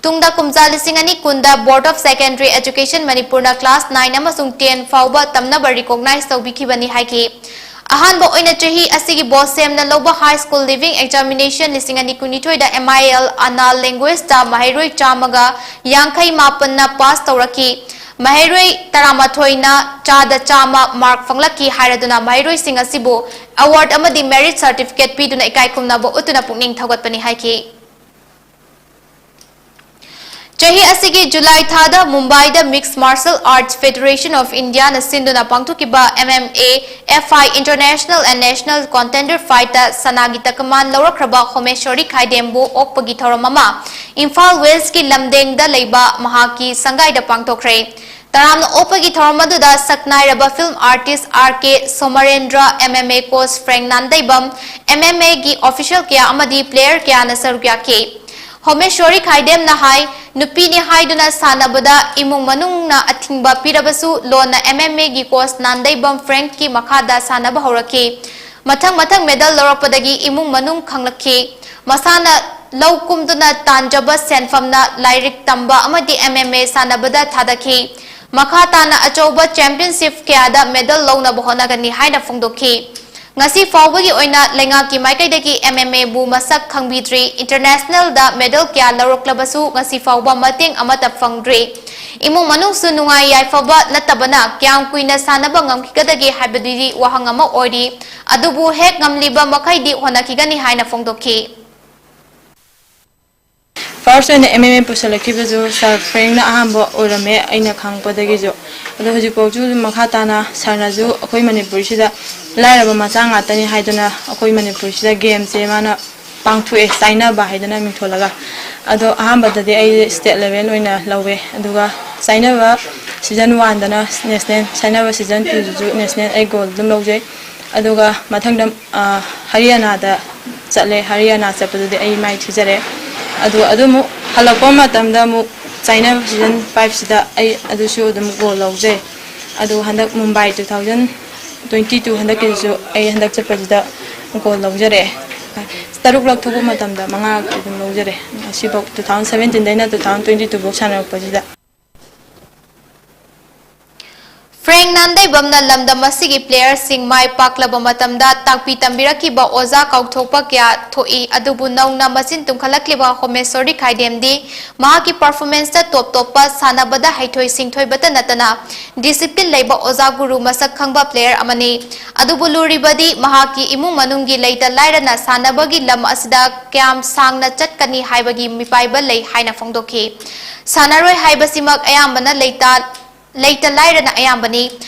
ꯇꯨꯡꯗ ꯀꯨꯝꯖꯥ ꯂꯤꯁꯤꯡ ꯑꯅꯤ ꯀꯨꯟꯗ ꯕꯣꯔꯗ ꯑꯣꯐ ꯁꯦꯀꯦꯟꯗꯔꯤ ꯑꯦꯖꯨꯀꯦꯁꯟ ꯃꯅꯤꯄꯨꯔꯅ ꯀ꯭ꯂꯥꯁ ꯅꯥꯏꯟ ꯑꯃꯁꯨꯡ ꯇꯦꯟ ꯐꯥꯎꯕ ꯇꯝꯅꯕ ꯔꯤꯀꯣꯒꯅꯥꯏꯖ ꯇꯧꯕꯤꯈꯤꯕꯅꯤ ꯍꯥꯏꯈꯤ꯫ ꯑꯍꯥꯟꯕ ꯑꯣꯏꯅ ꯆꯍꯤ ꯑꯁꯤꯒꯤ ꯕꯣꯁꯦꯝꯅ ꯂꯧꯕ ꯍꯥꯏ ꯁ꯭ꯀꯨꯜ ꯂꯤꯚꯤꯡ ꯑꯦꯛꯖꯥꯃꯤꯅꯦꯁꯟ ꯂꯤꯁꯤꯡ ꯑꯅꯤ ꯀꯨꯟꯅꯤꯊꯣꯏꯗ ꯑꯦꯝ ꯑꯥꯏ ꯑꯦꯜ ꯑꯅꯥꯜ ꯂꯦꯡꯒ꯭ꯋꯦꯖꯇ ꯃꯍꯩꯔꯣꯏ ꯆꯥꯝꯃꯒ ꯌꯥꯡꯈꯩ ꯃꯥꯄꯟꯅ ꯄꯥꯁ ꯇꯧꯔꯛꯈꯤ꯫ ꯃꯍꯩꯔꯣꯏ ꯇꯔꯥꯃꯥꯊꯣꯏꯅ ꯆꯥꯗ ꯆꯥꯝꯃ ꯃꯥꯔꯛ ꯐꯪꯂꯛꯈꯤ ꯍꯥꯏꯔꯗꯨꯅ ꯃꯍꯩꯔꯣꯏꯁꯤꯡ ꯑꯁꯤꯕꯨ ꯑꯦꯋꯥꯔꯗ ꯑꯃꯗꯤ ꯃꯦꯔꯤꯠ ꯁꯥꯔꯇꯤꯐꯤꯀꯦꯠ ꯄꯤꯗꯨꯅ ꯏꯀꯥꯏ ꯈꯨꯝꯅꯕ ꯎꯠꯇꯨꯅ ꯄꯨꯛꯅꯤꯡ ꯊꯧꯒꯠꯄꯅꯤ ꯍꯥꯏꯈꯤ꯫ ꯆꯍꯤ ꯑꯁꯤꯒꯤ ꯖꯨꯂꯥꯏ ꯊꯥꯗ ꯃꯨꯝꯕꯥꯏꯗ Mixed Martial Arts Federation of Indiaꯅ ꯁꯤꯟꯗꯨꯅ ꯄꯥꯡꯊꯣꯛꯈꯤꯕ M M A F I International and National Contender Fightꯇ ꯁꯅꯥꯒꯤ ꯇꯀꯃꯥꯟ ꯂꯧꯔꯛꯈ꯭ꯔꯕ ꯍꯣꯃꯦꯁ꯭ꯋꯔꯤ ꯈꯥꯏꯗꯦꯝꯕꯨ ꯑꯣꯛꯄꯒꯤ ꯊꯧꯔꯝ ꯑꯃ ꯏꯝꯐꯥꯜ ꯋꯦꯁ꯭ꯠꯀꯤ ꯂꯝꯗꯦꯡꯗ ꯂꯩꯕ ꯃꯍꯥꯛꯀꯤ ꯁꯪꯒꯥꯏꯗ ꯄꯥꯡꯊꯣꯛꯈ꯭ꯔꯦ꯫ ꯇꯔꯥꯝꯅ ꯑꯣꯛꯄꯒꯤ ꯊꯧꯔꯝ ꯑꯗꯨꯗ ꯁꯛꯅꯥꯏꯔꯕ film artist R K Somorendra, M M A coach Frank Nandeibam, M M Aꯒꯤ ꯑꯣꯐꯤꯁꯤꯌꯦꯜ ꯀꯌꯥ ꯑꯃꯗꯤ ꯄ꯭ꯂꯦꯌꯔ ꯀꯌꯥꯅ ꯁꯔꯨꯛ ꯌꯥꯈꯤ꯫ ꯍꯣꯃꯦꯁ꯭ꯋꯔꯤ ꯈꯥꯏꯗꯦꯝꯅ ꯍꯥꯏ, ꯅꯨꯄꯤꯅꯤ ꯍꯥꯏꯗꯨꯅ ꯁꯥꯟꯅꯕꯗ ꯏꯃꯨꯡ ꯃꯅꯨꯡꯅ ꯑꯊꯤꯡꯕ ꯄꯤꯔꯕꯁꯨ ꯂꯣꯟꯅ M M Aꯒꯤ ꯀꯣꯆ ꯅꯥꯟꯗꯩꯕꯝ ꯐ꯭ꯔꯦꯡꯛꯀꯤ ꯃꯈꯥꯗ ꯁꯥꯟꯅꯕ ꯍꯧꯔꯛꯈꯤ꯫ ꯃꯊꯪ ꯃꯊꯪ ꯃꯦꯗꯜ ꯂꯧꯔꯛꯄꯗꯒꯤ ꯏꯃꯨꯡ ꯃꯅꯨꯡ ꯈꯪꯂꯛꯈꯤ꯫ ꯃꯁꯥꯅ ꯂꯧ ꯀꯨꯝꯗꯨꯅ ꯇꯥꯟꯖꯕ ꯁꯦꯟꯐꯝꯅ ꯂꯥꯏꯔꯤꯛ ꯇꯝꯕ ꯑꯃꯗꯤ M M A ꯁꯥꯟꯅꯕꯗ ꯊꯥꯗꯈꯤ꯫ ꯃꯈꯥ ꯇꯥꯅ ꯑꯆꯧꯕ ꯆꯦꯝꯄꯤꯌꯟꯁꯤꯞ ꯀꯌꯥꯗ ꯃꯦꯗꯜ ꯂꯧꯅꯕ ꯍꯣꯠꯅꯒꯅꯤ ꯍꯥꯏꯅ ꯐꯣꯡꯗꯣꯛꯈꯤ꯫ ꯉꯁꯤ ꯐꯥꯎꯕꯒꯤ ꯑꯣꯏꯅ ꯂꯩꯉꯥꯛꯀꯤ ꯃꯥꯏꯀꯩꯗꯒꯤ M M Aꯕꯨ ꯃꯁꯛ ꯈꯪꯕꯤꯗ꯭ꯔꯤ, ꯏꯟꯇꯔꯅꯦꯁꯅꯦꯜꯗ ꯃꯦꯗꯜ ꯀꯌꯥ ꯂꯧꯔꯛꯂꯕꯁꯨ ꯉꯁꯤ ꯐꯥꯎꯕ ꯃꯇꯦꯡ ꯑꯃꯠꯇ ꯐꯪꯗ꯭ꯔꯤ꯫ ꯏꯃꯨꯡ ꯃꯅꯨꯡꯁꯨ ꯅꯨꯡꯉꯥꯏ ꯌꯥꯏꯐꯕ ꯅꯠꯇꯕꯅ ꯀꯌꯥꯝ ꯀꯨꯏꯅ ꯁꯥꯟꯅꯕ ꯉꯝꯈꯤꯒꯗꯒꯦ ꯍꯥꯏꯕꯗꯨꯗꯤ ꯋꯥꯍꯪ ꯑꯃ ꯑꯣꯏꯔꯤ꯫ ꯑꯗꯨꯕꯨ ꯍꯦꯛ ꯉꯝꯂꯤꯕ ꯃꯈꯩꯗꯤ ꯍꯣꯠꯅꯈꯤꯒꯅꯤ ꯍꯥꯏꯅ ꯐꯣꯡꯗꯣꯛꯈꯤ꯫ ꯐꯥꯔꯁ ꯑꯣꯏꯅ M M A ꯄꯨꯁꯜꯂꯛꯈꯤꯕꯁꯨ ꯁꯥꯔ ꯐ꯭ꯔꯦꯡꯛꯅ ꯑꯍꯥꯟꯕ ꯑꯣꯏꯔꯝꯃꯦ ꯑꯩꯅ ꯈꯪꯉꯛꯄꯗꯒꯤꯁꯨ꯫ ꯑꯗꯣ ꯍꯧꯖꯤꯛꯐꯥꯎꯁꯨ ꯑꯗꯨꯝ ꯃꯈꯥ ꯇꯥꯅ ꯁꯥꯔꯅꯁꯨ ꯑꯩꯈꯣꯏ ꯃꯅꯤꯄꯨꯔꯁꯤꯗ ꯂꯥꯏꯔꯕ ꯃꯆꯥ ꯉꯥꯛꯇꯅꯤ ꯍꯥꯏꯗꯅ ꯑꯩꯈꯣꯏ ꯃꯅꯤꯄꯨꯔꯁꯤꯗ ꯒꯦꯝꯁꯦ ꯃꯥꯅ ꯄꯥꯡꯊꯣꯛꯑꯦ, ꯆꯥꯏꯅꯕ ꯍꯥꯏꯗꯅ ꯃꯤꯡꯊꯣꯜꯂꯒ꯫ ꯑꯗꯣ ꯑꯍꯥꯟꯕꯗꯗꯤ ꯑꯩ ꯁ꯭ꯇꯦꯠ ꯂꯦꯚꯦꯜ ꯑꯣꯏꯅ ꯂꯧꯋꯦ, ꯑꯗꯨꯒ ꯆꯥꯏꯅꯕ ꯁꯤꯖꯟ ꯋꯥꯟꯗꯅ ꯅꯦꯁꯅꯦꯜ, ꯆꯥꯏꯅꯕ ꯁꯤꯖꯟ ꯇꯨꯗꯁꯨ ꯅꯦꯁꯅꯦꯜ ꯑꯩ ꯒꯣꯜ ꯑꯗꯨꯝ ꯂꯧꯖꯩ꯫ ꯑꯗꯨꯒ ꯃꯊꯪꯗ ꯍꯔꯤꯌꯥꯅꯥꯗ ꯆꯠꯂꯦ꯫ ꯍꯔꯤꯌꯥꯅꯥ ꯆꯠꯄꯗꯨꯗꯤ ꯑꯩ ꯃꯥꯏ ꯊꯤꯖꯔꯦ꯫ ꯑꯗꯨ ꯑꯗꯨꯃꯨꯛ ꯍꯜꯂꯛꯄ ꯃꯇꯝꯗ ꯑꯃꯨꯛ ꯆꯥꯏꯅꯥ ꯁꯤꯖꯟ ꯐꯥꯏꯚꯁꯤꯗ ꯑꯩ ꯑꯗꯨꯁꯨ ꯑꯗꯨꯝ ꯒꯣꯜ ꯂꯧꯖꯩ꯫ ꯑꯗꯨ ꯍꯟꯗꯛ Mumbai two thousand twenty two ꯍꯟꯗꯛꯀꯤꯗꯨꯁꯨ ꯑꯩ ꯍꯟꯗꯛ ꯆꯠꯄꯁꯤꯗ ꯒꯣꯜ ꯂꯧꯖꯔꯛꯑꯦ꯫ ꯇꯔꯨꯛꯂꯛ ꯊꯣꯛꯄ ꯃꯇꯝꯗ ꯃꯉꯥ ꯑꯗꯨꯝ ꯂꯧꯖꯔꯦ꯫ ꯉꯁꯤꯐꯥꯎ ꯇꯨ ꯊꯥꯎꯖꯟ ꯁꯕꯦꯟꯇꯤꯟꯗꯩꯅ ꯇꯨ ꯊꯥꯎꯖꯟ ꯇ꯭ꯋꯦꯟꯇꯤ ꯇꯨ ꯐꯥꯎ ꯁꯥꯟꯅꯔꯛꯄꯁꯤꯗ꯫ ꯐ꯭ꯔꯦꯡ ꯅꯥꯟꯗꯩꯕꯝꯅ ꯂꯝꯗꯝ ꯑꯁꯤꯒꯤ ꯄ꯭ꯂꯦꯌꯔꯁꯤꯡ ꯃꯥꯏ ꯄꯥꯛꯂꯕ ꯃꯇꯝꯗ ꯇꯥꯛꯄꯤ ꯇꯝꯕꯤꯔꯛꯈꯤꯕ ꯑꯣꯖꯥ ꯀꯥꯎꯊꯣꯛꯄ ꯀꯌꯥ ꯊꯣꯛꯏ꯫ ꯑꯗꯨꯕꯨ ꯅꯧꯅ ꯃꯆꯤꯟ ꯇꯨꯝꯈꯠꯂꯛꯂꯤꯕ ꯍꯣꯃꯦꯁꯣꯔꯤ ꯈꯥꯏꯗꯦꯝꯗꯤ ꯃꯍꯥꯛꯀꯤ ꯄꯔꯐꯣꯔꯃꯦꯟꯁꯇ ꯇꯣꯞ ꯇꯣꯞꯄ, ꯁꯥꯟꯅꯕꯗ ꯍꯩꯊꯣꯏ ꯁꯤꯡꯊꯣꯏꯕꯇ ꯅꯠꯇꯅ ꯗꯤꯁꯤꯄ꯭ꯂꯤꯟ ꯂꯩꯕ ꯑꯣꯖꯥ ꯒꯨꯔꯨ ꯃꯁꯛ ꯈꯪꯕ ꯄ꯭ꯂꯦꯌꯔ ꯑꯃꯅꯤ꯫ ꯑꯗꯨꯕꯨ ꯂꯨꯔꯤꯕꯗꯤ ꯃꯍꯥꯛꯀꯤ ꯏꯃꯨꯡ ꯃꯅꯨꯡꯒꯤ ꯂꯩꯇ ꯂꯥꯏꯔꯅ ꯁꯥꯟꯅꯕꯒꯤ ꯂꯝ ꯑꯁꯤꯗ ꯀꯌꯥꯝ ꯁꯥꯡꯅ ꯆꯠꯀꯅꯤ ꯍꯥꯏꯕꯒꯤ ꯃꯤꯄꯥꯏꯕ ꯂꯩ ꯍꯥꯏꯅ ꯐꯣꯡꯗꯣꯛꯈꯤ꯫ ꯁꯥꯟꯅꯔꯣꯏ ꯍꯥꯏꯕꯁꯤꯃꯛ ꯑꯌꯥꯝꯕꯅ ꯂꯩꯇ ꯂꯩꯇ ꯂꯥꯏꯔꯅ ꯑꯌꯥꯝꯕꯅꯤ꯫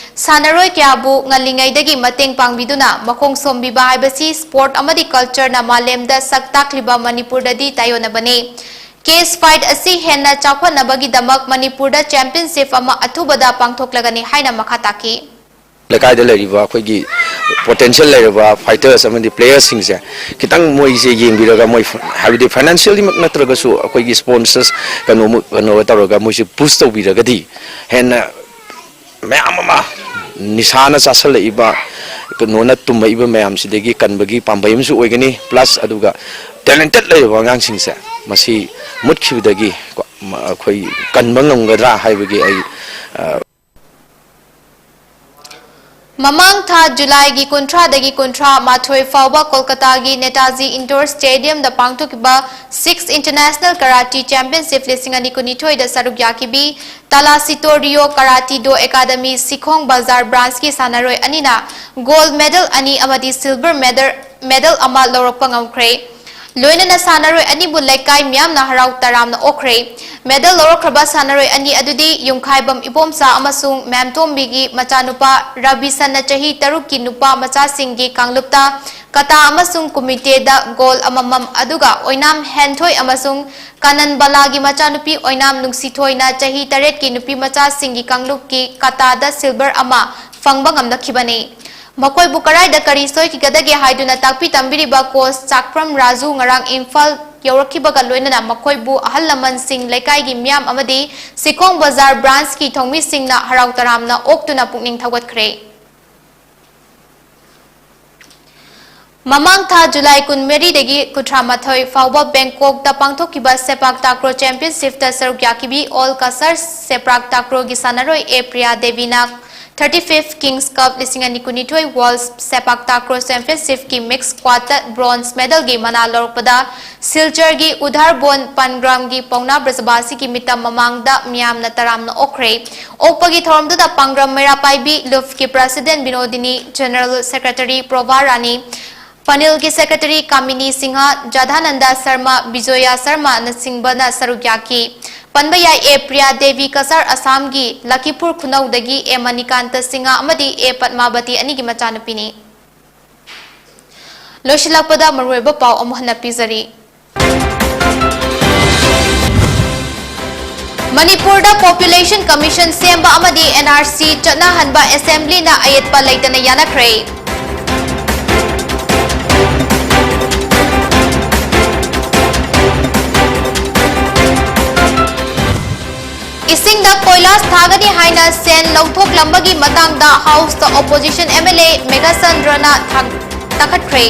ꯁꯥꯟꯅꯔꯣꯏ ꯀꯌꯥꯕꯨ ꯉꯜꯂꯤꯉꯩꯗꯒꯤ ꯃꯇꯦꯡ ꯄꯥꯡꯕꯤꯗꯨꯅ ꯃꯈꯣꯡ ꯁꯣꯝꯕꯤꯕ ꯍꯥꯏꯕꯁꯤ ꯁ꯭ꯄꯣꯔꯠ ꯑꯃꯗꯤ ꯀꯜꯆꯔꯅ ꯃꯥꯂꯦꯝꯗ ꯁꯛ ꯇꯥꯛꯂꯤꯕ ꯃꯅꯤꯄꯨꯔꯗꯗꯤ ꯇꯥꯏꯌꯣꯟꯅꯕꯅꯤ꯫ ꯀꯦꯁ ꯐꯥꯏꯠ ꯑꯁꯤ ꯍꯦꯟꯅ ꯆꯥꯎꯈꯠꯅꯕꯒꯤꯗꯃꯛ ꯃꯅꯤꯄꯨꯔꯗ ꯆꯦꯝꯄꯤꯌꯟꯁꯤꯞ ꯑꯃ ꯑꯊꯨꯕꯗ ꯄꯥꯡꯊꯣꯛꯂꯒꯅꯤ ꯍꯥꯏꯅ ꯃꯈꯥ ꯇꯥꯈꯤ꯫ ꯂꯩꯀꯥꯏꯗ ꯂꯩꯔꯤꯕ ꯑꯩꯈꯣꯏꯒꯤ ꯄꯣꯇꯦꯟꯁꯤꯌꯦꯜ ꯂꯩꯔꯕ ꯐꯥꯏꯇꯔꯁ ꯑꯃꯗꯤ ꯄ꯭ꯂꯦꯌꯔꯁꯤꯡꯁꯦ ꯈꯤꯇꯪ ꯃꯣꯏꯁꯦ ꯌꯦꯡꯕꯤꯔꯒ, ꯃꯣꯏ ꯍꯥꯏꯕꯗꯤ ꯐꯥꯏꯅꯥꯟꯁꯤꯌꯦꯜꯂꯤꯃꯛ ꯅꯠꯇ꯭ꯔꯒꯁꯨ ꯑꯩꯈꯣꯏꯒꯤ ꯁ꯭ꯄꯣꯟꯁꯔꯁ ꯀꯩꯅꯣꯃꯨꯛ, ꯀꯩꯅꯣ ꯇꯧꯔꯒ ꯃꯣꯏꯁꯦ ꯄꯨꯁ ꯇꯧꯕꯤꯔꯒꯗꯤ ꯍꯦꯟꯅ ꯃꯌꯥꯝ ꯑꯃ ꯅꯤꯁꯥꯅ ꯆꯥꯁꯜꯂꯛꯏꯕ, ꯀꯩꯅꯣꯅ ꯇꯨꯝꯃꯛꯏꯕ ꯃꯌꯥꯝꯁꯤꯗꯒꯤ ꯀꯟꯕꯒꯤ ꯄꯥꯝꯕꯩ ꯑꯃꯁꯨ ꯑꯣꯏꯒꯅꯤ꯫ ꯄ꯭ꯂꯁ ꯑꯗꯨꯒ ꯇꯦꯂꯦꯟꯇꯦꯠ ꯂꯩꯔꯕ ꯑꯉꯥꯡꯁꯤꯡꯁꯦ ꯃꯁꯤ ꯃꯨꯠꯈꯤꯕꯗꯒꯤ ꯀꯣ, ꯃ-, ꯑꯩꯈꯣꯏ ꯀꯟꯕ ꯉꯝꯒꯗ꯭ꯔꯥ ꯍꯥꯏꯕꯒꯤ ꯑꯩ, ꯑ, ꯃꯃꯥꯡ ꯊꯥ ꯖꯨꯂꯥꯏꯒꯤ ꯀꯨꯟꯊ꯭ꯔꯥꯗꯒꯤ ꯀꯨꯟꯊ꯭ꯔꯥ ꯃꯥꯊꯣꯏ ꯐꯥꯎꯕ ꯀꯣꯜꯀꯇꯥꯒꯤ ꯅꯦꯇꯥꯖꯤ ꯏꯟꯗꯣꯔ ꯁ꯭ꯇꯦꯗꯤꯌꯝꯗ ꯄꯥꯡꯊꯣꯛꯈꯤꯕ ꯁꯤꯛꯁ ꯏꯟꯇꯔꯅꯦꯁꯅꯦꯜ ꯀꯔꯥꯇꯤ ꯆꯦꯝꯄꯤꯌꯟꯁꯤꯞ ꯂꯤꯁꯤꯡ ꯑꯅꯤ ꯀꯨꯟꯅꯤꯊꯣꯏꯗ ꯁꯔꯨꯛ ꯌꯥꯈꯤꯕꯤ ꯇꯥꯂꯥꯁꯤꯇꯣ ꯔꯤꯑꯣ ꯀꯔꯥꯇꯤ ꯗꯣ ꯑꯦꯀꯥꯗꯃꯤ ꯁꯤꯈꯣꯡ ꯕꯖꯥꯔ ꯕ꯭ꯔꯥꯟꯁꯀꯤ ꯁꯥꯟꯅꯔꯣꯏ ꯑꯅꯤꯅ ꯒꯣꯜꯗ ꯃꯦꯗꯜ ꯑꯅꯤ ꯑꯃꯗꯤ ꯁꯤꯜꯚꯔ ꯃꯦꯗꯜ, ꯃꯦꯗꯜ ꯑꯃ ꯂꯧꯔꯛꯄ ꯉꯝꯈ꯭ꯔꯦ꯫ ꯂꯣꯏꯅꯅ ꯁꯥꯟꯅꯔꯣꯏ ꯑꯅꯤꯕꯨ ꯂꯩꯀꯥꯏ ꯃꯤꯌꯥꯝꯅ ꯍꯔꯥꯎ ꯇꯔꯥꯝꯅ ꯑꯣꯛꯈ꯭ꯔꯦ꯫ ꯃꯦꯗꯜ ꯂꯧꯔꯛꯈ꯭ꯔꯕ ꯁꯥꯟꯅꯔꯣꯏ ꯑꯅꯤ ꯑꯗꯨꯗꯤ ꯌꯨꯝꯈꯥꯏꯕꯝ ꯏꯕꯣꯝꯆꯥ ꯑꯃꯁꯨꯡ ꯃꯦꯝꯇꯣꯝꯕꯤꯒꯤ ꯃꯆꯥꯅꯨꯄꯥ ꯔꯕꯤꯁꯟꯅ ꯆꯍꯤ ꯇꯔꯨꯛꯀꯤ ꯅꯨꯄꯥ ꯃꯆꯥꯁꯤꯡꯒꯤ ꯀꯥꯡꯂꯨꯞꯇ ꯀꯇꯥ ꯑꯃꯁꯨꯡ ꯀꯨꯃꯤꯇꯦꯗ ꯒꯣꯜ ꯑꯃꯃꯝ, ꯑꯗꯨꯒ ꯑꯣꯏꯅꯥꯝ ꯍꯦꯟꯊꯣꯏ ꯑꯃꯁꯨꯡ ꯀꯥꯅꯟꯕꯂꯥꯒꯤ ꯃꯆꯥꯅꯨꯄꯤ ꯑꯣꯏꯅꯥꯝ ꯅꯨꯡꯁꯤꯊꯣꯏꯅ ꯆꯍꯤ ꯇꯔꯦꯠꯀꯤ ꯅꯨꯄꯤ ꯃꯆꯥꯁꯤꯡꯒꯤ ꯀꯥꯡꯂꯨꯞꯀꯤ ꯀꯇꯥꯗ ꯁꯤꯜꯚꯔ ꯑꯃ ꯐꯪꯕ ꯉꯝꯂꯛꯈꯤꯕꯅꯤ꯫ ꯃꯈꯣꯏꯕꯨ ꯀꯔꯥꯏꯗ ꯀꯔꯤ ꯁꯣꯏꯈꯤꯒꯗꯒꯦ ꯍꯥꯏꯗꯨꯅ ꯇꯥꯛꯄꯤ ꯇꯝꯕꯤꯔꯤꯕ ꯀꯣꯆ ꯆꯥꯛꯄ꯭ꯔꯝ ꯔꯥꯖꯨ ꯉꯔꯥꯡ ꯏꯝꯐꯥꯜ ꯌꯧꯔꯛꯈꯤꯕꯒ ꯂꯣꯏꯅꯅ ꯃꯈꯣꯏꯕꯨ ꯑꯍꯜ ꯂꯃꯟꯁꯤꯡ, ꯂꯩꯀꯥꯏꯒꯤ ꯃꯤꯌꯥꯝ ꯑꯃꯗꯤ ꯁꯤꯈꯣꯡ ꯕꯖꯥꯔ ꯕ꯭ꯔꯥꯟꯁꯀꯤ ꯊꯧꯃꯤꯁꯤꯡꯅ ꯍꯔꯥꯎ ꯇꯔꯥꯝꯅ ꯑꯣꯛꯇꯨꯅ ꯄꯨꯛꯅꯤꯡ ꯊꯧꯒꯠꯈ꯭ꯔꯦ꯫ ꯃꯃꯥꯡ ꯊꯥ ꯖꯨꯂꯥꯏ ꯀꯨꯟꯃꯔꯤꯗꯒꯤ ꯀꯨꯟꯊ꯭ꯔꯥꯃꯥꯊꯣꯏ ꯐꯥꯎꯕ ꯕꯦꯡꯀꯣꯛꯇ ꯄꯥꯡꯊꯣꯛꯈꯤꯕ ꯁꯦꯄꯥꯛ ꯇꯥꯀ꯭ꯔꯣ ꯆꯦꯝꯄꯤꯌꯟꯁꯤꯞꯇ ꯁꯔꯨꯛ ꯌꯥꯈꯤꯕꯤ ꯑꯣꯜ ꯀꯁꯔ ꯁꯦꯄꯥꯛ ꯇꯥꯀ꯭ꯔꯣꯒꯤ ꯁꯥꯟꯅꯔꯣꯏ ꯑꯦ Priya ꯗꯦꯕꯤꯅ thirty fifth Kings Cup ꯂꯤꯁꯤꯡ ꯑꯅꯤ ꯀꯨꯟꯅꯤꯊꯣꯏ World ꯁꯦꯄꯥꯛ ꯇꯥꯀ꯭ꯔꯣ ꯆꯦꯝꯄꯤꯌꯟꯁꯤꯞꯀꯤ ꯃꯤꯛꯁ ꯁ꯭ꯀ꯭ꯋꯥꯠꯇ ꯕ꯭ꯔꯣꯟꯖ ꯃꯦꯗꯜꯒꯤ ꯃꯅꯥ ꯂꯧꯔꯛꯄꯗ ꯁꯤꯜꯆꯔꯒꯤ ꯎꯙꯥꯔꯕꯣꯟ ꯄꯥꯟꯒ꯭ꯔꯥꯝꯒꯤ ꯄꯥꯎꯅꯥ ꯕ꯭ꯔꯖꯕꯥꯁꯤꯒꯤ ꯃꯤꯠꯇ ꯃꯃꯥꯡꯗ ꯃꯤꯌꯥꯝꯅ ꯇꯔꯥꯝꯅ ꯑꯣꯛꯈ꯭ꯔꯦ꯫ ꯑꯣꯛꯄꯒꯤ ꯊꯧꯔꯝꯗꯨꯗ ꯄꯥꯡꯒ꯭ꯔꯥꯝ ꯃꯩꯔꯥ ꯄꯥꯏꯕꯤ ꯂꯨꯐꯀꯤ ꯄ꯭ꯔꯁꯤꯗꯦꯟ ꯕꯤꯅꯣꯗꯤꯅꯤ, ꯖꯦꯅꯔꯦꯜ ꯁꯦꯀ꯭ꯔꯦꯇꯔꯤ ꯄ꯭ꯔꯣꯚꯥ ꯔꯥꯅꯤ, ꯄꯅꯦꯜꯒꯤ ꯁꯦꯀ꯭ꯔꯦꯇꯔꯤ ꯀꯥꯃꯤꯅꯤ ꯁꯤꯡꯍ, ꯖꯥꯗꯥꯅꯟꯗ ꯁꯔꯃ, ꯕꯤꯖꯣꯌꯥ ꯁꯔꯃꯅꯆꯤꯡꯕꯅ ꯁꯔꯨꯛ ꯌꯥꯈꯤ꯫ ꯄꯟꯕ ꯌꯥꯏ, ꯑꯦ ꯄ꯭ꯔꯤꯌꯥ ꯗꯦꯕꯤ ꯀꯁꯥꯔ ꯑꯁꯥꯝꯒꯤ ꯂꯈꯤꯄꯨꯔ ꯈꯨꯅꯧꯗꯒꯤ ꯑꯦ ꯃꯅꯤꯀꯥꯟꯇ ꯁꯤꯡꯍ ꯑꯃꯗꯤ ꯑꯦ ꯄꯗꯃꯥꯕꯇꯤ ꯑꯅꯤꯒꯤ ꯃꯆꯥꯅꯨꯄꯤꯅꯤ꯫ ꯂꯣꯏꯁꯤꯜꯂꯛꯄꯗ ꯃꯔꯨꯑꯣꯏꯕ ꯄꯥꯎ ꯑꯃꯨꯛ ꯍꯟꯅ ꯄꯤꯖꯔꯤ꯫ ꯃꯅꯤꯄꯨꯔꯗ Population Commission ꯁꯦꯝꯕ ꯑꯃꯗꯤ N R C ꯆꯠꯅꯍꯟꯕ ꯑꯦꯁꯦꯝꯕ꯭ꯂꯤꯅ ꯑꯌꯦꯠꯄ ꯂꯩꯇꯅ ꯌꯥꯅꯈ꯭ꯔꯦ꯫ ꯏꯁꯤꯡꯗ ꯀꯣꯏꯂꯥꯁ ꯊꯥꯒꯅꯤ ꯍꯥꯏꯅ ꯁꯦꯟ ꯂꯧꯊꯣꯛꯂꯝꯕꯒꯤ ꯃꯇꯥꯡꯗ ꯍꯥꯎꯁꯇ opposition M L A ꯃꯦꯘꯆꯟꯗ꯭ꯔꯅ ꯊꯥ-, ꯇꯛꯈꯠꯈ꯭ꯔꯦ꯫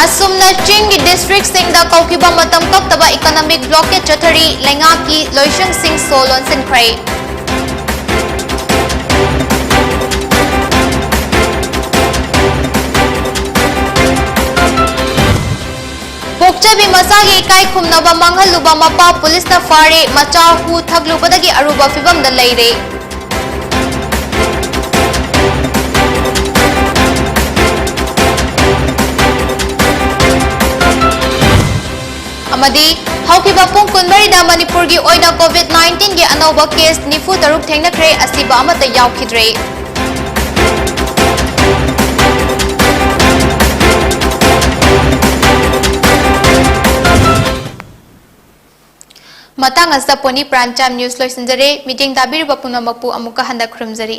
ꯑꯁꯨꯝꯅ ꯆꯤꯡꯒꯤ districtꯁꯤꯡꯗ ꯀꯧꯈꯤꯕ ꯃꯇꯝ ꯀꯛꯇꯕ economic blockade ꯆꯠꯊꯔꯤ, ꯂꯩꯉꯥꯛꯀꯤ ꯂꯣꯏꯁꯪꯁꯤꯡ ꯁꯣ ꯂꯣꯟꯁꯤꯟꯈ꯭ꯔꯦ꯫ ꯄꯣꯛꯆꯕꯤ ꯃꯆꯥꯒꯤ ꯏꯀꯥꯏ ꯈꯨꯝꯅꯕ ꯃꯥꯡꯍꯜꯂꯨꯕ ꯃꯄꯥ ꯄꯨꯂꯤꯁꯅ ꯐꯥꯔꯦ, ꯃꯆꯥ ꯍꯨ ꯊꯛꯂꯨꯕꯗꯒꯤ ꯑꯔꯨꯕ ꯐꯤꯕꯝꯗ ꯂꯩꯔꯦ꯫ ꯑꯃꯗꯤ ꯍꯧꯈꯤꯕ ꯄꯨꯡ ꯀꯨꯟꯃꯔꯤꯗ ꯃꯅꯤꯄꯨꯔꯒꯤ ꯑꯣꯏꯅ COVID nineteenꯒꯤ ꯑꯅꯧꯕ case ꯅꯤꯐꯨ ꯇꯔꯨꯛ ꯊꯦꯡꯅꯈ꯭ꯔꯦ, ꯑꯁꯤꯕ ꯑꯃꯠꯇ ꯌꯥꯎꯈꯤꯗ꯭ꯔꯦ꯫ ꯃꯇꯥꯡ ꯑꯁꯤꯗ ꯄꯣꯅꯤ ꯄ꯭ꯔꯥꯏꯝ ꯇꯥꯏꯝ ꯅ꯭ꯌꯨꯁ ꯂꯣꯏꯁꯤꯟꯖꯔꯦ꯫ ꯃꯤꯠꯌꯦꯡ ꯇꯥꯕꯤꯔꯤꯕ ꯄꯨꯝꯅꯃꯛꯄꯨ ꯑꯃꯨꯛꯀ ꯍꯟꯅ ꯈꯨꯔꯨꯝꯖꯔꯤ꯫